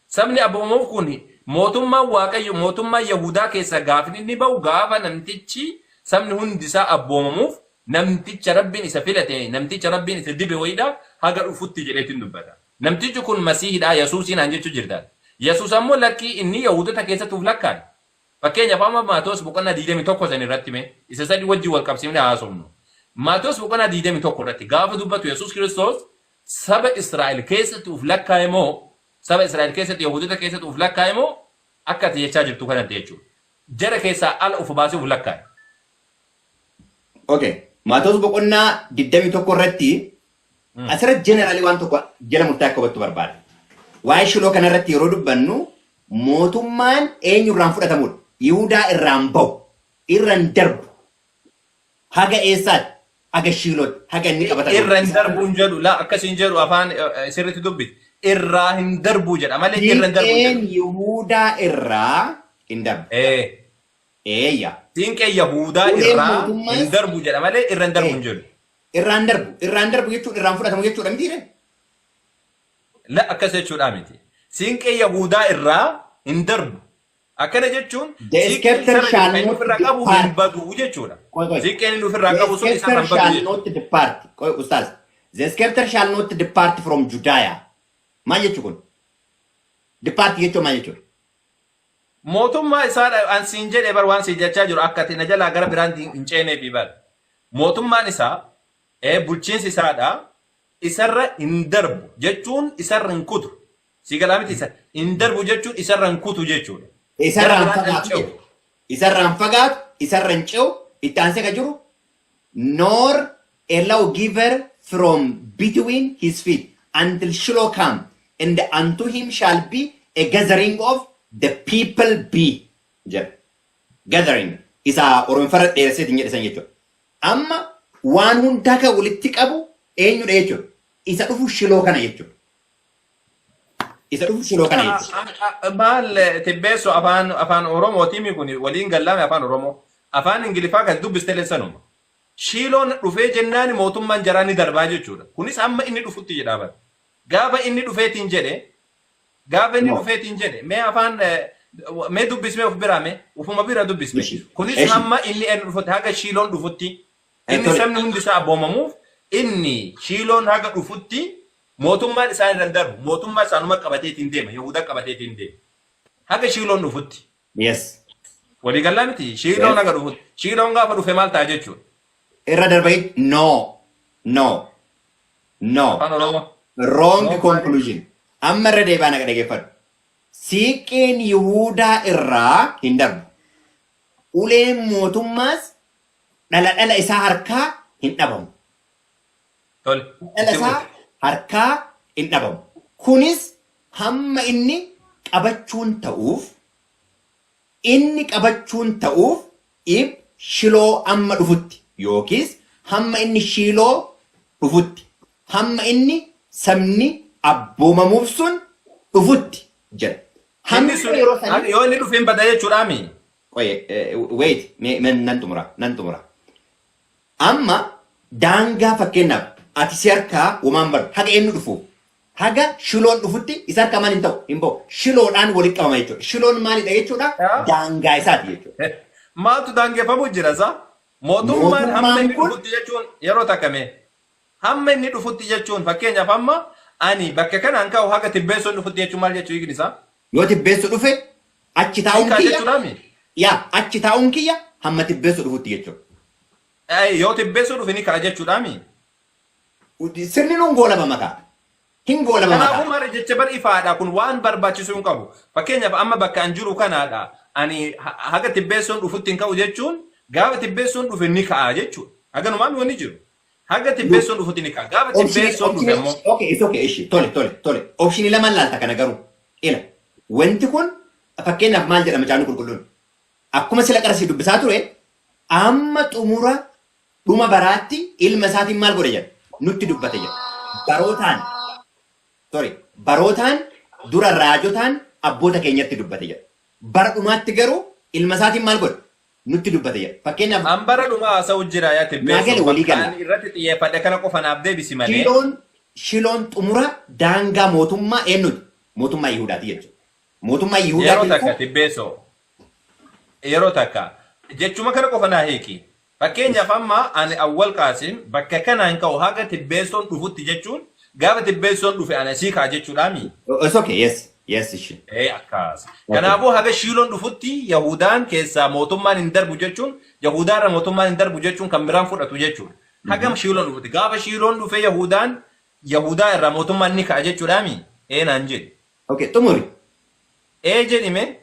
Sabni abboomamuuf kun mootummaan Waaqayyo mootummaa Yahudaa keessa gaafni inni ba'u gaafa namtichi sabni hundisaa abboomamuuf, namticha Rabbiin isa filate, namticha Rabbiin isa dibe wayiidha haga dhufutti jedheetiin dubbata. Namtichi kun Masiihidha Yesuusiin naan jechuu jirtan. Yesuus ammoo lakkii, inni Yahudota keessatti uf lakkaa'e. Fakkeenyaaf amma Maatewos boqonnaa 21 san irratti mee isa sadi wajjin wal qabsiifnee haasofnu. Maatewos boqonnaa 21 irratti gaafa dubbatu Yesuus Kiristoos saba Israa'el keessatti uf lakkaa'e moo, saba Israa'el keessatti, Yahudota keessatti uf lakkaa'e moo, akka ati jechaa jirtu kanatti jechuudha? Jara keessaa ala uf baasee uf lakkaa'e. Okay. Maatewos boqonnaa 21 irratti asirratti generally waan tokko jala murtaa akka hubattu barbaada. Waa'ee Shiloo kanarratti yeroo dubbannu mootummaan eenyurraan fudhatamudha? Yihudaa irraan bahu, irraan darbu. Haga eessaatti? Haga Shiilootti, haga inni qabatamu. Irra hin darbu hin jedhu, laa, akkas hin jedhu. Afaan sirriitti dubbisi. Irraa hin darbu jedha malee irra hin darbu hin Siinqeen jedhu. Yihudaa irraa hin darbu. Eeyya. Siinqee Yahudaa Uleen irraa hin mootummaas darbu jedha malee irra hin darbu hin jedhu. Irraan darbu. Irraan darbu jechuun irraan fudhatamu jechuudha mitiire? La, akkas jechuudha miti. Siinqee Yahudaa irraa hin darbu. Akkana jechuun The siiqqeen scepter isarra jiru shall kan inni not ofirraa qabu hin depart. badu jechuudha. Qoy qoy. Siiqqeen inni ofirraa The qabu sun isarraa scepter hin badu shall jechuudha. not depart. Qoy ustaaz. The scepter shall not depart from Judea. Maal jechuu kun? Depart jechuun maal jechuudha? Mootummaa isaa an siin jedhe bar, waan siin jechaa jiru akka ati na jalaa gara biraan hin ceeneefi bar. Mootummaan isaa, bulchiinsi isaadha, isarra hin darbu jechuun isarra hin kutu. Si galaa miti? Isa hin darbu jechuun isarra hin kutu jechuudha. Gara Isarraan biraan hin fagaatu ce'u. jedha. Isarraan fagaatu, isarra hin ce'u, itti aansee kan jiru nor a lawgiver from between his feet until Shiloh come, and unto him shall be a gathering of the people be jedha. Gathering isa Oromooffarra dheeresseetiin jedhe san jechuudha. Amma waan hundaa kan walitti qabu eenyudha jechuudha? Isa dhufu Shiloo kana jechuudha. Isa dhufu Shiloo kana jechuudha. Maal tibbeessu, afaan Oromootiin kun waliin gallaame, afaan Oromoo. Afaan Ingiliffaa kan dubbiste sanuma. Shiiloon dhufee jennaan mootummaan jaraa ni darbaa jechuudha. Kunis hamma inni dhufutti jedhaa bara. Gaafa inni dhufeetiin jedhe, gaafa inni No. dhufeetiin jedhe, mee afaan mee dubbismee of biraa, mee ufuma bira dubbisme. Eshi. Kunis Eshi. hamma inni eenyu dhufutti, haga Shiiloon dhufutti, inni Tole. sabni hundi isaa abboomamuuf, inni Shiiloon haga dhufutti mootummaan isaan irra hin darbu. Mootummaa isaanuma qabateetiin deema. Yahudaa qabateetiin deema. Haga Shiiloon dhufutti. Waliigalaa miti? Shiiloon haga dhufutti. Shiiloon gaafa dhufe maal ta'a jechuudha? Irra darbee, no. No. No. Afaan Oromoo. Wrong No, maali? conclusion. Amma irra deebi'aa naga dhageeffadhu. Siiqqeen Yihuudaa irraa hin darbu. Uleen mootummaas dhala dhala isaa harkaa hin dhabamu. Tole. Dhala Itti isaa fufi. harkaa hin dhabamu. Kunis hamma inni qabachuun ta'uuf, inni qabachuun ta'uuf ib Shiloo amma dhufutti, yookiis hamma inni Shiiloo dhufutti, hamma inni sabni abboomamuuf sun dhufutti jedha. Inni Hamma sun yeroo sanii yoo inni dhufe hin bada jechuudhaami. Qoye, wait, mee nan xumura, nan xumura. Amma daangaa fakkeenyaaf Ati si harkaa womaan baru haga eenyu dhufu, haga Shiloon dhufutti isa harkaa maal hin ta'u, hin ba'u. Shiloodhaan walitti qabama jechuudha. Shiloon maalidha jechuudha? Daangaa isaati jechuudha. Maaltu daangeffamu jira sa? Mootummaan hamma Mootummaan inni kun dhufutti jechuun yeroo takkame. Hamma inni dhufutti jechuun, fakkeenyaaf, amma ani bakka kanaan ka'u haga tibbeessoon dhufutti jechuun maal jechuu hiikni isaa? Yoo tibbeessu dhufe achi taa'uun Hiikaa kiyya jechuudhaami? Yaa, achi taa'uun kiyya hamma tibbeessu dhufutti jechuudha. Yoo tibbeessoo dhufe ni ka'a jechuudhaami? Sirni nun goolabama ka'a. Hin goolabama Kanaafuu ka'a. mara jecha bar ifaadha, kun waan barbaachisuu hin qabu. Fakkeenyaaf, amma bakka an jiru kanaadha. Ani haga tibbeessoon dhufutti hin ka'u jechuun gaafa tibbeessoon dhufe ni ka'a jechuudha. Haganumaan wanni jiru. Haga tibbeessoon dhufutti ni ka'a. Gaafa Option tibbeessoon dhufe option ammoo. Okay, it's okay, ishi, tole, tole, tole. Option lamaan laalta kana garuu. Ila, wanti kun fakkeenyaaf maal jedhama Macaafni Qulqulluun? Akkuma sila qarasii dubbisaa ture, amma xumura dhuma baraatti ilma isaatiin maal godhe jedha? Nutti dubbate jedha. Barootaan, sorry, barootaan dura raajotaan abboota keenyatti dubbate jedha. Bara dhumaatti garuu ilma isaatiin maal godhe? Nutti dubbate jedha. Fakkeenyaaf An bara dhumaa haasa'u jira yaa naa tibbeessoo. gale, walii Bakka galla. ani irratti xiyyeeffadhe kana qofa naaf deebisi malee. Shiloon xumura daangaa mootummaa eenyuti? Mootummaa Yihudaati jechuudha. Mootummaa Yihudaa Yeroo takka keessaa tibbeessoo. Yeroo takka jechuma kana qofa naa hiiki. Fakkeenyaaf, amma ani Awwal Qaasim bakka kanaan ka'u haga tibbeessoon dhufutti jechuun gaafa tibbeessoon dhufe ani asii ka'a jechuudhaami? It's okay, yes, ishi. Ee, akkas. Okay. Kanaafuu haga Shiiloon dhufutti Yahudaan keessaa mootummaan hin darbu jechuun, Yahudaarra mootummaan hin darbu jechuun kan biraan fudhatu jechuudha. Hagam Shiiloon dhufutti. Gaafa Shiiloon dhufe Yahudaan Yahudaa irraa mootummaan ni ka'a jechuudhaami? Ee naan jedhi. Okay, xumuri. Ee jedhime.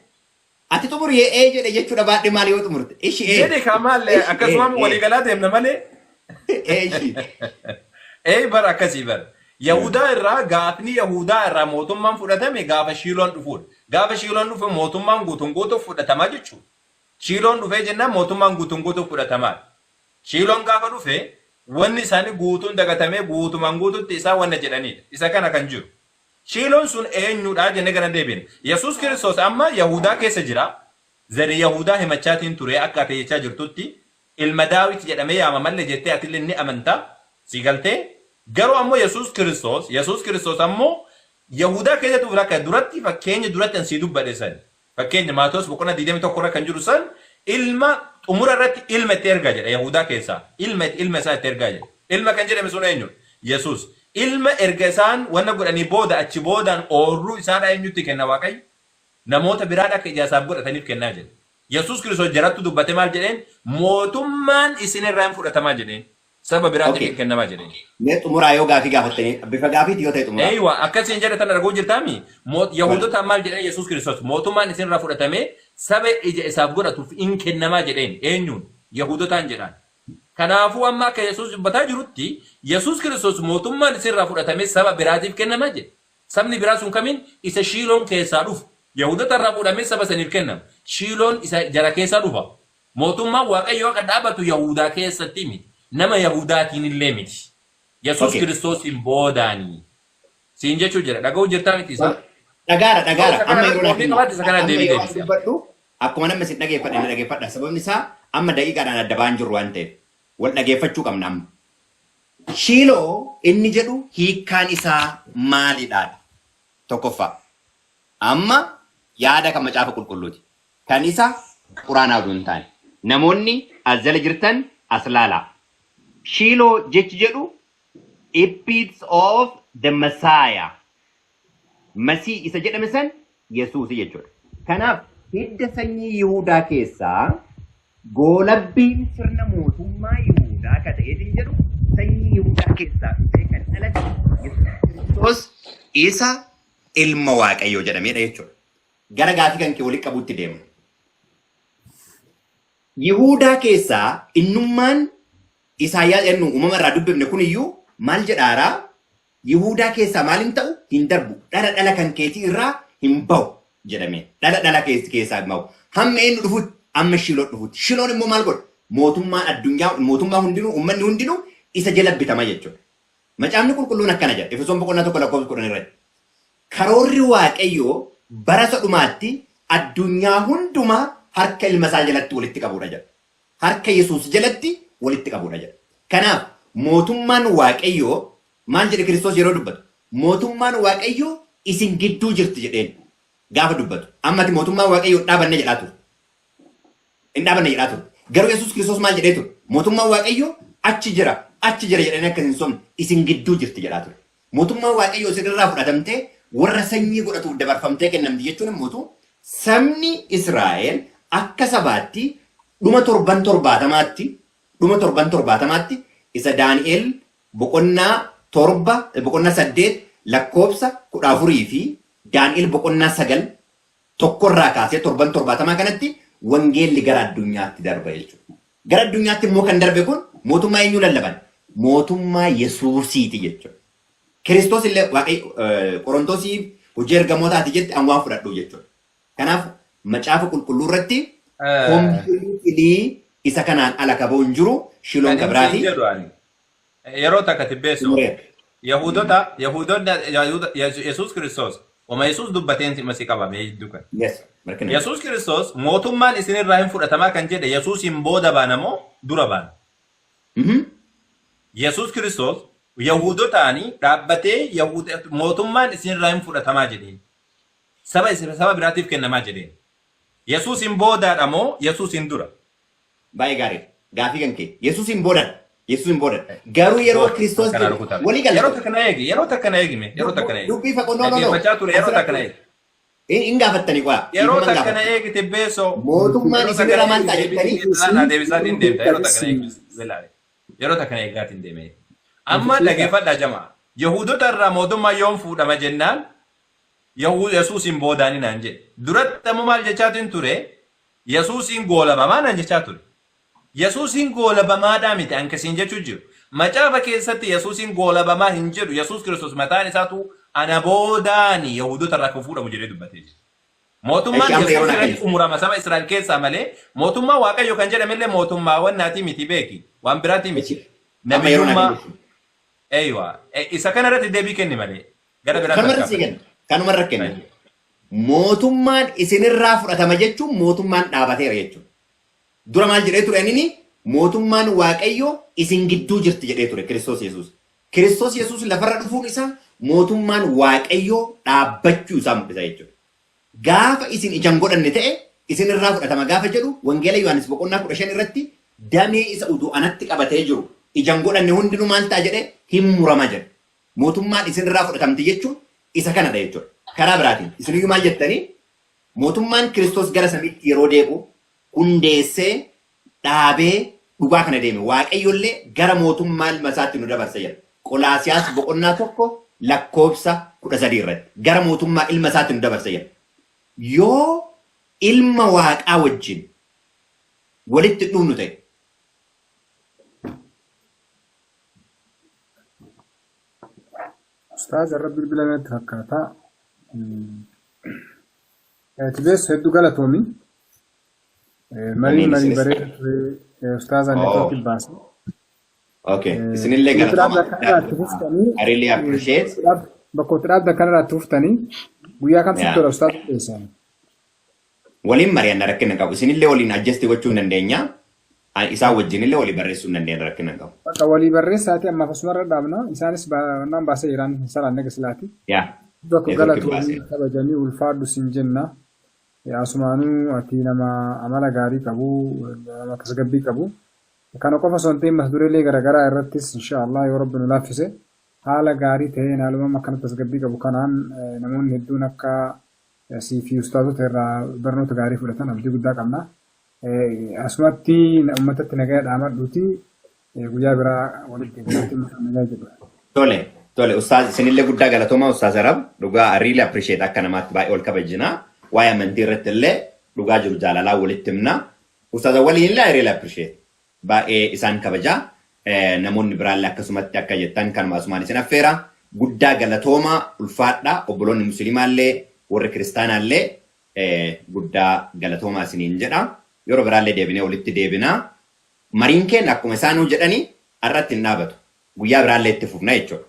Ati xumuri, ee jedhe jechuudha baadhee maal yoo xumurte? Ishi, ee. Jedhi kaa maallee Ishi, ee, akkasumaan ee. waliigalaa deemna malee. Ee, ishi. Ee, bara akkasii bara. Yahudaa irraa gaafni Yahudaa irraa mootummaan fudhatame gaafa Shiiloon dhufuudha. Gaafa Shiiloon dhufe mootummaan guutuun guutuuf fudhatamaa jechuudha. Shiiloon dhufee jennaan mootummaan guutuun guutuuf fudhatamaa. Shiiloon gaafa dhufe wanni isaanii guutuun dagatamee guutumaan guututti isaa wanna jedhanidha. Isa kana kan jiru. Shiiloon sun eenyudha jennee gara deebine. Yesuus Kiristoos amma Yahudaa keessa jira. Zari Yahudaa himachaatiin ture akka ati jechaa jirtutti ilma Daawit jedhamee yaamamallee jettee atillee ni amanta. Si galtee? Garuu ammoo Yesuus Kiristoos ammoo Yahudaa keessatti dhufe akka duratti fakkeenya duratti an sii dubbadhe san. Fakkeenya Maatewos boqonnaa 21 irra kan jiru san, ilma xumura irratti ilma itti ergaa jedha Yahudaa keessaa. Ilma isaa itti ergaa jedha. Ilma kan jedhame sun eenyu? Yesuus. Ilma erga isaan wanna godhanii booda, achi boodaan oorruu isaadhaa eenyutti kenna Waaqayyo? Namoota biraadha akka ija isaaf godhataniif kennaa jedha. Yesuus Kiristoos jarattu dubbate maal jedheen? Mootummaan isin irraa hin fudhatamaa jedheen. Saba biraatiif hin kennamaa jedheen. Mee xumuraa, yoo gaafii gaafattanii bifa gaafiiti yoo ta'e xumuraa. Eeywa, akkasiin jedhe tan arguu jirtaami. Yahudotaan maal jedheen Yesuus Kiristoos? Mootummaan isin irraa fudhatamee saba ija isaaf godhatuuf hin kennamaa jedheen. Eenyuun? Yahudotaan jedhaan. Kanaafuu amma akka Yesuus dubbataa jirutti Yesuus Kiristoos mootummaan isin irraa fudhatamee saba biraatiif kennamaa jedhe. Sabni biraa sun kamiin? Isa Shiiloon keessaa dhufu. Yahudota irraa fuudhamee saba saniif kennama. Shiiloon isa jara keessaa dhufa. Mootummaan Waaqayyoo akka dhaabatu Yahudaa keessatti miti. Nama Yahudaatiin illee miti. Yesuus Kiristoosiin boodaanii. Siin jechuu jira. Dhaga'uu jirtaa miti isaa? Dhagaara, dhagaara. Isa kana Amma yeroo mormii qabaate isa kana amma deebii yeroo deebisi. dubbadhu akkuma namni isin dhageeffadhe na dhageeffadha. Sababni isaa amma daqiiqaadhaan adda ba'aan jirru waan ta'eef wal dhageeffachuu qabna amma. Shiiloo inni jedhu hiikkaan isaa maalidha? Tokkoffaa. Amma yaada kan Macaafa Qulqulluuti. Kan isa Quraanaa oduu hin taane. Namoonni as jala jirtan as laalaa. Shiiloo jechi jedhu Epitome of the Messiah. Masii isa jedhame san Yesuusi jechuudha. Kanaaf hidda sanyii Yihuudaa keessaa goolabbiin sirna mootummaa Yihuudaa akka ta'eetiin jedhu sanyii Yihuudaa keessaa dhufee kan dhalate Yesuus Kiristoos isa ilma Waaqayyoo jedhamedha jechuudha. Gara gaafii kan kee walitti qabuutti deema. Yihuudaa keessaa innummaan Isaayyaas jennu uumama irraa dubbifne kun iyyuu maal jedhaaraa? Yihuudaa keessaa maal hin ta'u? Hin darbu. Dhala dhala kan keetii irraa hin bahu jedhame. Dhala dhala keessaa hin bahu. Hamma eenyu dhufutti? Amma Shiloon dhufutti. Shiloon immoo maal godha? Mootummaan addunyaa, mootummaa hundinuu, uummanni hundinuu isa jala bitama jechuudha. Macaafni Qulqulluun akkana jedha. Efesoon boqonnaa 1 lakkoofsa 10 irratti. Karoorri Waaqayyoo bara isa dhumaatti addunyaa hundumaa harka ilma isaa jalatti walitti qabuudha jedha. Harka Yesuus jalatti walitti qabuudha jedha. Kanaaf Mootummaan Waaqayyoo maal jedhe Kiristoos yeroo dubbatu? Mootummaan Waaqayyoo isin gidduu jirti jedheen gaafa dubbatu. Amma ati mootummaan Waaqayyoo hin dhaabanne jedhaa ture. Hin dhaabanne jedhaa ture. Garuu Yesuus Kiristoos maal jedhee ture? Mootummaan Waaqayyoo achi jira, achi jira jedhanii akka hin sobne isin gidduu jirti jedhaa ture. Mootummaan Waaqayyoo isin irraa fudhatamtee warra sanyii godhatuuf dabarfamtee kennamti jechuun immoo sabni Israa'el akka sabaatti dhuma torban 70tti, dhuma torban 70tti isa Daani'el boqonnaa 7, boqonnaa 8 lakkoofsa 14 fi Daani'el boqonnaa 9 tokkorraa kaasee torban 70 kanatti wangeelli gara addunyaatti darba jechuudha. Gara addunyaatti immoo kan darbe kun mootummaa eenyuu lallaban? Mootummaa Yesuusiiti jechuudha. Kiristoos illee Waaqayyo Qorontosii hojii ergamootaati jette an waan fudhadhu jechuudha. Kanaaf macaafa qulqulluu irratti completely isa kanaan ala kaboo hin jiru shiloon Kan kabiraati. hin jedhu ani. Yeroo takka tibbeessu. Xumureera. Yahuudota, Yahuudonni, Yesuus Kiristoos, wama Yesuus dubbateen si qabame jidduu kana. Yes, markina. Yesuus Kiristoos mootummaan isinirraa hin fudhatamaa kan jedhe Yesuusiin booda baana moo dura baana? Yesuus Kiristoos Yahuudotaanii dhaabbatee mootummaan isinirraa hin fudhatamaa jedheen. Saba biraatiif kennamaa jedheen. Yesuusiin boodaadha moo Yesuusiin dura? Baay'ee gaariidha. Gaafii kan kee. Yesuusiin boodadha. Yesuusiin boodadha. Garuu yeroo Kiristoos Akkana jedhu rukutame. walii gala. Yeroo takka na eegi, yeroo takka na eegime, yeroo takka na eegi. Dubbii faqoo no no no. Dhaggeeffachaa ture yeroo takka na eegi. Hin gaafattanii qo'a. Yeroo Dhiifama hin takka na gaafattanii. eegi tibbeessoo. Mootummaan Yeroo takka isinirra na maal ta'a eegi jettanii? naa deebisaatiin deemta. Yeroo takka na eegi. Yeroo takka na eegaatiin deeme. Amma dhaggeeffadhaa jamaa. Yahuudota irraa mootummaa yoom fuudhama jennaan Yesuusiin boodaani naan jedhe. Duratti ammoo maal jechaatiin ture? Yesuusiin goolabamaa naan jechaa ture. Yesuusiin goolabamaadhaa miti ankasiin jechuu jiru. Macaafa keessatti Yesuusiin goolabamaa hin jedhu. Yesuus Kiristoos mataan isaatu ana boodaani Yahuudota irraa kan fuudhamu jedhee dubbatee jira. Mootummaan Eshi amma yeroo Yesuus naa irratti kenni. xumurama saba Israa'el keessaa malee mootummaa Waaqayyo kan jedhamellee mootummaawwan naatii miti beeki. Waan biraatii miti. Eshi amma yeroo naa Nabiyyummaa kenni. eeywa. Isa kana irratti deebii kenni malee. Gara biraatti Kanuma irra sii harkaa kenna. Kanuma irra kenna. Mootummaan isinirraa fudhatama jechuun mootummaan dhaabateera jechuudha. Dura maal jedhee ture anini mootummaan Waaqayyoo isin gidduu jirti jedhee ture Kiristoos Yesuus. Kiristoos Yesuus lafarra dhufuun isaa mootummaan Waaqayyoo dhaabbachuu isaa mul'isa jechuudha. Gaafa isin ija hin godhanne ta'e isin irraa fudhatama gaafa jedhu Wangeela Yohaannis boqonnaa 15 irratti damee isa utuu anatti qabatee jiru ija hin godhanne hundinuu maal ta'a jedhe hin murama jedhe. Mootummaan isin irraa fudhatamti jechuun isa kanadha jechuudha. Karaa biraatiin isiniyyuu maal jettanii mootummaan Kiristoos gara samiitti yeroo deebi'u hundeessee dhaabee dhugaa kana deeme. Waaqayyollee gara mootummaa ilma isaatti nu dabarse jedha. Qolaasiyaas boqonnaa 1 lakkoofsa 13 irratti gara mootummaa ilma isaatti nu dabarse jedha. Yoo ilma waaqaa wajjin walitti dhufnu ta'e Ustaaz irra bilbila natti fakkaata. Tibeessu hedduu galatoomi. Marii Amiin marii isinis. bareeda ture ustaaza networkii baase. Okay. Isinillee Bakka galatooma. kanarraa itti fuftanii I really appreciate. bakka itti dhaabda kanarraa itti fuftanii guyyaa kam sitti Yeah. tola ustaaza keessan. Waliin mari'anna rakkina qabu. Isinillee waliin adjust gochuu hin dandeenya. Isaan wajjinillee walii barreessuu hin dandeenya rakkina qabu. Bakka walii barreessaati ammaaf asumarra dhaabna. Isaanis naan baasee jiraan hin salaanne gasilaati. Yaa. Bakka Network galatoomii baasee. kabajanii ulfaadhu sin jenna. Asumaanuu ati nama amala gaarii qabu, nama tasgabbii qabu. Kana qofa osoo hin ta'in mata dureelee garaagaraa irrattis inshaallah yoo rabbi nu laaffise haala gaarii ta'een haaluma akkana tasgabbii qabu kanaan namoonni hedduun akka sii fi ustaazota irraa barnoota gaarii fudhatan abdii guddaa qabna. Asumatti uummatatti nagaya dhaamadhuuti guyyaa biraa walitti deebi'uutti nagaa jedhu. Tole, tole, ustaaz isinillee guddaa galatooma ustaaz Arab. Dhugaa I really appreciate akka namaatti baay'ee ol kabajina. Waa'ee amantii irratti illee dhugaa jiru jaalalaa walitti himna. Ustaaza waliin illee I really appreciate. Baay'ee isaan kabajaa. Namoonni biraallee akkasumatti akka jettan kanuma asumaan isin affeera. Guddaa galatooma ulfaadha. Obboloonni musliimaallee warri kiristaanaallee guddaa galatoomaa isiniin jedha. Yeroo biraallee deebinee walitti deebinaa. Mariin keenya akkuma isaanuu jedhanii har'atti hin dhaabatu. Guyyaa biraallee itti fufna jechuudha.